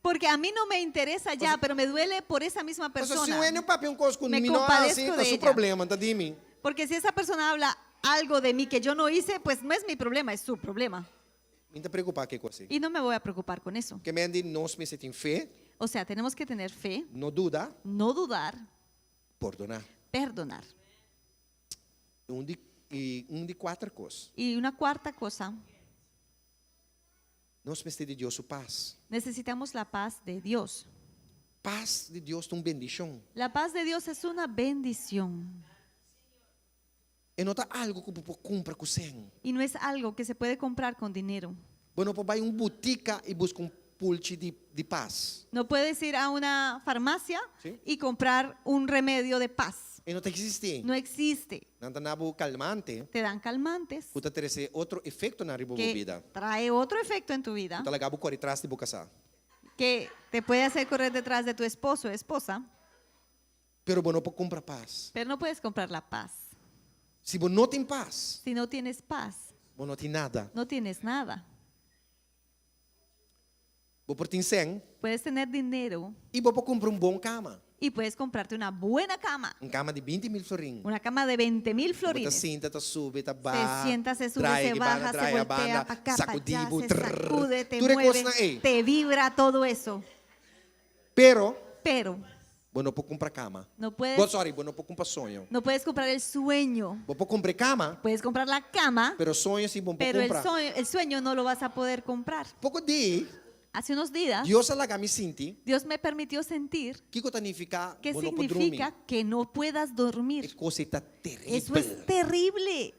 Porque a mí no me interesa ya, pero me duele por esa misma Pasobra si persona. un hende papia un kos ku Me mi no hasi, compadezco ta de su ella. problema, ta di mi. Porque si esa persona habla algo de mí que yo no hice, pues no es mi problema, es su problema. Mi no ta preokupá ku e kos ei. Y no me voy a preocupar con eso. Ke men di nos mester tin fe, O sea, tenemos que tener fe, no duda, no dudar, pordoná. perdonar. Un di, i un di kuater kos. Y una cuarta cosa, Nos mester di Dios su pas. necesitamos la paz de Dios. Pas di Dios ta un bendishon. La paz de Dios es una bendición E no ta algu ku bo por kumpra ku sèn. y no es algo que se puede comprar con dinero. Bo no por bai un butika i buska un pulchi di, di pas. No puedes ir a una farmacia Sí. y comprar un remedio de paz. E no ta eksistí. No existe. Nan ta duna bo kalmante, Te dan calmantes ku ta trese otro efektonan riba bo que bida. trae otro efecto en tu vida Ku ta laga bo kore tras di bo kasá. que te puede hacer correr detrás de tu esposo o esposa, Pero bo no por kumpra pas. pero no puedes comprar la paz. Si bo no tin pas, Si no tienes paz, bo no tin nada. no tienes nada. Bo por tin sèn Puedes tener dinero i bo por kumpra un bon kama. y puedes comprarte una buena cama, Un kama di 20 mil florin. una cama de 20 mil Bo ta florines. sinta, ta subi, ta baha. Se sienta, se sube, draai se aki banda, baja, se draai a voltea banda, pa' acá, pa' sakudí allá, bo, se trrr. sacude, te Tur e mueve, kosnan ei. te vibra todo eso. Pero, Pero bo no por kumpra kama. no puedes, Bo, sorry, bo no por kumpra soño. no puedes comprar el sueño. Bo por kumpra kama, Puedes comprar la cama, pero soño sí bo no por pero el kumpra. sueño, el sueño no lo vas a poder comprar. Poko dia, Hace unos días, Dios a laga mi sinti Dios me permitió sentir kiko ta nifiká qué bo no por drumi. significa que no puedas E dormir. kos ei ta Eso teribel. es terrible.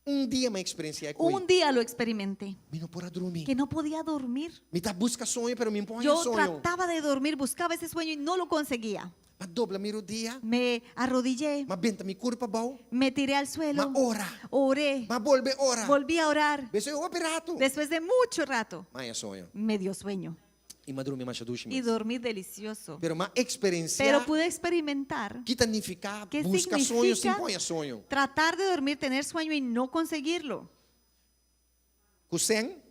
Un dia mi a eksperensiá ku Un día lo experimenté, mi no por a drumi. que no podía dormir. Mi ta buska soño, pero mi no por haña Yo soño. trataba de dormir, buscaba ese sueño y no lo conseguía. M'a dobla mi rudia, Me arrodillé, m'a benta mi kurpa abou, me tiré al suelo, m'a ora, oré, m'a bolbe ora. volví a orar. Despues di hopi ratu. Después de mucho rato, M'a haña soño. me dio sueño I m'a drumi masha dushi y mes. dormí delicioso. Pero m'a eksperensiá Pero pude experimentar ki ta nifiká qué buska soño sin significa por haña soño. tratar de dormir, tener sueño y no conseguirlo. Ku sèn,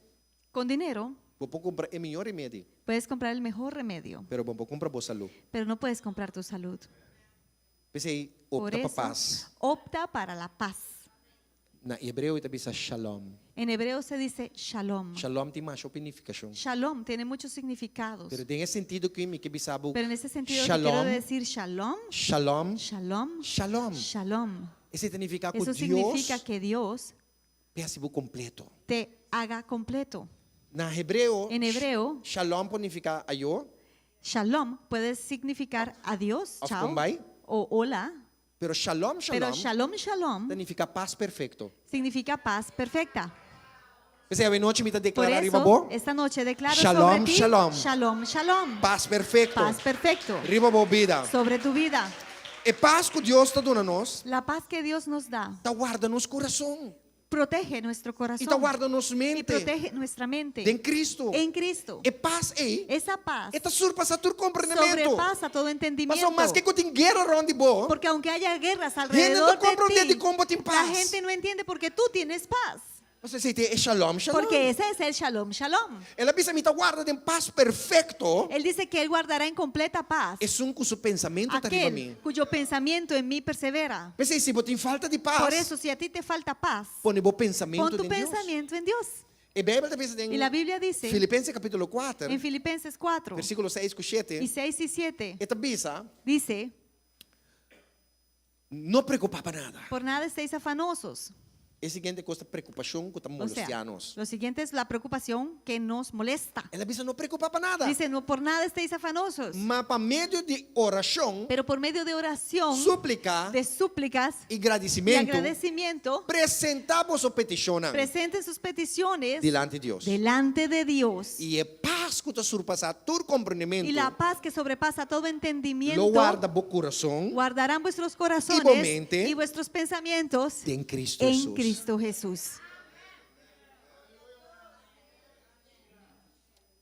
Con dinero bo por kumpra e mihó remedi, puedes comprar el mejor remedio, pero bo no por kumpra bo salú. pero no puedes comprar tu salud. P'esei, Por opta pa eso, pas. opta para la paz. Na hebreo ta bisa shalom. En hebreo se dice shalom. Shalom tin masha hopi nifikashon. Shalom tiene muchos significados. Pero den e sentido ku mi ke bisa bo Pero en ese sentido te quiero shalom, decir shalom, shalom, shalom, shalom. shalom. Esei ta nifiká ku Eso Dios significa que Dios ta hasi bo kompleto. te haga completo. Na hebreo, En hebreo, shalom por nifiká ayó, shalom puede significar adiós, Of chao, kon bai. o hola. pero shalom, Pero shalom, shalom, shalom ta nifiká pas perfekto. significa paz perfecta. P'esei awe nochi mi ta Por deklará riba eso, bo, esta noche declaro Shalom, sobre ti, shalom. shalom, shalom, pas perfekto. paz perfecto Riba bo bida. sobre tu vida. E pas ku Dios ta duna nos, La paz que Dios nos da ta warda nos kurason. Protege nuestro I corazón. ta warda nos Y mente protege nuestra mente. den Kristu. En Cristo. E pas ei, Esa paz e ta surpasá tur komprendementu. sobrepasa todo entendimiento. Paso maske ku tin guera rònt di bo, Porque aunque haya guerras hende no alrededor ta komprondé de ti, dikon bo tin la pas. gente no entiende porque tú tienes paz. Paso esei ta e shalom, shalom. Porque ese es el shalom, shalom. El a bisa mi ta warda den pas perfekto Él dice que él guardará en completa paz esun ku su pensamentu ta riba mi. aquel cuyo pensamiento en mí persevera. P'esei si bo tin falta di pas, Por eso, si a ti te falta paz, pone bo pensamentu pon tu den Dios. pensamiento en Dios. E Beibel ta bisa den Y la Biblia dice Filipenses kapítulo 4, en Filipenses 4 versíkulo 6 ku y 7, 6 y 7, e ta bisa, dice, No preokupá pa nada. por nada estéis afanosos. E siguiente kos ta preokupashon ku ta O sea, molestiá nos. lo siguiente es la preocupación que nos molesta. El a bisa no preokupá pa nada. Dice, no por nada estéis afanosos, Ma pa medio di orashon, pero por medio de oración, súplika de súplicas i y gradisimentu, agradecimiento, presentá boso petishonnan presenten sus peticiones dilanti Dios. delante de Dios. I e pas ku ta surpasá tur komprendementu Y la paz que sobrepasa todo entendimiento lo warda bo kurason guardarán vuestros i bo corazones mente y vuestros pensamientos den Cristo en Hesus. Cristo Jesús.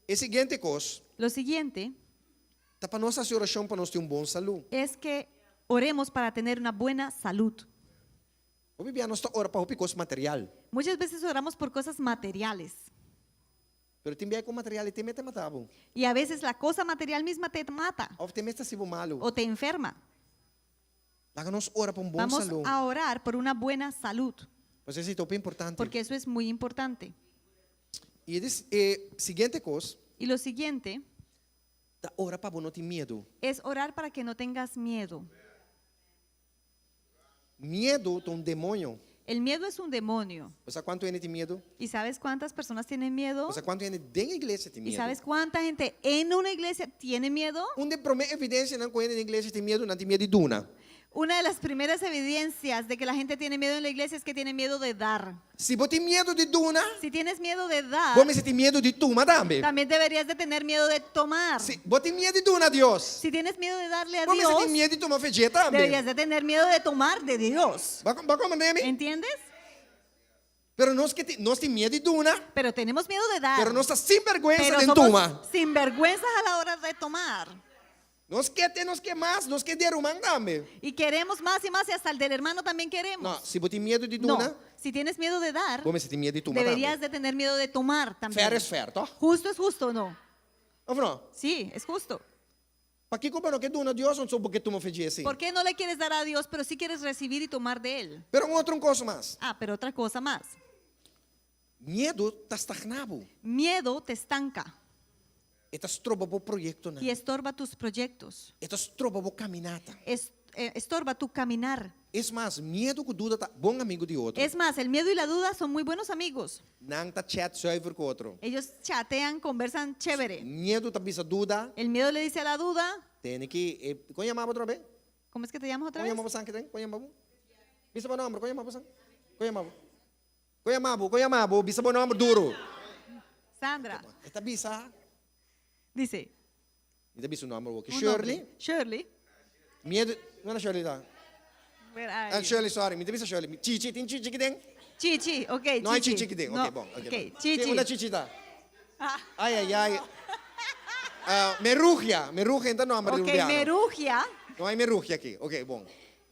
E siguiente kos Lo siguiente ta pa nos hasi orashon pa nos tin un bon salú. es que oremos para tener una buena salud. Hopi bia nos ta ora pa hopi kos material. Muchas veces oramos por cosas materiales Pero tin bia ku material ei mes ta mata bo. y a veces la cosa material misma te mata Òf e mes ta hasi bo malu. o te enferma. Laga nos ora pa un bon Vamos salú. a orar por una buena salud, Pasobra esei ta hopi importante. porque eso es muy importante. I e e siguiente kos Y lo siguiente ta ora pa bo no tin miedu. es orar para que no tengas miedo. Miedu ta un demoño. El miedo es un demonio. Bo sa kuantu hende tin miedu? ¿Y sabes cuántas personas tienen miedo? Bo sa kuantu hende den iglesia tin ¿Y miedu? sabes cuánta gente en una iglesia tiene miedo? Un di e promé evidensianan ku hende den iglesia tin miedu, nan tin miedu di duna. Una de las primeras evidencias de que la gente tiene miedo en la iglesia es que tiene miedo de dar. Si bo tin miedu di duna, Si tienes miedo de dar, bo mester tin miedu di tuma tambe. también deberías de tener miedo de tomar. Si bo tin miedu di duna Dios, Si tienes miedo de darle a bo mester Dios, tin miedu di tuma for dje tambe. deberías de tener miedo de tomar de Dios. Bo a komprondé mi? ¿Entiendes? Pero nos ke nos tin miedu di duna, Pero tenemos miedo de dar. pero nos ta sinbèrgwensa Pero den somos tuma. sinvergüenzas a la hora de tomar. Nos ke te nos ke mas, nos ke di e ruman tambe. Y queremos más y más y hasta el del hermano también queremos. No, si bo tin miedu di No, duna, si tienes miedo de dar, bo mester tin miedu di tuma deberías tambe. de tener miedo de tomar también. Fair is fair, toch? Justo es justo, ¿o no? Òf no? Sí, es justo. Pakiko bo no ke duna Dios, anto bo ke tuma for dje si? ¿Por qué no le quieres dar a Dios, pero sí quieres recibir y tomar de Él? Pero un otro kos mas. Ah, pero otra cosa más. Miedu ta stagná bo. Miedo te estanca E ta stroba bo proyektonan. y estorba tus proyectos. E ta stroba bo kaminata. Es- eh, estorba tu caminar. Es mas, miedu ku duda ta bon amigu di otro. Es más, el miedo y la duda son muy buenos amigos. Nan ta chat zuiver ku otro. Ellos chatean, conversan chévere. Miedu ta bisa duda. El miedo le dice a la duda, Tene ku, eh, kon yama bo otro bes? ¿cómo es que te llamas otra Kon vez? yama bo san ku tin? Kon yama bo? Bisa bo nòmber, kon yama bo san? Kon yama bo? Kon yama bo? Kon yama bo? Bisa bo nòmber duru. Sandra. E ta bisa. Dice. Mi ta bisa un nòmber un Shirley. nombre. Shirley. Miedu, no Shirley ta. Where are Ah, you? Shirley, sorry, mi ta bisa Shirley. Chichi, tin Chichi aki den? Chichi, ok. No hay Chichi aki den. No, Ok, bon. Ok, ok, bon. Chichi. Unda Chichi ta? Ah. Ai, ai, ai. Ah, Merugia, Merugia ta nòmber Ok, Merugia. No hay Merugia aki. Ok, bon.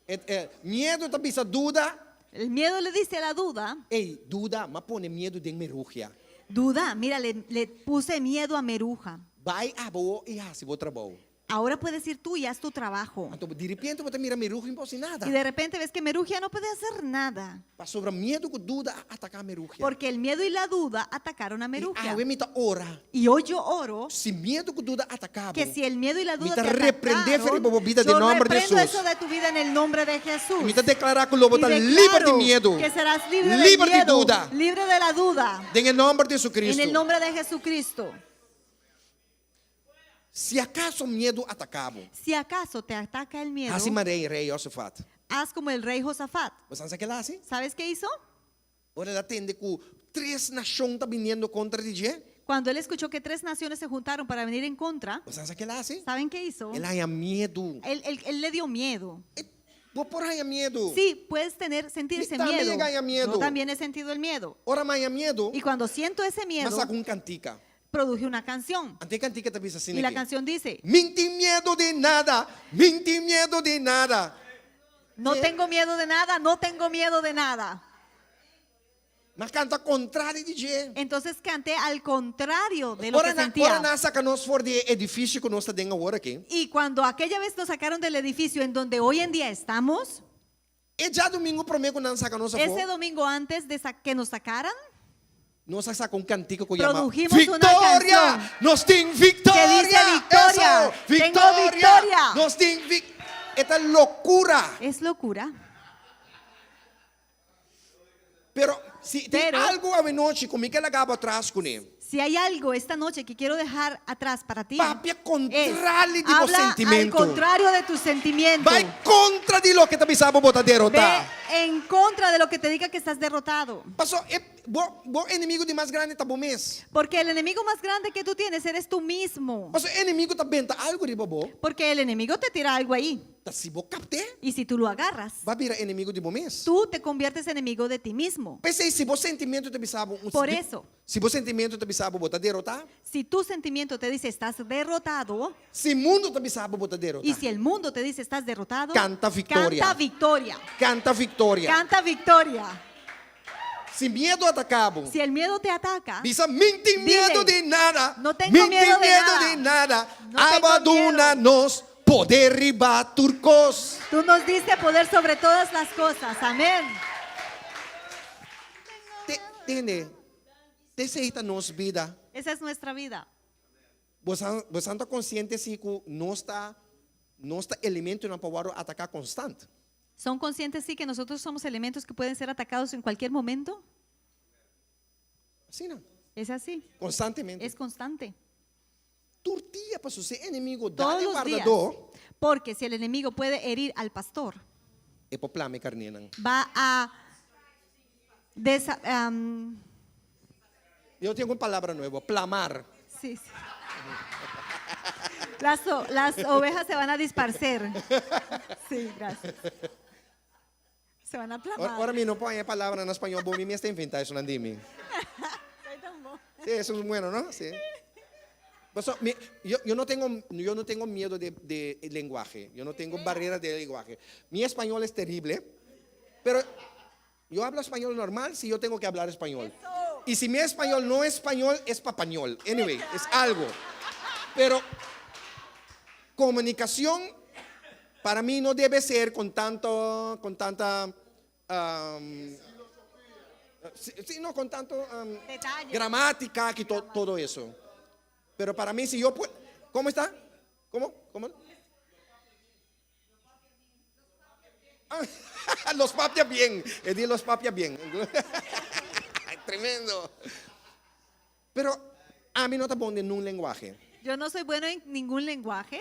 Et, eh, miedu ta bisa duda. El miedo le dice a la duda. Ei, duda, m'a pone miedu den Merugia. Duda, mira, le, le puse miedo a Meruja. Bai abo i hasi bo trabou. Ahora puedes ir tú y haz tu trabajo. Anto, di repente bo ta mira Merugia no por hasi nada. Y de repente ves que Merugia no puede hacer nada. Pasobra miedu ku duda a ataká Merugia. Porque el miedo y la duda atacaron a Merugia. I awe mi ta ora. Y hoy yo oro Si miedu ku duda a ataká bo. que si el miedo y la duda Mi ta te reprendé atacaron, for di bo bida yo den nòmber di reprendo Hesus. eso de tu vida en el nombre de Jesús. Mi ta deklará ku lo bo Y ta declaro liber di miedu. Que serás libre del Liber di miedo, duda. libre de la duda. Den nòmber di Jesucristo. En el nombre de Jesucristo. Si akaso miedu ataká bo. Si acaso te ataca el miedo, Hasi manera rei Josafat. haz como el rey Josafat. Bo sa kiko el a hasi? ¿Sabes qué hizo? Ora el a tende ku tres nashon ta biniendo kontra di dje. Cuando él escuchó que tres naciones se juntaron para venir en contra, Bo sa kiko el a hasi? ¿saben qué hizo? El a haña miedu. Él, él- él le dio miedo. Bo por haña miedu. Sí, puedes tener, sentir Mi ese también miedo. haña miedu. Yo también he sentido el miedo. Ora mi haña miedu, Y cuando siento ese m'a miedo, saka un kantika. produje una canción. Anto e kantika ta bisa asina Y la aki. canción dice, Mi n'tin miedu di nada, mi n'tin miedu di nada. no tengo miedo de nada, no tengo miedo de nada. M'a kanta kontrario di dje. Entonces canté al contrario de lo Ora que na, ora sentía. nan saka nos for di e edifisio ku nos ta den awor aki. Y cuando aquella vez nos sacaron del edificio en donde hoy en día estamos, E djadumingu promé ku nan saka nos afó. ese domingo antes de que nos sacaran, Nos a saka un kantika ku yama Produjimos una Viktoria! canción Nos tin viktoria! que dice victoria. Eso! Tengo Viktoria! victoria. Nos tin vic E ta lokura. Es locura. Pero si tin Pero- algu awenochi ku mi ke laga bo atras kuné. Si hay algo esta noche que quiero dejar atrás para ti, Papia es, kontrali di bo habla al sentimentu. contrario de tus sentimientos. Bai kontra di loke ta bisa bo bo ta derotá. Ve en contra de lo que te diga que estás derrotado. Paso e bo bo enemigu di mas grandi ta bo mes. Porque el enemigo más grande que tú tienes eres tú mismo. Paso enemigu ta benta algu riba bo. Porque el enemigo te tira algo ahí. Ta si bo kapt'é, Y si tú lo agarras, b'a bira enemigu di bo mes. tú te conviertes en enemigo de ti mismo. P'esei si bo sentimentu ta bisa bo un Por eso. Si bo sentimentu ta bisa bo bo ta derotá. Si tu sentimiento te dice estás derrotado, Si mundu ta bisa bo bo ta derotá. y si el mundo te dice estás derrotado, Canta victoria. Canta victoria. Kanta viktoria. Canta victoria. Si miedu ataká bo. Si el miedo te ataca, Bisa mi n'tin miedu Dile, di nada. No tengo Mi n'tin miedo de miedu nada. di nada. No tengo Abo a duna miedo. nos poder riba tur kos. tú nos diste poder sobre todas las cosas. Amén. Te, tende, esei ta nos bida. Esa es nuestra vida. Bo ta konsiente si ku nos ta nos ta elementonan pa wòrdu ataká konstant. ¿Son conscientes, sí, que nosotros somos elementos que pueden ser atacados en cualquier momento? Asina, Es así, konstantemente. es constante. Tur dia paso si enemigu Todos dal e los días. wardadó, Porque si el enemigo puede herir al pastor, e por plama e karnénan. va a desa- am, Yo tengo un palabra nuevo, plamar. sí, sí. Las, o- las ovejas se van a disparcer. Sí, gracias. Se van a plamar. Ora mi no por haña palabra na spañó, bo mi mester inventá esun di mi. Sí, eso es bueno, ¿no? Sí. Paso, mi, yo, yo, no tengo, yo no tengo miedo de, de lenguaje, yo no tengo barrera de lenguaje. Mi español es terrible, pero yo hablo español normal si yo tengo que hablar español. Y si mi español no es español, es papañol. Anyway, es algo. Pero comunicación para mí no debe ser con tanto, con tanta, sí, sí, no, con tanto Detalle. gramática y todo eso. Pero para mí, si yo puedo, ¿cómo está? ¿Cómo? ¿Cómo? Ah, los papia bien. Eddie los papia bien. Tremendo. Pero ami no ta bon den ningun lenguahe. Yo no soy bueno en ningún lenguaje,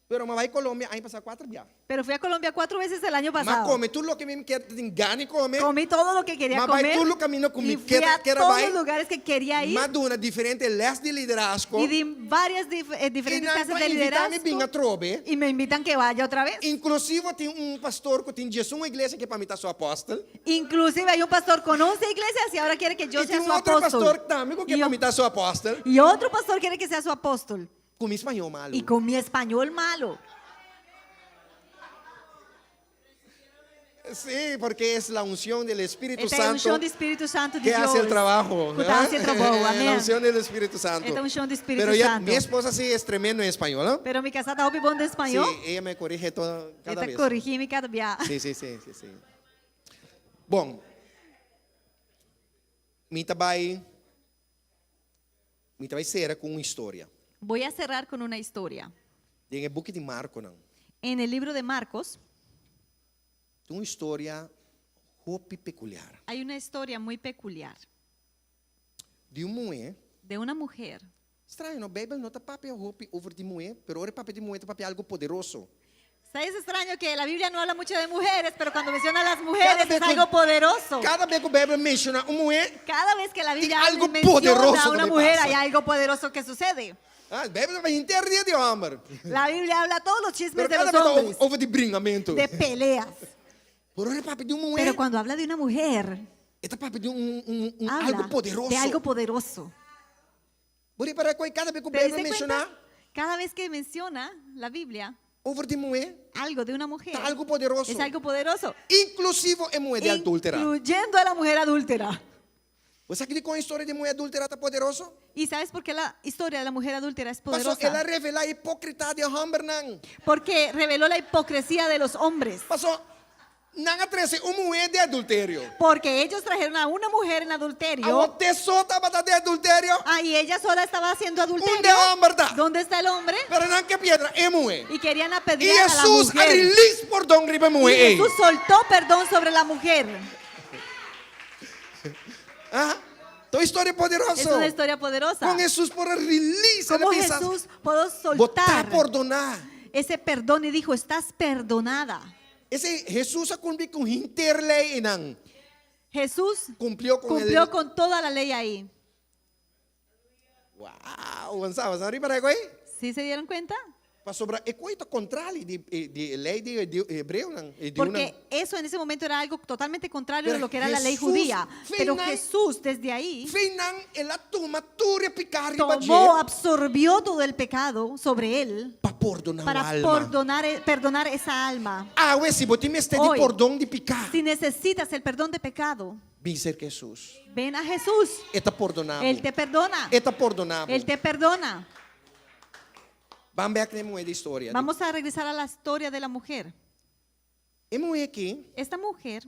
Pero m'a bai Colombia aña pasá kuater bia. pero fui a Colombia cuatro veces el año M'a pasado. kome tur loke mi kier tin gan'i kome. Comí todo lo que quería Ma bai comer. tur lugá mi no comí. Y fui a Quiera todos bai. los lugares que quería ir. M'a duna diferente les di liderazgo. Y di varias diferentes E nan clases ta de invitá mi liderazgo. bin atrobe. Y me invitan que vaya otra vez. Inclusive tin un pastor ku tin 11 iglesia ke pa mi ta su apòstel. Inclusive hay un pastor con 11 iglesias y ahora quiere que yo I sea tin su un otro apóstol. pastor tambe ku ke Y, pa mi ta su apòstel. y otro pastor quiere que sea su apóstol. Ku mi spañó malu. Y con mi español malo. Sí, porque es la unción del Espíritu Esta Santo unshon di Spiritu Santu di que hace el Dios. trabajo. Ku ta hasi e trabou. La Amén. unción del Espíritu Santo. Esta unshon di Spiritu Pero ella, Santu. mi esposa sí es tremendo en español, ¿no? Pero mi kasá ta hopi bon den spañó. Sí, ella me corrige todo, cada E ta vez. korigí mi kada bia. Sí, sí, sí, sí, sí. Bon, mi ta bai, mi ta bai sera ku un historia. Voy a cerrar con una historia. Den e buki di Markonan. En el libro de Marcos Un historia hopi pekuliar. hay una historia muy peculiar Di un muhé. de una mujer. Straño, no? Beibel no ta papia hopi over di muhé, pero ora papia di muhé ta papia algu poderoso. O sea, es extraño que la Biblia no habla mucho de mujeres, pero cuando menciona a las mujeres vez es algo poderoso. Kada bes ku Beibel menshoná un muhé, Cada vez que la Biblia algo menciona poderoso a una también mujer, pasa. hay algo poderoso que sucede. ah, Beibel ta henter dia di hòmber. La Biblia habla todos los chismes Pero de kada los bes hombres, over di bringamentu. de peleas. Pero ora papia di un muhé, Pero cuando habla de una mujer, e ta papia di un, un, un habla algu poderoso. de algo poderoso. Bo ripará ku kada bes ku ¿Te Beibel diste menshoná cuenta? Cada vez que menciona la Biblia over di muhé, algo de una mujer, ta algu poderoso. es algo poderoso, Inklusivo e muhé di adúltera. incluyendo a la mujer adúltera. Bo sa dikon e historia di muhé adúltera ta poderoso? ¿Y sabes por qué la historia de la mujer adúltera es Paso poderosa? el a revelá hipókrita di hòmbernan. Porque reveló la hipocresía de los hombres. Paso nan a trese un muhé den adulterio. Porque ellos trajeron a una mujer en adulterio. Awor t'e so tabata den adulterio. Ah, y ella sola estaba haciendo adulterio. Unda e hòmber ta? ¿Dónde está el hombre? Pero nan ke piedra e muhé. Y querían I apedrear a la Hesus a mujer. release pordon riba e Y muhé ei. Jesús soltó perdón sobre la mujer. Ah, ta un historia Es poderoso. una historia poderosa. Kon Hesus por a release, ¿Cómo el a bisa, Jesús pudo Bo ta soltar pordoná. ese perdón y dijo, estás perdonada? Esei Hesus a kumpli ku henter lei einan. Jesús Kumplió ku cumplió el. con toda la ley ahí. Wow, avansa, avansa riba ei? ¿Sí se dieron cuenta? Pasobra e kos ta kontrali di di lei di di hebreonan, e Porque eso en ese momento era algo totalmente contrario Pero de lo que era la ley Jesús, judía. Pero final- Jesús desde ahí Feinan el a tuma tur e piká riba tomó, dje absorbió todo el pecado sobre él pa pordoná para alma. perdonar, perdonar esa alma. Awe si bo tin mester di Hoy, pordon di piká. Si necesitas el perdón de pecado, Bin serka Hesus. ven a Jesús. E ta pordoná bo. Él te perdona. E ta pordoná bo. Él te perdona. Ban bèk na e muhé di historia. Vamos a regresar a la historia de la mujer. E muhé aki, Esta mujer,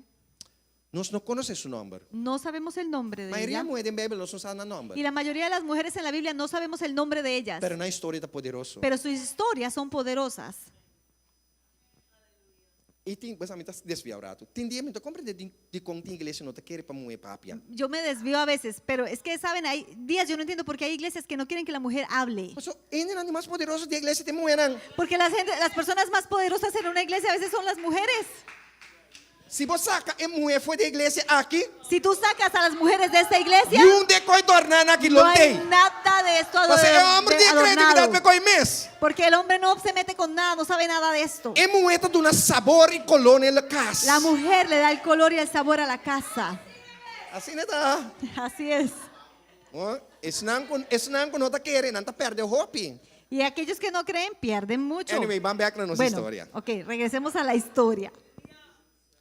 nos no konosé su nòmber. no sabemos el nombre de Mayoria ella. muhé den Beibel nos no sa nan nòmber. Y la mayoría de las mujeres en la Biblia no sabemos el nombre de ellas. Pero nan historia ta poderoso. Pero sus historias son poderosas. I tin, pues ami ta desviá un ratu. Tin dia mi no ta komprendé di dikon tin iglesia no ta kere pa muhé papia. Yo me desvío a veces, pero es que, ¿saben? Hay días, yo no entiendo por qué hay iglesias que no quieren que la mujer hable. Paso, hendenan di mas poderoso den iglesia ta muhénan. Porque la gente, las personas más poderosas en una iglesia a veces son las mujeres. Si bo saka e muhé for di e iglesia aki, Si tú sacas a las mujeres de esta iglesia, niun di e kos dòrná aki no lo hay t'ei. nada de esto Pasobra e hòmber de tin kreatividat adornado. pa e kos mes. Porque el hombre no se mete con nada, no sabe nada de esto. E muhé ta duna sabor i koló na e kas. La mujer le da el color y el sabor a la casa. Asina ta. Así es. Oh, esnan ku esnan ku no ta kere, nan ta pèrdè hopi. Y aquellos que no creen pierden mucho. Anyway, ban bèk na nos Bueno, historia. ok, regresemos a la historia.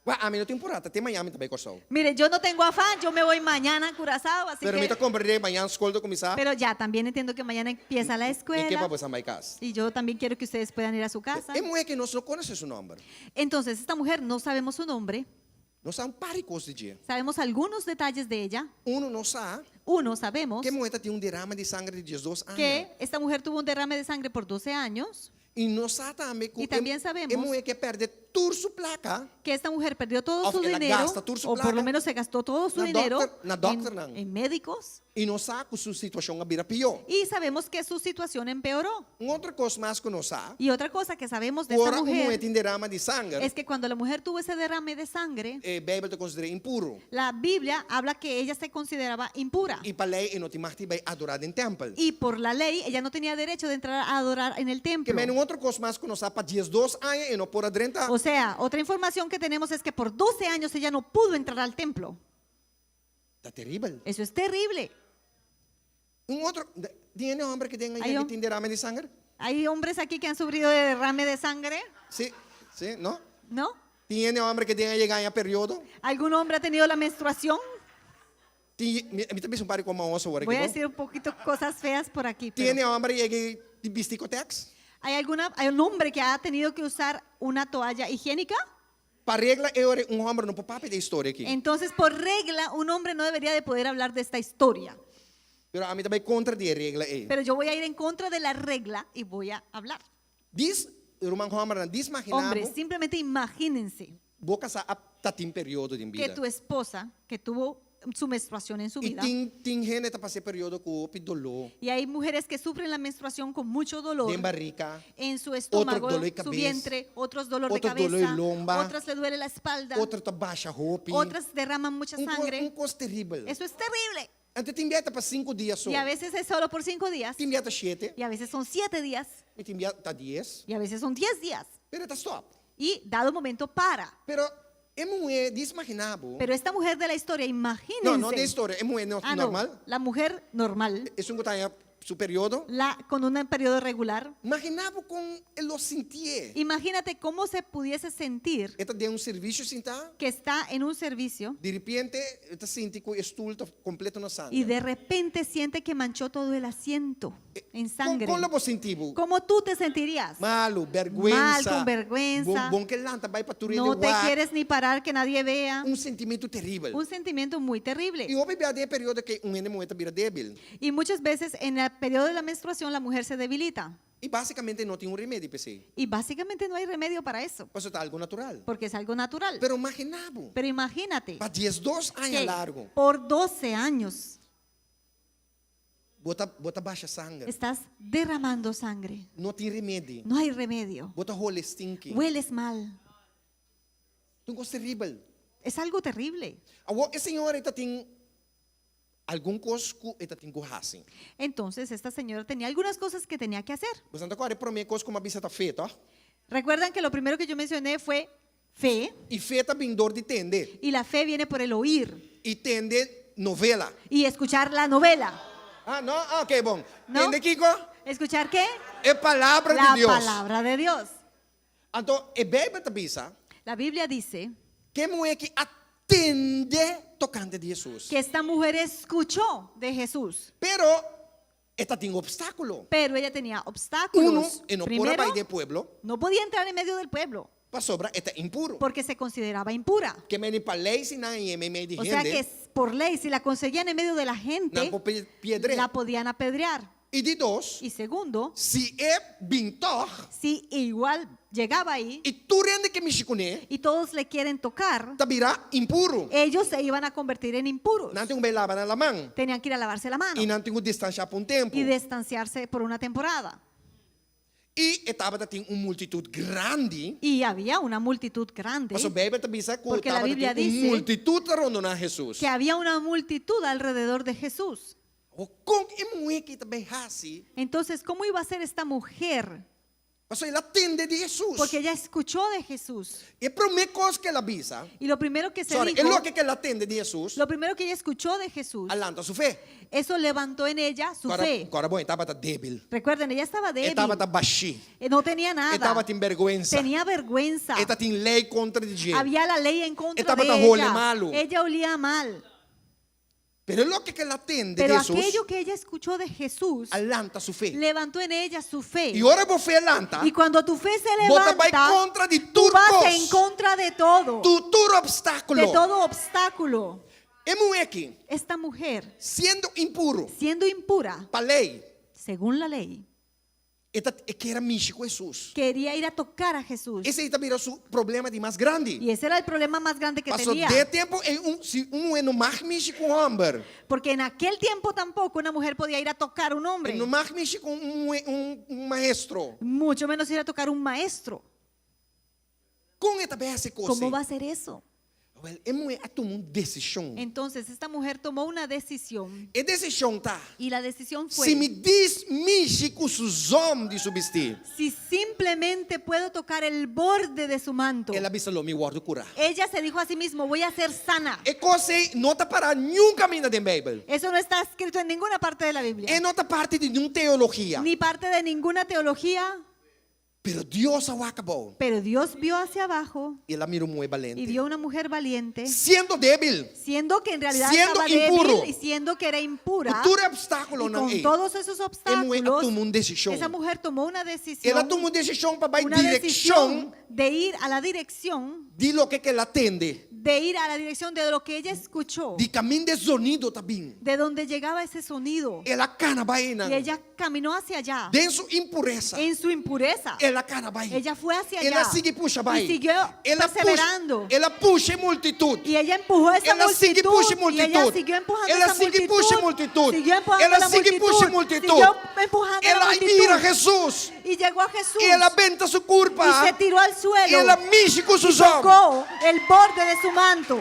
Wak, ami no tin purá, ta te mañan mi ta bai Kòrsou. Mire, yo no tengo afán, yo me voy mañana a Curazao, así Pero mi que... ta komprendé mañan skol ta kuminsá. Pero ya, también entiendo que mañana empieza la Mi ke pa escuela. boso bai kas. Y yo también quiero que ustedes puedan ir a su casa. E muhé aki nos no konosé su nòmber. Entonces, esta mujer no sabemos su nombre, Nos sa un par di kos di dje. sabemos algunos detalles de ella. Uno nos sa Uno, sabemos ku e muhé tabatin un derame di sanger di 12 aña. que esta mujer tuvo un derrame de sangre por 12 años, I nos sa tambe ku I también sabemos e muhé aki a pèrdè tur su plaka. que esta mujer perdió todo Of su el a dinero, gasta tur su o por lo plaka. menos se gastó todo su Na dinero doctor- na doctor en, nan. en médicos. I nos sa ku su situashon a bira pió. Y sabemos que su situación empeoró. Un otro kos mas ku nos sa, Y otra cosa que sabemos de esta ora un muhé mujer tin derame di sanger, es que cuando la mujer tuvo ese derrame de sangre, eh, Beibel ta konsider'é impuru. la Biblia habla que ella se consideraba impura. I pa lei e no tin mag di bai adorá den tèmpel. Y por la ley ella no tenía derecho de entrar a adorar en el Ke templo. men un otro kos mas ku nos sa pa 12 aña e no por a drenta. O sea, otra información que tenemos es que por 12 años ella no pudo entrar al templo. Ta teribel. Eso es terrible. Un otro, tin hòmber ku tin Ai, ku hom- tin derame di sanger? Hay hombres aquí que han sufrido de derrame de sangre, Si, si, no? ¿no? Tin hòmber ku tin a yega haña periodo? ¿Algún hombre ha tenido la menstruación? Tin, mi mi ta bisa un par di kos mahos awor aki. Voy a no? decir un poquito cosas feas por aquí. pero Tin hòmber a yega di bisti Kotex? ¿Hay, alguna, ¿Hay un hombre que ha tenido que usar una toalla higiénica? Pa regla e ora un hòmber no por papia di e historia aki. Entonces, por regla, un hombre no debería de poder hablar de esta historia. Pero ami ta bai kontra di e regla ei. Pero yo voy a ir en contra de la regla y voy a hablar. Djis, ruman hòmbernan, djis imaginá Hombres, simplemente imagínense bo kasá a tatin periodo den que bida. tu esposa, que tuvo su menstruación en su I vida. tin tin hende ta pasa e periodo ku hopi doló Y hay mujeres que sufren la menstruación con mucho dolor den barriga, en su estómago, dolor de su cabeza, vientre, otros dolor de otro dolor de cabeza, lomba, otras le duele la espalda, otro ta basha hopi. otras derraman mucha Un kos, sangre. un kos teribel. Eso es terrible. Anto tin bia ta pa sinku dia so. Y a veces es solo por cinco días, Tin bia ta shete, y a veces son siete días, i tin bia ta dies, y a veces son 10 días. pero ta stòp. Y dado momento para. Pero e muhé, dis imaginá bo. Pero esta mujer de la historia, No, imagínense. no di historia, e muhé no, Ah, no, normal. la mujer normal, Esun ku ta haña su periodo. la, con un periodo regular. Imaginá bo kon e lo sintié. Imagínate cómo se pudiese sentir E ta den un servisio sintá. que está en un servicio Di repente, e ta sinti ku e stul ta kompleto na sanger. y de repente siente que manchó todo el asiento en Kon, sangre. kon lo bo sinti bo? ¿Cómo tú te sentirías? Malu, bèrgwensa. Mal, con vergüenza. Bo, bo no ke lanta bai pa tur hende No te wak. quieres ni parar que nadie vea. Un sentimentu teribel. Un sentimiento muy terrible. I hopi bia den e periodo ku un hende muhé ta bira débil. Y muchas veces en el periodo de la menstruación la mujer se debilita. I básikamente no tin un remedi pa esei. Y básicamente no hay remedio para eso, Pasobra ta algu natural. porque es algo natural. Pero imaginá bo, Pero imagínate pa diesdos aña que largu, por 12 años bo ta, bo ta basha sanger. estás derramando sangre. No tin remedi. No hay remedio. Bo ta hole stinky. Hueles mal. Ta un kos teribel. Es algo terrible. Awor, e señora ei tatin algun kos ku e tatin ku hasi. Entonces, esta señora tenía algunas cosas que tenía que hacer. Boso ta kòrda e promé kos ku mi a bisa ta fe, tòg? Recuerdan que lo primero que yo mencioné fue fe, I fe ta bin dor di tende. y la fe viene por el oír I tende novela. y escuchar la novela. Ah, no? Ah, ok, bon. No. Tende kiko? ¿Escuchar qué? E palabra La di Dios. palabra de Dios. Anto, e Beibel ta bisa, La Biblia dice ku e muhé aki a tende tokante di Hesus. que esta mujer escuchó de Jesús, Pero e tatin opstákulo. pero ella tenía Uno, obstáculos. e no por a Primero, bai den pueblo, no podía entrar en medio del pueblo pasobra e ta impuro. porque se consideraba impura. Ke men pa lei si nan hañ'é meimei di O sea hende, que por ley, si la conseguían en medio de la gente, nan por piedr'é. la podían apedrear. I di dos, Y segundo, si e bin tòg, si igual llegaba ahí i tur hende ke mishi kuné, y todos le quieren tocar, ta bira impuro. ellos se iban a convertir en impuros. Nan tin ku bai laba nan man. Tenían que ir a lavarse la mano I nan tin ku distansiá pa un tempu. y distanciarse por una temporada. I e tabatin un multitut grandi. Y había una multitud grande, Pasobra Beibel ta bisa ku Porque la tabata Biblia tin un dice multitut ta rondoná Hesus. que había una multitud alrededor de Jesús. Kon e muhé aki ta bai hasi? Entonces, ¿cómo iba a ser esta mujer? Pasobra el a tende di Hesus. Porque ella escuchó de Jesús. E promé kos ku el a bisa, Y lo primero que se sorry, dijo, e loke ku el a tende di Hesus, lo primero que ella escuchó de Jesús, a lanta su fe. eso levantó en ella su fe. Kòrda bon, e tabata débil. Recuerden, ella estaba E débil. tabata bashí. Eh, No tenía E nada. tabatin bèrgwensa. Tenía vergüenza. E tatin lei kontra di dje. Había la ley en contra E tabata de hole ella. malu. Ella olía mal. Pero loke ku el a tende Pero di Hesus, aquello que ella escuchó de Jesús a lanta su fe. levantó en ella su fe. I ora bo fe lanta, Y cuando tu fe se bo ta bai levanta, kontra di tú tur vas kos. en contra de todo, Tur tur opstákulo. de todo obstáculo. E muhé aki, Esta mujer, siendo impuro, siendo impura, pa lei, según la ley, e ta e ker a mishi ku Hesus. quería ir a tocar a Jesús. Esei ta bira su problema di mas grandi. Y ese era el problema más grande que Pasobra tenía. den e tempu ei un si un muhé no mag mishi ku un hòmber, Porque en aquel tiempo tampoco una mujer podía ir a tocar a un hombre. no mag mishi ku un muhé un un maestro. Mucho menos ir a tocar a un maestro. Kon e ta bai hasi e kos? ¿Cómo va a ser eso? Wèl, e muhé a tuma un desishon. Entonces esta mujer tomó una decisión. E desishon ta, Y la decisión fue, si mi djis mishi ku su zòm di su bistí, si simplemente puedo tocar el borde de su manto. El a bisa lo mi wòrdu kurá. Ella se dijo a sí mismo, voy a ser sana. E kos ei no ta pará niun kaminda den Beibel. Eso no está escrito en ninguna parte de la Biblia. E no ta parti di niun teologia. Ni parte de ninguna teología. Pero Dios a wak abou. Pero Dios vio hacia abajo I el a mira un muhé y balente. vio una mujer valiente, Siendo débil. siendo que en realidad Siendo estaba impuro. débil y siendo que era impura. Ku tur Y opstákulonan con ei. todos esos E muhé a obstáculos, tuma un desishon. esa mujer tomó una El a decisión, tuma un desishon pa bai una direkshon decisión de ir a la dirección di loke ku el a tende. De ir a la dirección de lo que ella escuchó. Di kaminda e zonido ta bin. De donde llegaba ese sonido. El a kana bai einan. Y ella caminó hacia allá. Den su impuresa. En su impureza. El a kana bai. Ella fue hacia El a allá. sigui pusha bai. Y siguió El a push- perseverando. El a pusha e multitut. Y ella empujó esa El a sigui multitud. pusha e Y ella multitut. siguió empujando El a esa sigui pusha e multitud. multitut. Siguió empujando El a la sigui pusha e multitud. multitut. Siguió empujando El la a multitud. mira Hesus. Y llegó a Jesús. I el a benta su kurpa. Y se tiró al suelo. I el a mishi ku su Y zòm. tocó el borde de su manto.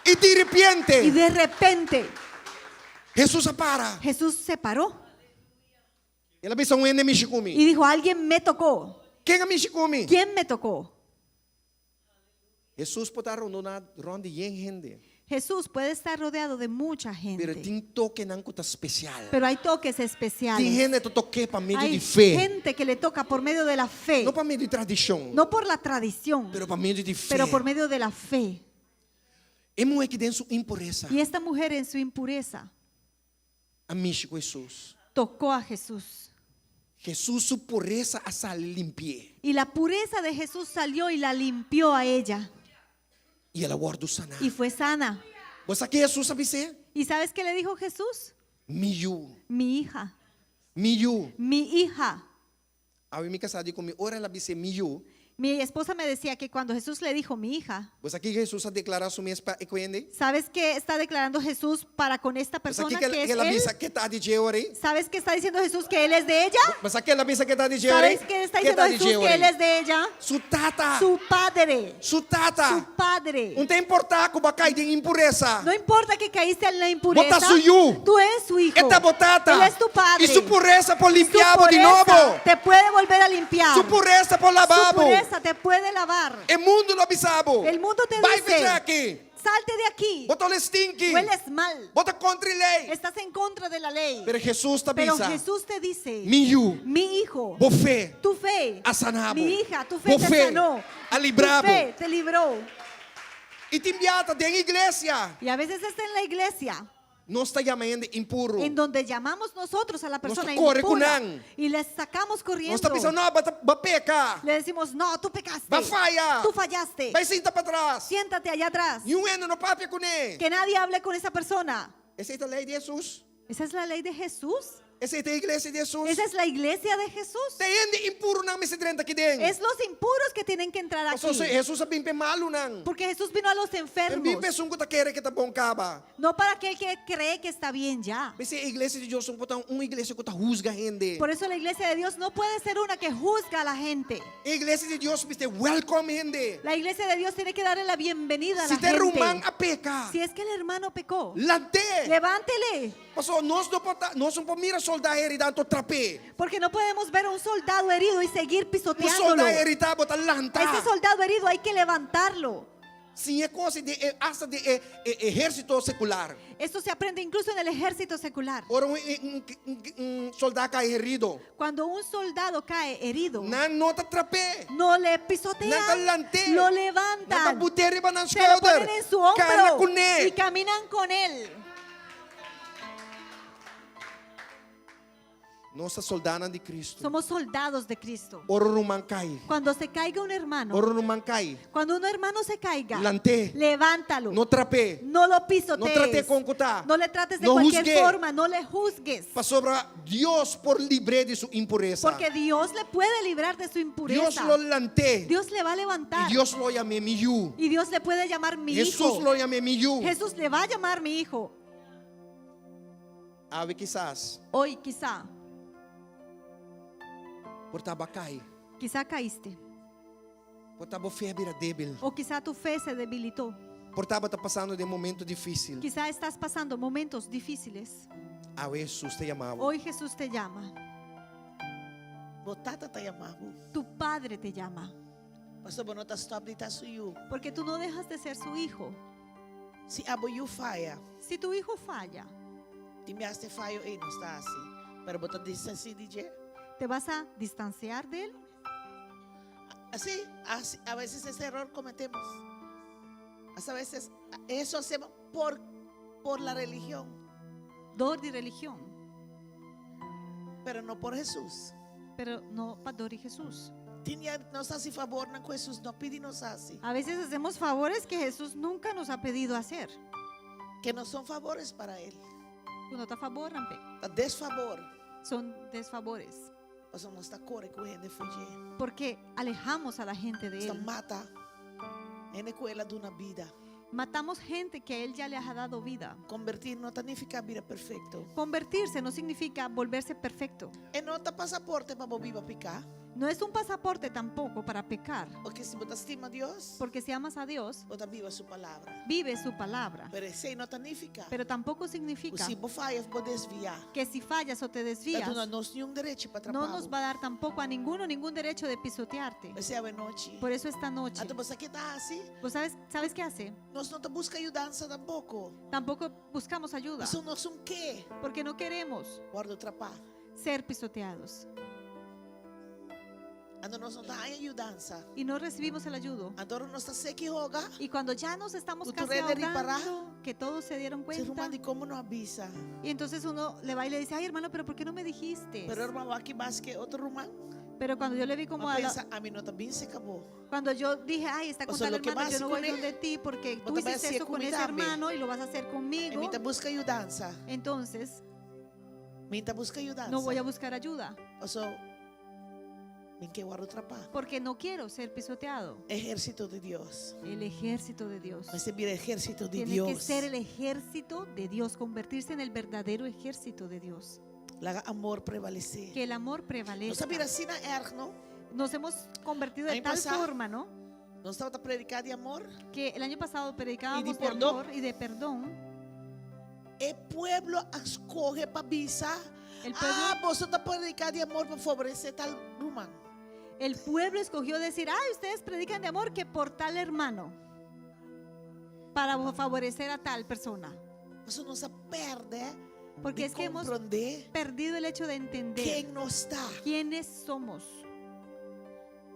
I di repente. Y de repente. Hesus a para. Jesús se paró. El a bisa un hende a mishi ku mi. Y dijo, alguien me tocó. Ken a mishi ku mi? ¿Quién me tocó? Hesus por ta rondoná rònt di yen hende. Jesús puede estar rodeado de mucha Pero gente. tin tokenan ku ta spesial. Pero hay toques Tin especiales. hende ta tok'é pa medio Hay di fe. gente que le toca por medio de la fe. No pa medio di tradishon. No por la tradición, Pero pa medio di fe. pero por medio de la fe. E muhé aki den su impuresa. Y esta mujer en su impureza A mishi ku Hesus. tocó a Jesús. Hesus su puresa a sali limpi'é. Y la pureza de Jesús salió y la limpió a ella. I el a wòrdu saná. Y fue sana. Bo sa kiko Hesus a bis'é? ¿Y sabes qué le dijo Jesús? Mi yu. Mi hija. Mi yu. Mi hija. Awe mi kasá di ku mi ora el a bis'é mi yu. Mi esposa me decía que cuando Jesús le dijo mi hija, Bo sa kiko Hesus a deklará su mes pa e hende? ¿sabes qué está declarando Jesús para con esta Bo sa persona kiko que es el a él? bisa ku e ta di dje ora ei? ¿Sabes qué está diciendo Jesús que él es de ella? Bo sa kiko el a bisa ku e ta di dje ora ei? ¿Sabes qué está Ku e ta diciendo di Jesús dje que él ora ei? es de ella? Su tata. Su padre. Su tata. Su padre. No ta importá ku bo a kai den impuresa. No importa que caíste en la impureza. Bo ta su yu. Tú eres su hijo. E ta bo tata. Él es tu padre. I su puresa por Su limpia bo di pureza nobo. Te puede volver a limpiar. Su puresa por Su laba bo. pureza te puede lavar. E mundu lo bisa bo. El mundo te Bai dice, for di aki. Salte de aquí. Bo ta stinky. Hueles mal. Bo ta kontra lei. Estás en contra de la ley. Pero Hesus ta Pero bisa. Jesús te dice, Mi yu. mi hijo, Bo fe. tu fe, A sana bo. mi hija, tu fe Bo te fe sanó. A libra Tu bo. fe te libró. I tin bia ta den iglesia. Y a veces está en la iglesia, Nos ta yama hende impuru. en donde llamamos nosotros a la persona ta kore ku impura nan. y les sacamos corriendo. Nos ta bisa, no, bo a peka. Le decimos, no, tú pecaste. Bo a faya. Tú fallaste. Bai sinta patras. Siéntate allá atrás. Niun hende no papia kuné. Que nadie hable con esa persona. Esei ta lei di Hesus. Esa es la ley de Jesús. Esei ta iglesia di Hesus. Esa es la iglesia de Jesús. Ta hende impurunan mester drenta aki den. Es los impuros que tienen que entrar aquí. Pasobra Hesus a bin pa e malunan. Porque Jesús vino a los No a bin enfermos. pa esun ku ta kere ku e ta bon kaba. No para aquel que cree que está bien ya. P'esei iglesia di Dios no por ta un iglesia ku ta husga hende. Por eso la iglesia de Dios no puede ser una que juzga a la gente. Iglesia di Dios mester welcome hende. La iglesia de Dios tiene que darle la bienvenida a la Si ta ruman gente. a peka. Si es que el hermano pecó, Lant'é. levántele. Pasobra nos no por ta, nos no por mira sòldá heridá anto trap'é. Porque no podemos ver a un soldado herido y seguir Un pisoteándolo. sòldá heridá bo ta lanta. Ese soldado herido hay que levantarlo. Siña e kos di e, asta den e, e, ehérsito sekular. Esto se aprende incluso en el ejército secular. Ora un, un, un, un sòldá kai herido. Cuando un soldado cae herido, Nan no ta trap'é. no le Nan ta pisotean, lant'é. lo Nan ta levantan, but'é riba nan se lo schouder. ponen en su Kana hombro kuné. y caminan con él. Nos ta sòldánan di Kristu. Somos soldados de Cristo. Ora ruman kai. Cuando se caiga un hermano, Ora ruman kai. cuando un hermano se caiga, Lant'é. levántalo. No trap'é. No lo pisotees. No trat'é kon ku ta. No le trates de No cualquier husgu'é. forma, no le juzgues. Pasobra Dios por libr'é di su impuresa. Porque Dios le puede librar de su impureza. Dios lo lant'é. Dios le va a levantar. I Dios lo yam'é mi yu. Y Dios le puede llamar mi Hesus hijo. lo yam'é mi yu. Jesús le va a llamar mi hijo. Awe kisas. Hoy quizá, Por ta bo a kai. quizá caíste. Por ta bo fe a bira débil. O quizá tu fe se debilitó. Por ta bo ta pasando den momento difísil. Quizá estás pasando momentos difíciles. Awe Hesus ta yama bo. Hoy Jesús te llama. Bo tata ta yama bo. Tu padre te llama. Pasobra bo no ta stòp di ta su yu. Porque tú no dejas de ser su hijo. Si abo yu faya. Si tu hijo falla, Tin biaha e fayo ei nos ta hasi. Pero bo ta distansiá di dje. ¿te vas a distanciar de él? Así, así, a veces ese error cometemos. Hasta a veces eso hacemos por, por la religión, Dor di religion, pero no por Jesús. pero no pa dor di Jesús. Tin ya nos ta hasi fabornan ku Hesus no pidi nos hasi. A veces hacemos favores que Jesús nunca nos ha pedido hacer. Que no son favores para Él. Ku no ta fabornan p'e. Ta desfabor. Son desfavores. Pasobra nos ta kore ku hende for dje. Porque alejamos a la gente de Nos ta Él. mata hende ku El a duna bida. Matamos gente que a Él ya le ha dado vida. Kombertí no ta nifiká bira perfekto. Convertirse no significa volverse perfecto. E no ta pasaporte pa bo biba piká. No es un pasaporte tampoco para pecar. Porque si bo ta stima Dios, Porque si amas a Dios, bo ta biba su palabra. vive su palabra. Pero esei no ta nifiká Pero tampoco ku significa si bo faya of bo desviá, que si fallas o te ta desvías, duna nos niun derechi pa no trapá nos bo. va a dar tampoco a ninguno ningún derecho de pisotearte. P'esei awenochi. Por eso esta noche, Anto bo sa ke ta hasi? ¿vos sabes, sabes qué hace? Nos no ta buska yudansa tampoko. Tampoco buscamos ayuda, Pasobra nos un ke porque no queremos wòrdu trapá. ser pisoteados. Anto nos no ta haña yudansa. Y no recibimos el ayudo. Anto ora nos ta seki hoga. Y cuando ya nos estamos Ku tur casi hende ripará. ahogando, que todos se dieron Se cuenta. ruman di komo no a bisa. Y entonces uno le va y le dice, ay hermano, pero ¿por qué no me dijiste? Pero ora mi a wak mas ke otro ruman. Pero cuando yo le vi como Mi a a la- pensa, ami no ta bin serka bo. cuando yo dije, ay, está O con sea, tal lo que hermano, vas yo no con voy él, donde ti porque o tú te vas a hiciste hacer eso con con ese mi también. hermano y lo vas a hacer Y conmigo. mi ta buska yudansa. Entonces, Mi ta buska yudansa. no voy a buscar ayuda Paso, mi n ke wòrdu trapá. porque no quiero ser pisoteado. Ehérsito di Dios. El ejército de Dios. Mester bira ehérsito di Tiene que Dios. ser el ejército de Dios, convertirse en el verdadero ejército de Dios. Laga amor prevalesé. Que el amor Nos prevalezca. a bira asina erg, no? Nos hemos convertido de Aña tal pasá, forma, ¿no? Nos tabata prediká di amor. Que el año pasado predicábamos de perdón. amor y de perdón. E pueblo a skohe pa bisa. El pueblo, Ah, boso ta prediká di amor pa favoresé tal ruman. el pueblo escogió decir, ay, ustedes predican de amor que por tal hermano, para favorecer a tal persona. Paso nos a pèrdè Porque di es que hemos komprondé perdido el hecho de entender ken nos ta. quiénes somos.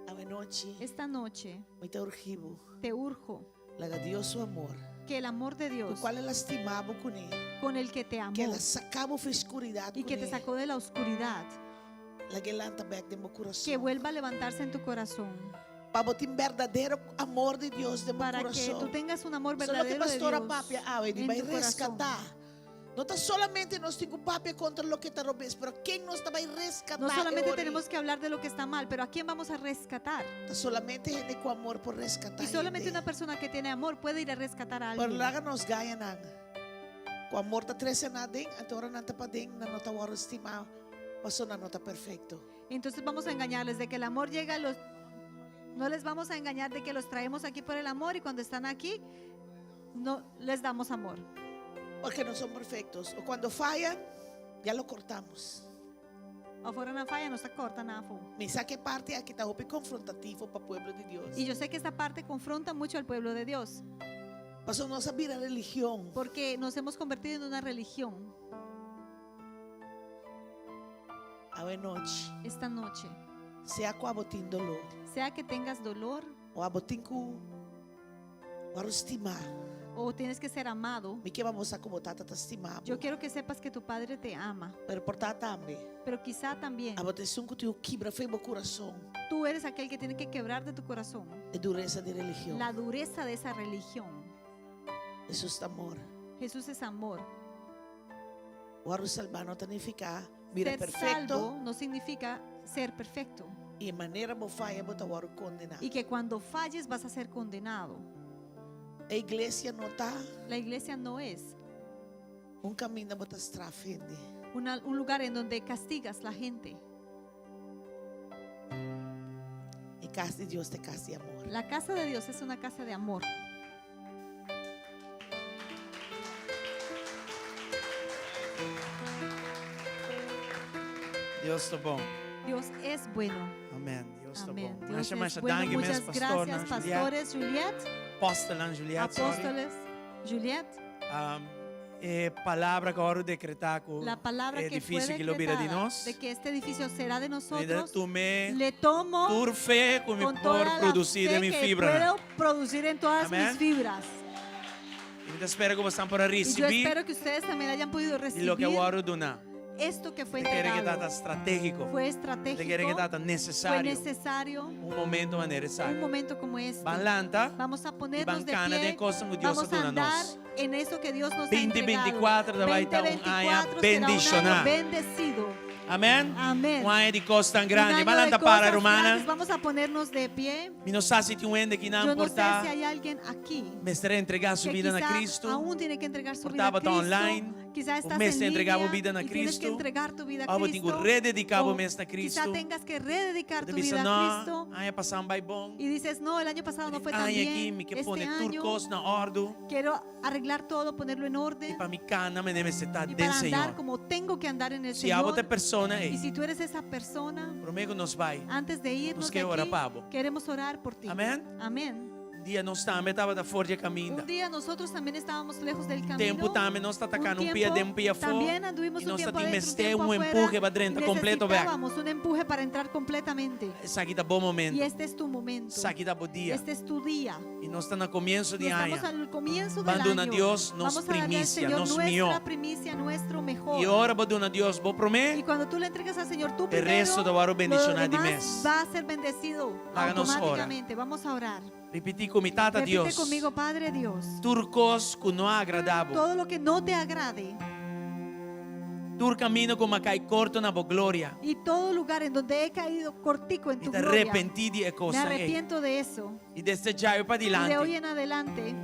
Awenochi, Esta noche mi ta urgi bo. te urjo Laga Dios su amor. que el amor de Ku Dios kual el a stima bo kuné. con el que te amó Ku el a saka bo for di skuridat y que te kuné. sacó de la oscuridad, Lag'é lanta bèk den bo que kurason. vuelva a levantarse en tu corazón, Pa bo tin berdadero amor di Dios den bo para que tú kurason. tengas un amor Solo que verdadero de pastora Dios papia awe di en bai tu corazón. reskatá. No ta solamente nos tin ku papia kontra loke ta robes, pero ken nos ta bai reskatá No solamente e ora ei? tenemos que hablar de lo que está mal, pero ¿a quién vamos a rescatar? Ta solamente hende ku amor por reskatá Y solamente hende. una persona que tiene amor puede ir a rescatar a Pero alguien. laga nos gaña nan. Ku amor ta trese nan aden, anto ora nan ta paden, nan no ta wòrdu stimá, paso nan no ta perfekto. Entonces vamos a engañarles de que el amor llega a los... No les vamos a engañar de que los traemos aquí por el amor y cuando están aquí no les damos amor. Porque no son perfectos. O cuando fallan, ya lo cortamos. Afuera una falla, no se corta nada. fu. Mi sa ku e parti aki ta hopi konfrontativo pa pueblo di Dios. Y yo sé que esta parte confronta mucho al pueblo de Dios, Paso nos a bira religion. porque nos hemos convertido en una religión Awe nochi. esta noche. Sea ku abo tin doló. Sea que tengas dolor O abo tin ku wòrdu stimá. o tienes que ser amado, Mi ke pa bo sa ku bo tata ta stima bo. yo quiero que sepas que tu padre te ama, Pero por ta tambe. pero quizá también Abo ta esun ku tin ku kibra for di bo kurason. tú eres aquel que tiene que quebrar de tu corazón E duresa di religion. la dureza de esa religión. Hesus ta amor. Jesús es amor. Wòrdu salbá no ta nifiká bira Ser perfekto. salvo no significa ser perfecto I manera bo faya bo ta wòrdu kondená. y que cuando falles vas a ser condenado. E iglesia no ta La iglesia no es un kaminda bo ta straf hende. una- un lugar en donde castigas la gente. E kas di Dios ta kas di amor. La casa de Dios es una casa de amor. Dios ta bon. Dios es bueno. Amèn. Dios ta Amén. bon. Dios Masha, es masha, bueno. danki mes Muchas pastor, gracias, Juliet. pastores Juliet, Apóstoles Juliet, sorry. apóstoles Juliet. Um, e palabra ku a wòrdu dekretá ku La palabra que fue edifisio aki lo bira di decretada nos. de que este edificio será de Mi ta nosotros, tum'é le tomo tur fe ku mi con por toda la produsí fe den mi que fibra. puedo producir en todas Amén. mis fibras. I mi ta spera ku boso por a Y yo risibí espero que ustedes también hayan podido di loke recibir a wòrdu duná. Esto que fue Mi ta kere ku entregado tabata stratégiko. fue Mi ta kere ku estratégico, tabata fue nesesario. necesario Un momento manera un esaki. momento como este. Ban lanta Vamos a i ban ponernos de kana den pie. kosnan ku Dios a Vamos a duna andar nos. en eso que Dios nos ha entregado. 2024 ta bai ta un aña 2024 será un año bendishoná. bendecido. Amèn. Amén. Un aña di kos tan Un grandi. año Ban de lanta para, cosas rumannan. grandes. Vamos a ponernos de pie. Mi no sa si tin un hende akinan Yo no por sé ta si hay alguien aquí mester entregá su que bida na quizá Cristo. aún tiene que entregar su Por vida a tabata Cristo. online, Quizá o estás mester en entregá bo línea bida na y tienes que Cristo. entregar tu vida a O bo tin ku Cristo. redediká bo O mes na Quizá Cristo. tengas que rededicar Bo ta tu bisa, vida a no, Cristo. aña pasá no bai bon. Y dices, no, el año pasado no fue tan Aña aki bien. mi ke Este pone tur año kos na òrdu. quiero arreglar todo, ponerlo en I orden pa mi kana manera mester ta y den para andar Señor. como tengo que andar en el Si abo Señor. ta e persona Y ei, si tú eres esa persona, promé ku nos bai, antes de irnos Nos de ke ora aquí, pa bo. queremos orar por ti. Amén. Amén. Un dia nos tambe tabata for di e kaminda. Un día nosotros también estábamos lejos del camino. Tempu tambe nos ta Un kana un pia tiempo den un pia afó. También anduvimos I un nos tiempo tatin adentro, un mester tiempo un afuera, empuje pa drenta y kompleto bèk. Necesitábamos un empuje para entrar completamente. Esaki ta bo momento. Y este es tu momento. Esaki ta bo dia. Este es tu día. I nos ta na komienso di No estamos aña. al comienzo Ban del duna año. Dios nos Vamos a darle al primicia, Señor nos nuestra mihó. primicia, nuestro mejor. I ora bo duna Dios bo Y promé, cuando tú le entregas al Señor tu e primero, resto ta wòrdu lo bendishoná di demás mes. va a ser bendecido Laga nos ora. automáticamente. Vamos a orar. Ripití ku mi Tata Repite Dios. conmigo, Padre Dios. Tur kos ku no a agradá bo. Todo lo que no te agrade Tur kaminda ku m'a kai korto na bo gloria. y todo lugar en donde he caído cortico en Mi tu ta gloria. repentí di e Me kosnan ei. arrepiento de eso. I desde djawe Y pa de hoy dilanti, en adelante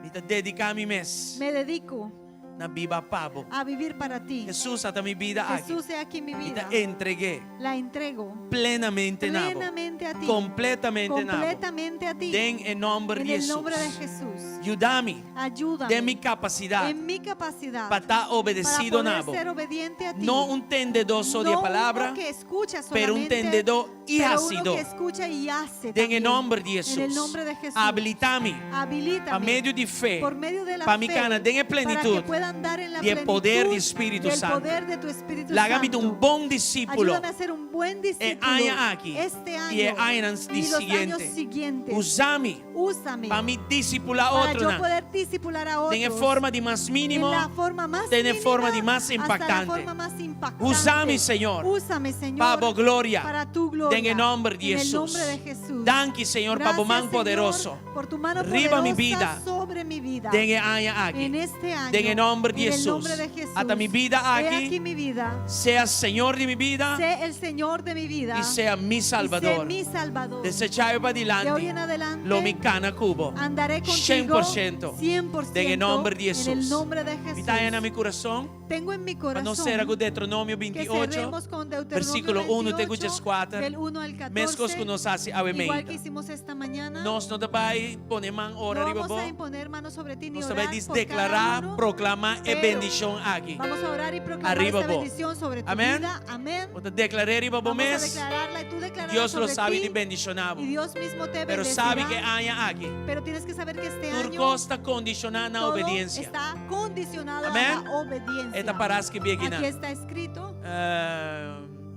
mi ta dediká mi mes me dedico na biba pa bo. a vivir para ti. Hesus, ata mi bida aki. Jesús, he aquí mi Mi ta vida. entreg'é La entrego plenamente na bo. plenamente a ti. Kompletamente na bo. Completamente a ti. Den e nòmber En di el nombre de Hesus. Jesús. Yuda mi Ayúdame den mi kapasidat en mi capacidad pa ta para obedesido na poder bo. ser obediente a ti. No un tendedó so di No palabra, uno que escucha pero un solamente, tendedó i pero uno hasidó. que escucha y hace Den e también. nòmber di Hesus. En el nombre de Jesús. Habilitá mi Habilítame pa medio di fe, por medio de la pa mi fe, kana den e para que plenitud pueda andar en la di e poder di plenitud Spiritu del Santu. poder de tu Espíritu Laga mi ta Santo. un bon disípulo Ayúdame a ser un buen e discípulo aña aki este año i e añanan y los años siguiente. siguientes. Usa mi Úsame pa mi disipulá para yo otronan. poder discipular a otros. Den e forma di mas mínimo, en la forma más den e mínima forma di mas hasta la impactante. forma más impactante. Usa mi, Señor, Úsame, Señor, pa bo gloria. para tu gloria. Den e nòmber di En el Hesus. nombre de Jesús. Danki, Señor, pa bo Gracias, man Señor, poderoso. por tu mano Riba mi poderosa bida. sobre mi vida. Den e aña aki. En este año. Den e nòmber di En el Hesus. nombre de Jesús. Ata mi bida He aki. aquí mi vida. Sea Señor di mi bida Sé el Señor de mi vida. i sea mi Y sé Salbador. mi Salvador. Desde djawe pa De hoy dilanti, en adelante lo mi kana ku bo. andaré contigo 100%. 100% Den e nòmber di En el Hesus. nombre de Mi Jesús. ta haña na mi kurason Tengo en mi pa corazón nos sera ku Deuteronomio que 28, cerremos con Deuteronomio versíkulo 1 te ku 28, 4, del 1 al 14, meskos ku nos a hasi awe igual meinta. que hicimos esta mañana. Nos no ta bai pone man ora no riba vamos bo. a imponer manos sobre ti ni Nos ta bai orar dis por cada deklará, uno, proklamá e pero bendishon aki. Vamos a orar y proclamar Arriba esta bo. bendición sobre tu Amén. vida. Amén. Bo ta deklar'é riba bo Vamos a mes. declararla y tú declararla Dios lo sobre sabi ti, di bendishoná bo. y Dios mismo te Pero bendecirá. sabi ku e aña aki. Pero tienes que saber que este Tur año kos ta kondishoná na todo obediensia. está condicionado Amén. a la obediencia. E ta pará skibí aki Aquí nan. está escrito.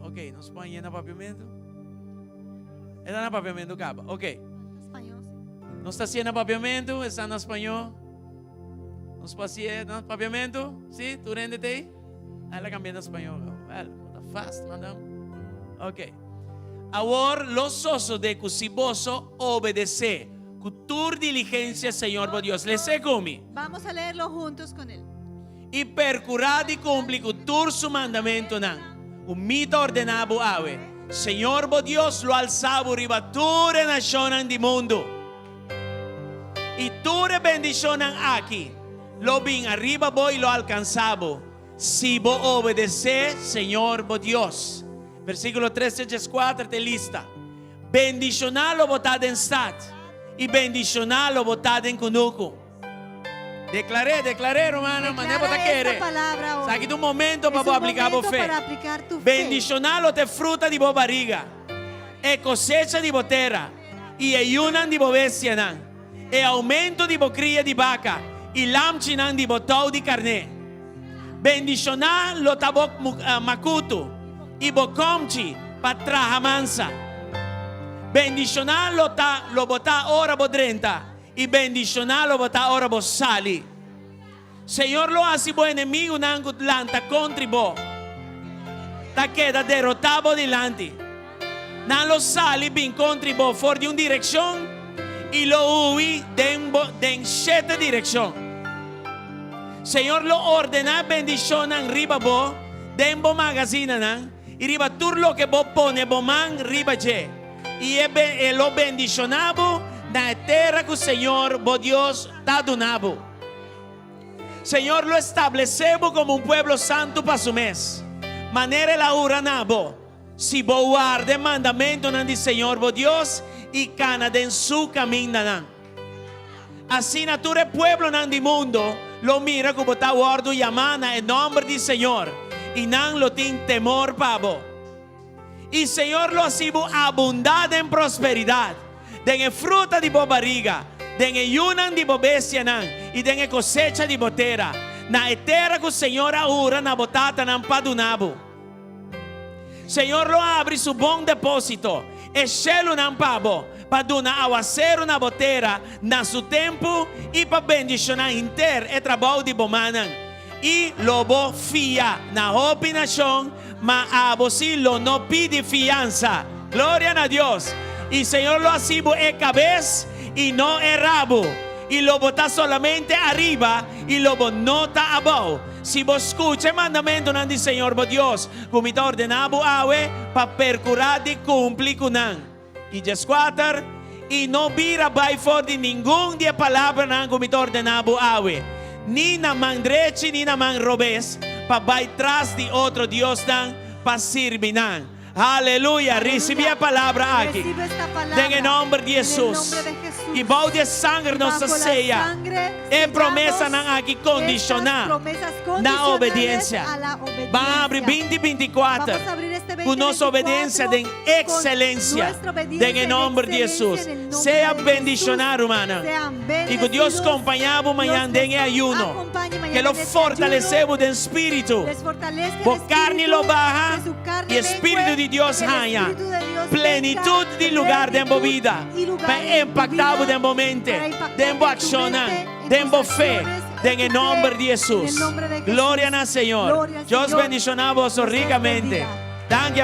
Ok, nos por na papiamento. E ta na papiamento kaba. Ok. Español. Nos ta hasié na papiamento, e ta na spañó. Nos por hasié na papiamento, si? Tur hende t'ei? El a kambia na spañó. Well, ta fast, madam. Ok. Awor lo sosodé ku si boso obedesé ku tur diligensia Señor bo Dios. Les'é ku mi. Vamos a leerlo juntos con él. I perkurá di kumpli ku tur su mandamentunan, ku mi ta ordená bo awe. Señor bo Dios lo alsa bo riba tur e nashonnan di mundu. I tur e bendishonnan aki lo bin ariba bo i lo alkansá bo, si bo obedesé Señor bo Dios. Versíkulo 3 te 4 ta e lista. Bendishoná lo bo ta den stat, i bendishoná lo bo ta den kunuku. Deklar'é, deklar'é, rumannan, manera bo ta Declara kere. esta palabra hoy. Esaki ta un momento pa Es bo un apliká bo momento fe. para aplicar tu fe. Bendishoná lo ta e fruta di bo bariga, e kosecha di bo tera, i e yunan di bo bestianan, e oumento di bo kria di baka, i lamchinan di bo tou di karné. Bendishoná lo ta bo makutu i bo kòmchi pa traha mansa. Bendishoná lo ta lo bo ta ora bo drenta, i bendishoná lo bo ta ora bo sali. Señor lo hasi bo enemigunan ku lanta kontri bo. Ta keda derotá bo dilanti. Nan lo sali bin kontri bo for di un direkshon i lo hui den bo den shete direkshon. Señor lo ordená e bendishonnan riba bo den bo magazinanan i riba tur loke bo pone bo man riba dje, i e e lo bendishoná bo na e tera ku Señor bo Dios ta duna bo. Señor lo establesé bo komo un pueblo santu pa su mes, manera el a hura na bo, si bo warda e mandamentunan di Señor bo Dios i kana den su kamindanan. Asina tur e pueblonan di mundu lo mira ku bo ta wòrdu yamá na e nòmber di Señor, i nan lo tin temor pa bo. I Señor lo hasi bo abundá den prosperidat, den e fruta di bo bariga, den e yunan di bo bestianan i den e kosecha di bo tera, na e tera ku Señor a hura na bo tatanan pa duna bo. Señor lo habri su bon depósito, e shelunan pa bo, pa duna awaseru na bo tera na su tempu i pa bendishoná henter e trabou di bo mannan. I lo bo fia na hopi nashon, ma abo si lo no pidi fiansa. Gloria na Dios! I Señor lo hasi bo e kabes i no e rabu, i lo bo ta solamente ariba i lo bo no ta abou. Si bo skucha e mandamentunan di Señor bo Dios, ku mi ta ordená bo awe, pa perkurá di kumpli ku nan. I djeskuater, I no bira bai for di ningun di e palabranan ku mi ta ordená bo awe, ni na man drechi ni na man robes, pa bai tras di otro diosnan pa sirbi nan. Aleluya! Risibí e palabra aki den e nòmber di Hesus. I bou di e sanger nos ta seya e promesanan aki kondishoná na obediensia. Ban abri binti 24 ku nos obediensia den ekselensia den e nòmber di Hesus. Sea bendishoná, rumannan. I ku Dios kompañá bo mañan den e ayuno, ke lo fortalesé bo den spiritu. Bo karni lo baha i e spiritu di Dios haña plenitut di lugar den bo bida pa e impaktá bo den bo mente, den bo akshonnan, den bo fe, den e nòmber di Hesus. Gloria na Señor. Dios bendishoná boso rikamente. Danki